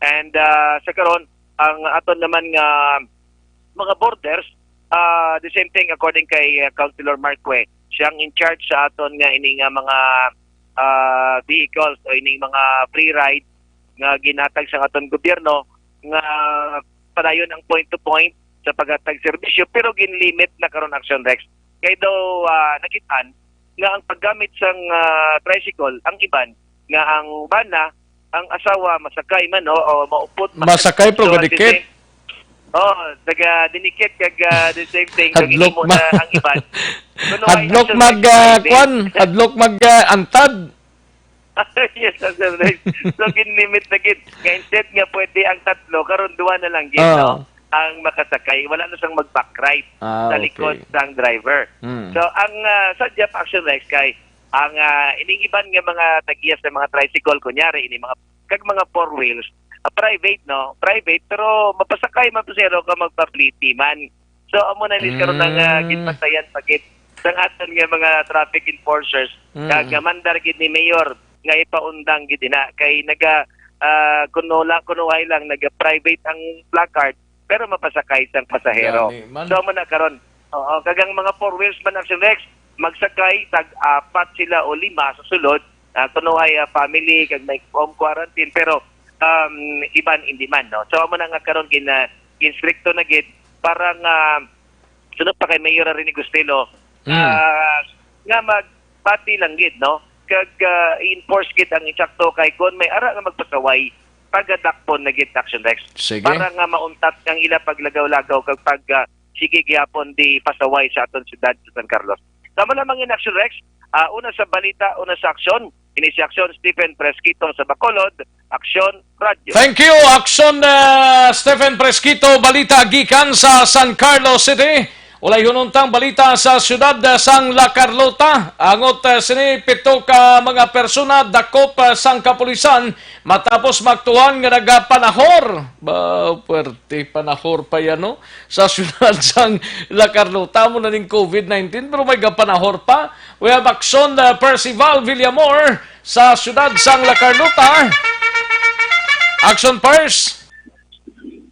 And, ah, sa karon, ang aton naman nga mga borders, ah, the same thing according kay, ah, Councilor Marque, siya ang in charge sa aton nga ini nga mga, ah, vehicles o ining mga free ride nga ginhatag sa aton gobyerno nga padayon ang point to point sa paghatag serbisyo, pero ginlimit na karon, Action Rex. Kay daw, ah, nakit-an nga ang paggamit sang, ah, tricycle, ang iban nga ang bana, ang asawa masakay man, no, o maupod, masakay. Masakay, pero so, at the gadikit. Same, oh, naga dinikit kag, ah, the same thing, kag Hadlok imo ma-, na ang iban. Kuno ay hadlok action mag, ah, driving. Kwan, hadlok mag, ah, antad. Yes, Action Rex. So, ginlimit na gid. Nga instead nga pwede ang tatlo, karon duha na lang gid, ah, no? Ang makasakay, wala na sang mag-back right, ah, sa likod, okay, sang driver. Hmm. So, ang, ah, sadya pa, Action Rex, kay ang, ah, ining iban nga mga tag-iya sa mga tricycle, kunyari, ini mga, kag mga four wheels, ah, private, no? Private, pero mapasakay man to, sir, o ka magpa-plete man. So, amo na ni karon ang, ah, mm, ginbantayan pa gid sang aton nga mga traffic enforcers. Mm. Kag nga mandar gid ni Mayor nga ipaundang gid ina kay naga, ah, kuno la-, kunuhay lang naga-private ang placard pero mapasakay sang pasahero. Gani man. So, amo na karon. Oo, kag ang mga four wheels man, Action Rex, magsakay tag apat sila o lima sa sulod, ah, kunuhay, ah, family kag may home quarantine, pero, um, iban hindi man, no? So, amo na nga karon gin-, ah, ginstrikto na gid para nga, sunod pa kay Mayor Rene Gustilo, mm, ah, nga magpati lang gid, no? Kag, ah, i-enforce gid ang insakto kay kon may ara nga magpasaway, pagadakpon na gid, Action Rex. Sige. Para nga mauntat ang ila paglagaw-lagaw kag pag, ah, sige gihapon di pasaway sa aton siyudad sa San Carlos. Tama lamang in, Action Rex. Ah, una sa balita, una sa aksyon. Ini si Aksyon Stephen Fresquito sa Bacolod, Aksyon Radyo. Thank you, Aksyon, ah, Stephen Fresquito. Balita gikan sa San Carlos City. Ulayhon untang balita sa siyudad, ah, sang La Carlota. Angot, ah, sini pito ka mga persona dakop, ah, sang kapulisan matapos maaktuhan nga nagapanahor. Ba, puwerte panahor pa yan, no? Sa siyudad sang La Carlota, mo na ning covid nineteen, pero may gapanahor pa. We have Action, ah, Percival Villamor sa siyudad sang La Carlota. Action, Pers.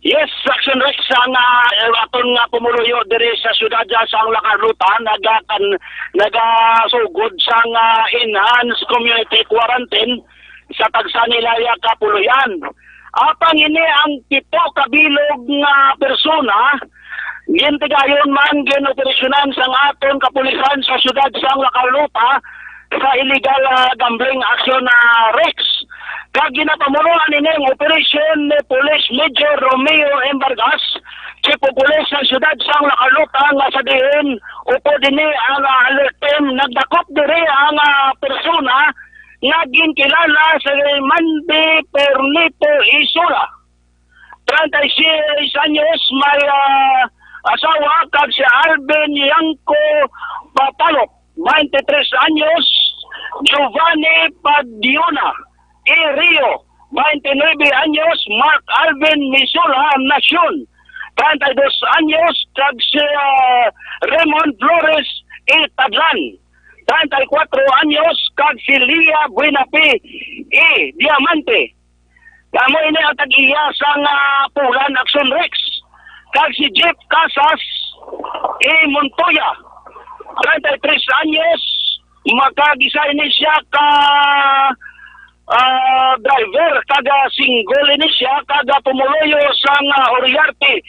Yes, Action Rex, ang, ah, aton nga pumuluyo diri sa siyudad, ah, sang La Carlota, nagakan-, nagasugod sang, ah, enhanced community quarantine sa tagsa nila ya ka puloy-an. Apang ini ang pito ka bilog nga persona, gintigayon man ginoperasyonan sang aton kapulisan sa siyudad sang La Carlota sa illegal, ah, gambling action, ah, Rex. Kag ginapamunuan ini ang operasyon ni Police Major Romeo M. Vargas, Chief of Police sa siyudad sang La Carlota, nga sa diin upod ini ang, ah, alert team. Nagdakop diri ang, ah, persona nga ginkilala sa Mandy Perlito Isola, treinta y seis anyos, may, ah, asawa, kag si Alvin Yangko Patalok, veintitrés anyos, Giovanni Padiona E. Rio, veintinuebe anyos, Mark Alvin Misula Nacion, treinta y dos anyos, kag si, ah, Raymond Flores E. Tadlan, treinta y cuatro anyos, kag si Lia Buenafe E. Diamante. Amo ini ang tag-iya sang, ah, Pulan Action Rex. Kag si Jeff Casas E. Montoya, treinta y tres anyos, makag-isa ini siya ka, ah, driver, kag, ah, single ini siya, kag, ah, pumuluyo sang, ah, Oriarte,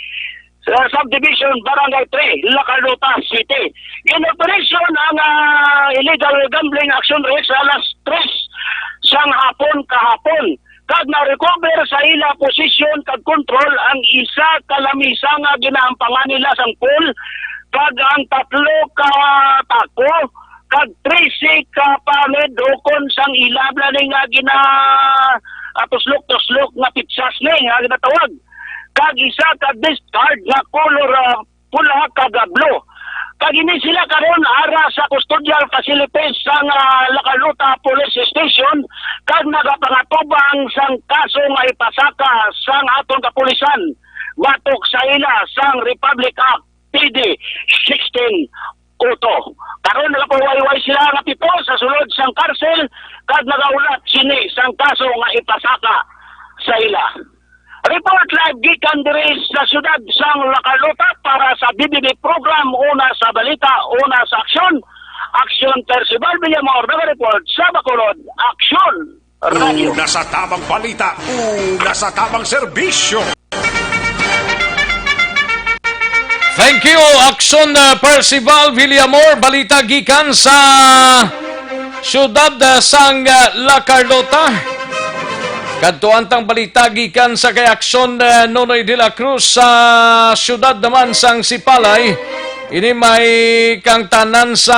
sa subdivision, Barangay three, La Carlota City. Ginoperasyon ang, ah, illegal gambling action rate sa alas tres sang hapon kahapon, kag na-recover sa ila posisyon kag kontrol ang isa ka lamisa nga ginaampangan nila sang pool, kag ang tatlo ka tako, kag trese ka panid ukon sang ila na ni nga gina-, ah, tuslok-tuslok nga pitsas ni nga ginatawag, kag isa ka discard nga kolor, ah, pula kag blue. Kag ini sila karon ara sa custodial facilities sang, ah, La Carlota Police Station, kag nagapangatubang sang kaso nga ipasaka sang aton kapulisan batok sa ila sang Republic Act P D sixteen oh two. Karon nagapahuway-huway sila nga pito sa sulod sang karsel, kag nagaulat sini sang kaso nga ipasaka sa ila. Report live gikan diri sa siyudad sang La Carlota para sa B B B program, una sa balita, una sa aksyon. Aksyon, Percival Villamor, nag-report sa Bacolod. Aksyon, Radyo. Una sa tamang balita, una sa tamang serbisyo. Thank you, Aksyon, uh, Percival Villamor. Balita gikan sa siyudad, uh, sang, uh, La Carlota. Kadtuan tang balita gikan sa kay Aksyon, uh, Nonoy de la Cruz sa siyudad naman sang Sipalay. Ini may kangtanan sa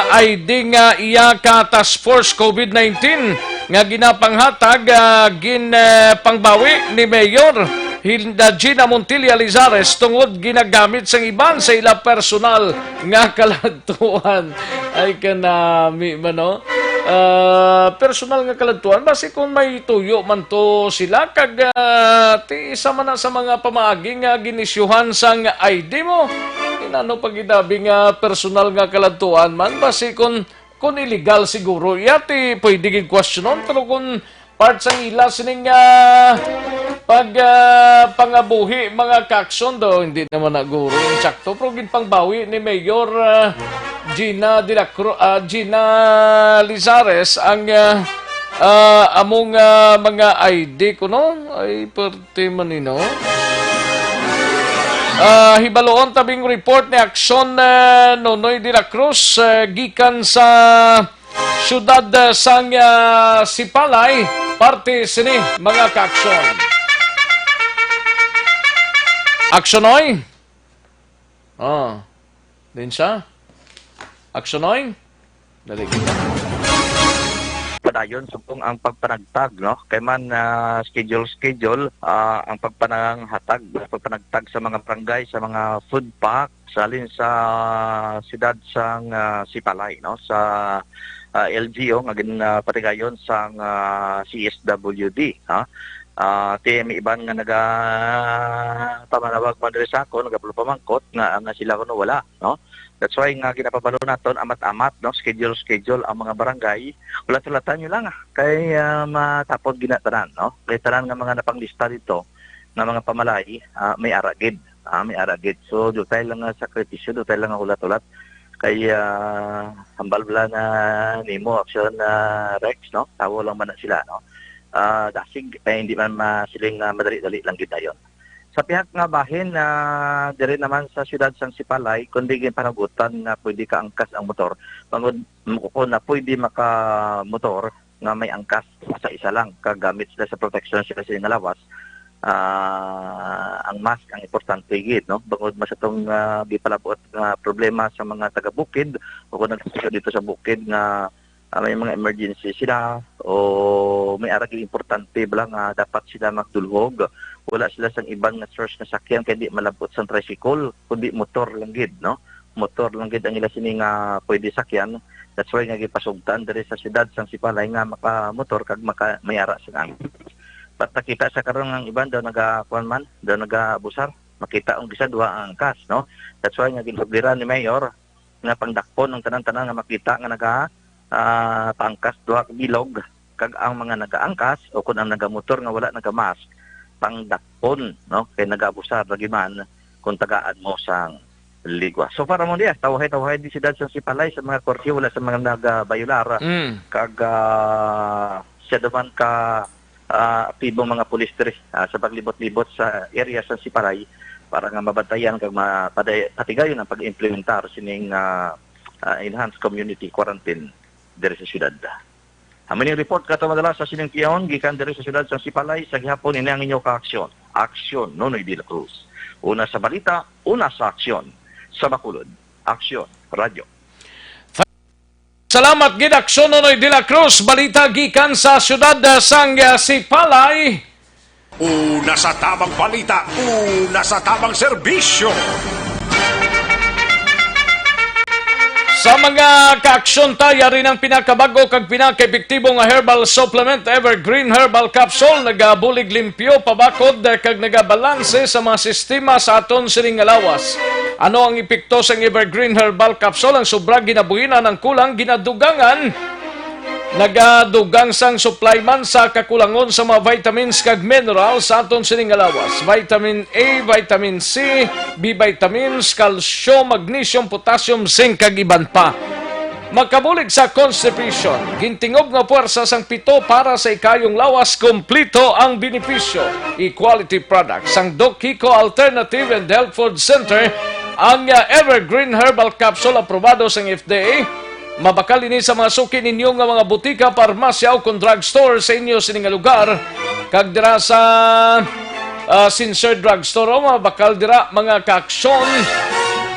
I D nga iya ka Task Force covid nineteen nga ginapanghatag, ah, gin, eh, pangbawi ni Mayor Hilda Gina Montilla Lizares tungod ginagamit sang iban sa ila personal nga kaladtuan. Ay, kanami man, no? Ah, personal nga kaladtuan, basi kung may tuyo man to sila, kag, ah, ti isa man na sa mga pamaagi nga ginisyuhan sang I D mo, inano pa gid abi nga personal nga kaladtuan man, basi kung, kung illegal siguro, iya ti pwede gid questionon, pero kung part sang ila sining, ah, pag, ah, pangabuhi, mga kaaksyon do, hindi naman na guro insakto, pero ginpangbawi ni Mayor, ah, Gina de la Cru-, ah, Gina Lizares ang, ah, ah, among, ah, mga I D kuno. Ay, perte man ni, no? Ah, hibaluon tabing report ni Aksyon, ah, Nonoy de la Cruz, ah, gikan sa siyudad, ah, sang, ah, Sipalay, parte sini, mga kaaksyon. Aksyonoy? Oh. Din siya? Aksyonoy? Dali kita. dayon subong ang pagpanagtag, no? Kay man, ah, schedule, schedule, ah, ang pagpananghatag, pagpanagtag sa mga barangay, sa mga food pack, salin sa siyudad sang, ah, Sipalay, no? Sa, ah, L G U nga gin-, ah, patigayon sang, ah, C S W D, ha? Ah, ti may iban nga naga-, pamanawag man diri sa akon, nagapamangkot nga, nga sila kuno wala, no? That's why nga ginapabalo naton amat-amat, no? Schedule, schedule ang mga barangay. Hulat-hulatan nyo lang, ah. Kay, ah, matapod gina tanan, no? Kay tanan nga mga napanglista dito nga mga pamalay, ah, may ara gid. Ah, may ara gid. So, dutay lang nga sakripisyo, dutay lang nga hulat-hulat. Kay, ah, hambal bala na nimo, aksyon, ah, Rex, no? Tawo lang man na sila, no? Ah, dasig, eh, hindi man masiling nga madali-dali lang gid dayon. Sa pihak nga bahin, ah, diri naman sa siyudad sang Sipalay, kundi ginpanagutan nga pwede kaangkas ang motor, bangod mo-, kung na pwede makamotor nga may angkas sa isa lang, kag gamit sila sa protection sila sa nga lawas, ah, ang mask ang importante gid, no? Bangod mas atong, ah, gipalabot nga problema sa mga taga-bukid o kung nagsuyo dito sa bukid nga, ah, may mga emergency sila o may ara gid importante bala nga dapat sila magdulhog. Wala sila sang iban nga source nga sakyan kay di malabot sang tricycle, kundi motor lang gid, no? Motor lang gid ang ila sini nga pwede sakyan. That's why nga gipasugtan diri sa siyudad sang Sipalay nga makamotor kag maka, may ara sang angkas. But nakita sa karon nga ang iban daw naga, kuwan man, daw nagaabusar. Makita ang isa, duha ang angkas, no? That's why nga ginsubliran ni Mayor nga pangdakpon ang tanan-tanan nga makita nga naga, ah, paangkas duha ka bilog, kag ang mga nagaangkas o kun ang nagamotor nga wala nagamask, pangdakpon, no? Kay nagaabusar lagi man kung tagaan mo sang ligwa. So, para mo niya, tawhay-tawhay di siyudad sa Sipalay sa mga curfew, wala sa mga nagabayular. Mm. Kag, ah, siya naman ka, ah, aktibong mga pulis diri, ah, sa paglibot-libot sa area sa Sipalay para nga mabantayan kag mapaday-, patigayon ang pag-implementar sining, ah, ah, enhanced community quarantine diri sa siyudad. Amo ning report kato madala sa sining tiyaon gikan diri sa siyudad sa Sipalay. Sa gihapon, ini ang inyo kaaksyon. Aksyon, Nonoy de la Cruz. Una sa balita, una sa aksyon. Sa Bacolod, Aksyon, Radyo. Salamat gid, Aksyon, Nonoy de la Cruz. Balita gikan sa siyudad, ah, sang, ah, Sipalay. Una sa tamang balita, una sa tamang serbisyo. Sa mga kaaksyon ta, yari ng pinakabag-o kag pinakaepektibo nga herbal supplement, Evergreen Herbal Capsule, nagabulig limpyo, pabakod, kag nagabalanse sa mga sistema sa aton sining nga lawas. Ano ang epekto sang Evergreen Herbal Capsule? Ang sobra ginabuhinan, ang kulang ginadugangan. Nagadugang sang supply man sa kakulangon sa mga vitamins kag minerals sa aton sining nga lawas. Vitamin A, vitamin C, B vitamins, calcium, magnesium, potassium, zinc, kag iban pa. Makabulig sa constipation, gintingob nga puwersa sang pito para sa ikayong lawas, kompleto ang benepisyo. Equality Products, ang Doc Kiko Alternative and Health Food Center, ang, ah, Evergreen Herbal Capsule, aprobado sang F D A. Mabakal ini sa mga suki ninyo nga mga butika, parmasya, o kon drugstore sa inyo sini nga lugar. Kag dira sa, ah, Sincere Drugstore, o mabakal dira, mga kaaksyon.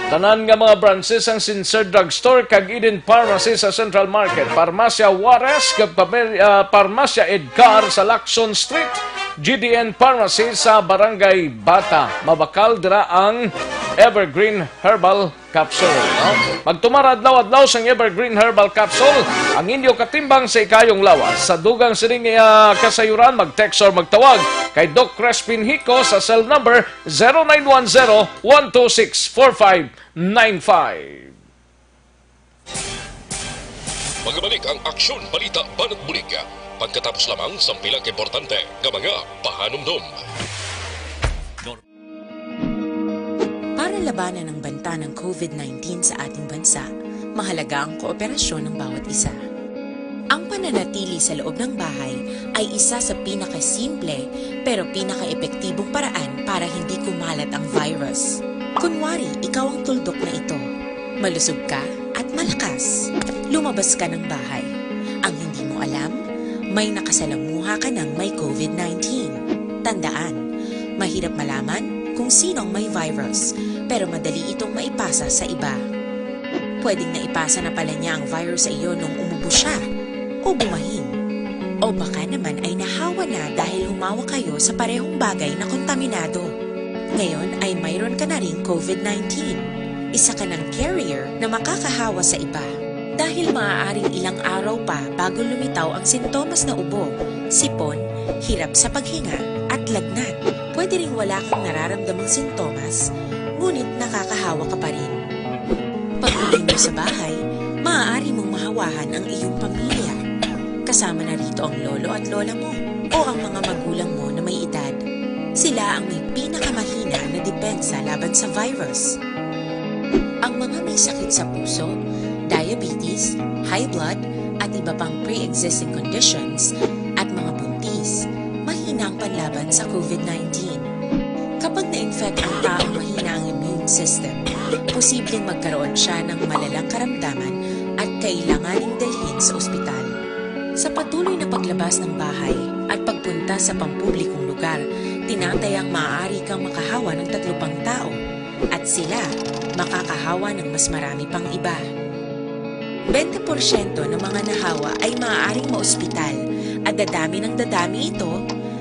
Tanan nga mga branches sang Sincere Drugstore kag Eden Pharmacy sa Central Market, Parmasya Juarez, kag Pamil-, ah, Parmasya Edgar sa Lacson Street, G D N Pharmacy sa Barangay Bata. Mabakal dira ang Evergreen Herbal Capsule, no? Magtumar adlaw-adlaw sang Evergreen Herbal Capsule, ang inyo katimbang sa ikayong lawas. Sa dugang sining, ah, kasayuran, mag-text or magtawag kay Doc Crespin Hico sa cell number zero nine one zero, one two six, four five nine five. Magabalik ang Aksyon Balita Banat Bulig pagkatapos lamang sang pila ka importante nga mga pahanumdom. Para labanan ang banta ng COVID nineteen sa ating bansa, mahalaga ang kooperasyon ng bawat isa. Ang pananatili sa loob ng bahay ay isa sa pinakasimple pero pinakaepektibong paraan para hindi kumalat ang virus. Kunwari, ikaw ang tuldok na ito. Malusog ka at malakas. Lumabas ka ng bahay. Ang hindi mo alam, may nakasalamuha ka ng may COVID nineteen. Tandaan, mahirap malaman kung sino ang may virus, pero madali itong maipasa sa iba. Pwedeng naipasa na pala niya ang virus sa iyo nung umubo siya o bumahin. O baka naman ay nahawa na dahil humawa kayo sa parehong bagay na kontaminado. Ngayon ay mayroon ka na ring COVID nineteen. Isa ka ng carrier na makakahawa sa iba. Dahil maaaring ilang araw pa bago lumitaw ang sintomas na ubo, sipon, hirap sa paghinga, at lagnat. Pwede ring wala kang nararamdamang sintomas, ngunit nakakahawa ka pa rin. Pag-uwi mo sa bahay, maaari mong mahawahan ang iyong pamilya. Kasama na rito ang lolo at lola mo o ang mga magulang mo na may edad. Sila ang may pinakamahina na depensa laban sa virus. Ang mga may sakit sa puso, diabetes, high blood, at iba pang pre-existing conditions, at mga buntis, mahina ang panlaban sa COVID nineteen. Kapag na-infect ang taong mahina ang immune system, posibleng magkaroon siya ng malalang karamdaman at kailanganing dalhin sa ospital. Sa patuloy na paglabas ng bahay at pagpunta sa pampublikong lugar, tinatayang maaari kang makahawa ng tatlo pang tao at sila makakahawa ng mas marami pang iba. Bente porsyento ng mga nahawa ay maaaring maospital at dadami ng dadami ito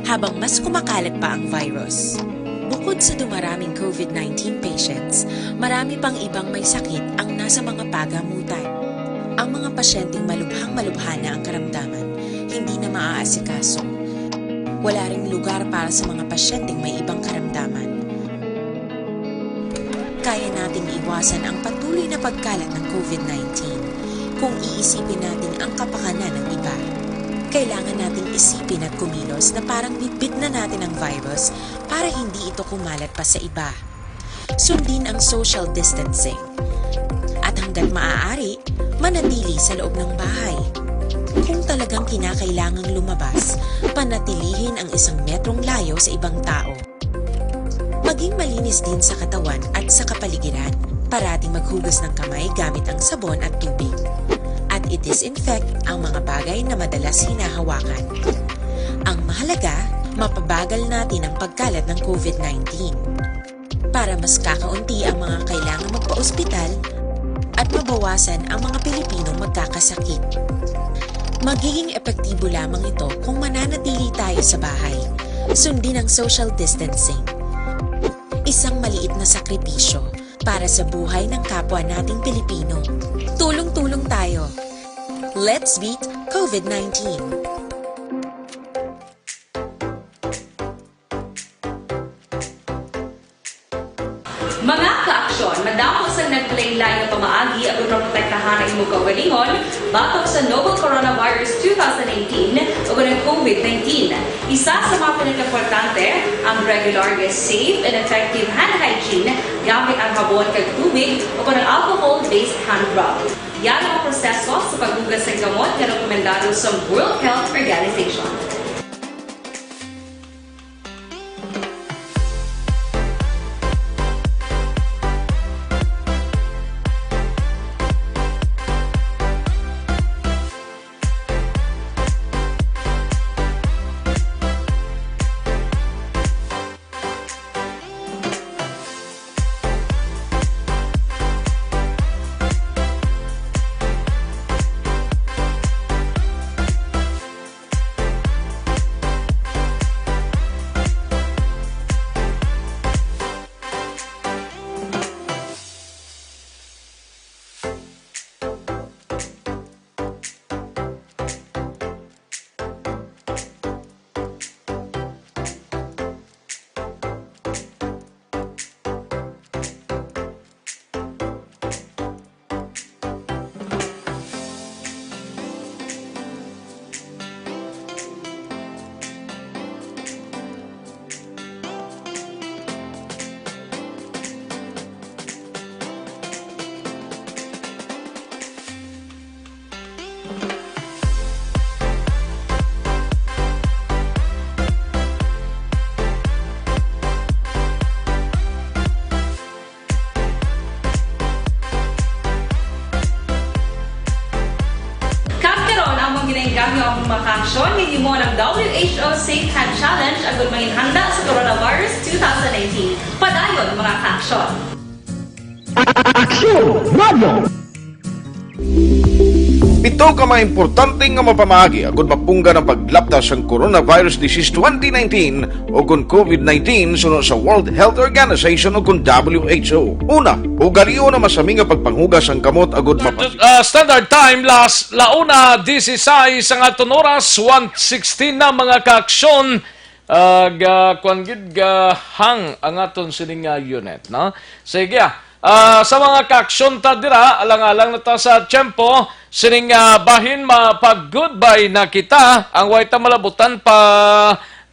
habang mas kumakalat pa ang virus. Bukod sa dumaraming COVID nineteen patients, marami pang ibang may sakit ang nasa mga pagamutan. Ang mga pasyenteng malubhang-malubha na ang karamdaman, hindi na maaasikaso. Wala ring lugar para sa mga pasyenteng may ibang karamdaman. Kaya nating iwasan ang patuloy na pagkalat ng COVID nineteen kung iisipin natin ang kapakanan ng iba. Kailangan nating isipin at kumilos na parang bitbit na natin ang virus para hindi ito kumalat pa sa iba. Sundin ang social distancing. At hanggat maaari, manatili sa loob ng bahay. Kung talagang kinakailangang lumabas, panatilihin ang isang metrong layo sa ibang tao. Maging malinis din sa katawan at sa kapaligiran. Parating maghugas ng kamay gamit ang sabon at tubig. At i-disinfect ang mga bagay na madalas hinahawakan. Ang mahalaga, mapabagal natin ang pagkalat ng COVID nineteen. Para mas kakaunti ang mga kailangang magpaospital at mabawasan ang mga Pilipinong magkakasakit. Magiging epektibo lamang ito kung mananatili tayo sa bahay. Sundin ang social distancing. Isang maliit na sakripisyo para sa buhay ng kapwa nating Pilipino. Tulong-tulong tayo. Let's beat COVID nineteen. Mga kaaksyon, madamo sang naglain-lain nga pamaagi agud maprotektahan ang imo kaugalingon batok sa novel coronavirus two thousand nineteen ug ang COVID nineteen. Isa sa mga pinakaimportante ang regular nga safe and effective hand hygiene gamit ang habon kag tubig o ang alcohol-based hand rub. Yari ang proseso sa paghugas sang kamot nga rekomendado sa World Health Organization. Kag karon, among ginainggam nga among mga kaaksyon nga himo ang W H O Safe Hand Challenge agud manginhanda sa coronavirus two thousand nineteen. Padayon, mga kaaksyon! Aksyon! Radyo! Pito ka mga importante nga mapamaagi agud mapunggad ang paglapta sang coronavirus disease twenty nineteen o kon covid nineteen suno sa World Health Organization o kon W H O. Una, ugalion ang masami nga pagpanghugas sang kamot agud mapa- Ah, standard time, las la una dieciséis ang aton oras, one sixteen na, mga kaaksyon. Ah, ga, kuwan gid, ga hang ang aton sining, ah, unit, no? Sige, ah. Ah, sa mga kaaksyon ta dira, alang-alang na ta sa tiyempo, sining, ah, bahin mapag-goodbye na kita. Ang way ta malabutan pa,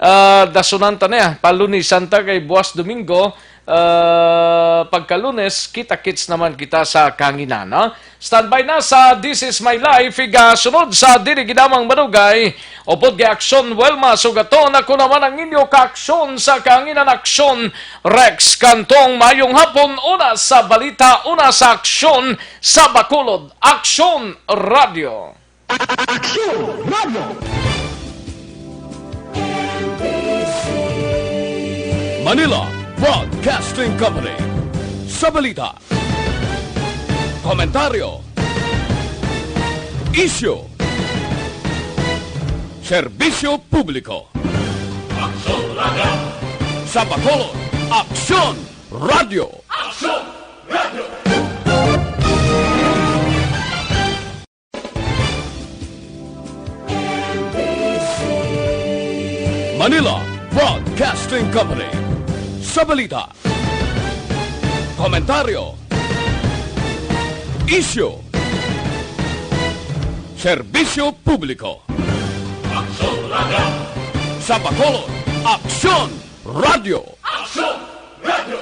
ah, dasunan ta niya, palunisan ta kay buwas Domingo, ah, pagka Lunes, kita-kits naman kita sa kahanginan, no? Standby na sa This Is My Life, igasunod sa dili ginamang madugay. Upod kay Aksyon Wilma Sugaton, ako naman ang inyo kaaksyon sa kahanginan, Aksyon Rex Cantong. Mayong hapon, una sa balita, una sa aksyon sa Bacolod, Aksyon Radio. Aksyon Radio. Manila Broadcasting Company. Sa balita, komentaryo, isyu, serbisyo publiko. Aksyon Radio. Sa Bacolod, Aksyon Radio. Aksyon Radio. Manila Broadcasting Company. Sa balita, komentaryo, isyu, serbisyo publiko. Aksyon Radio. Sa Bacolod, Aksyon Radio. Aksyon Radio.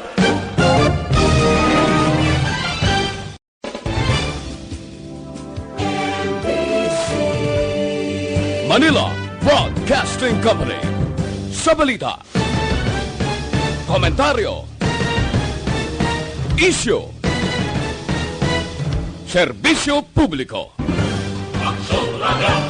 Manila Broadcasting Company. Sa balita, komentaryo, isyu, serbisyo publiko. Aksyon Radio.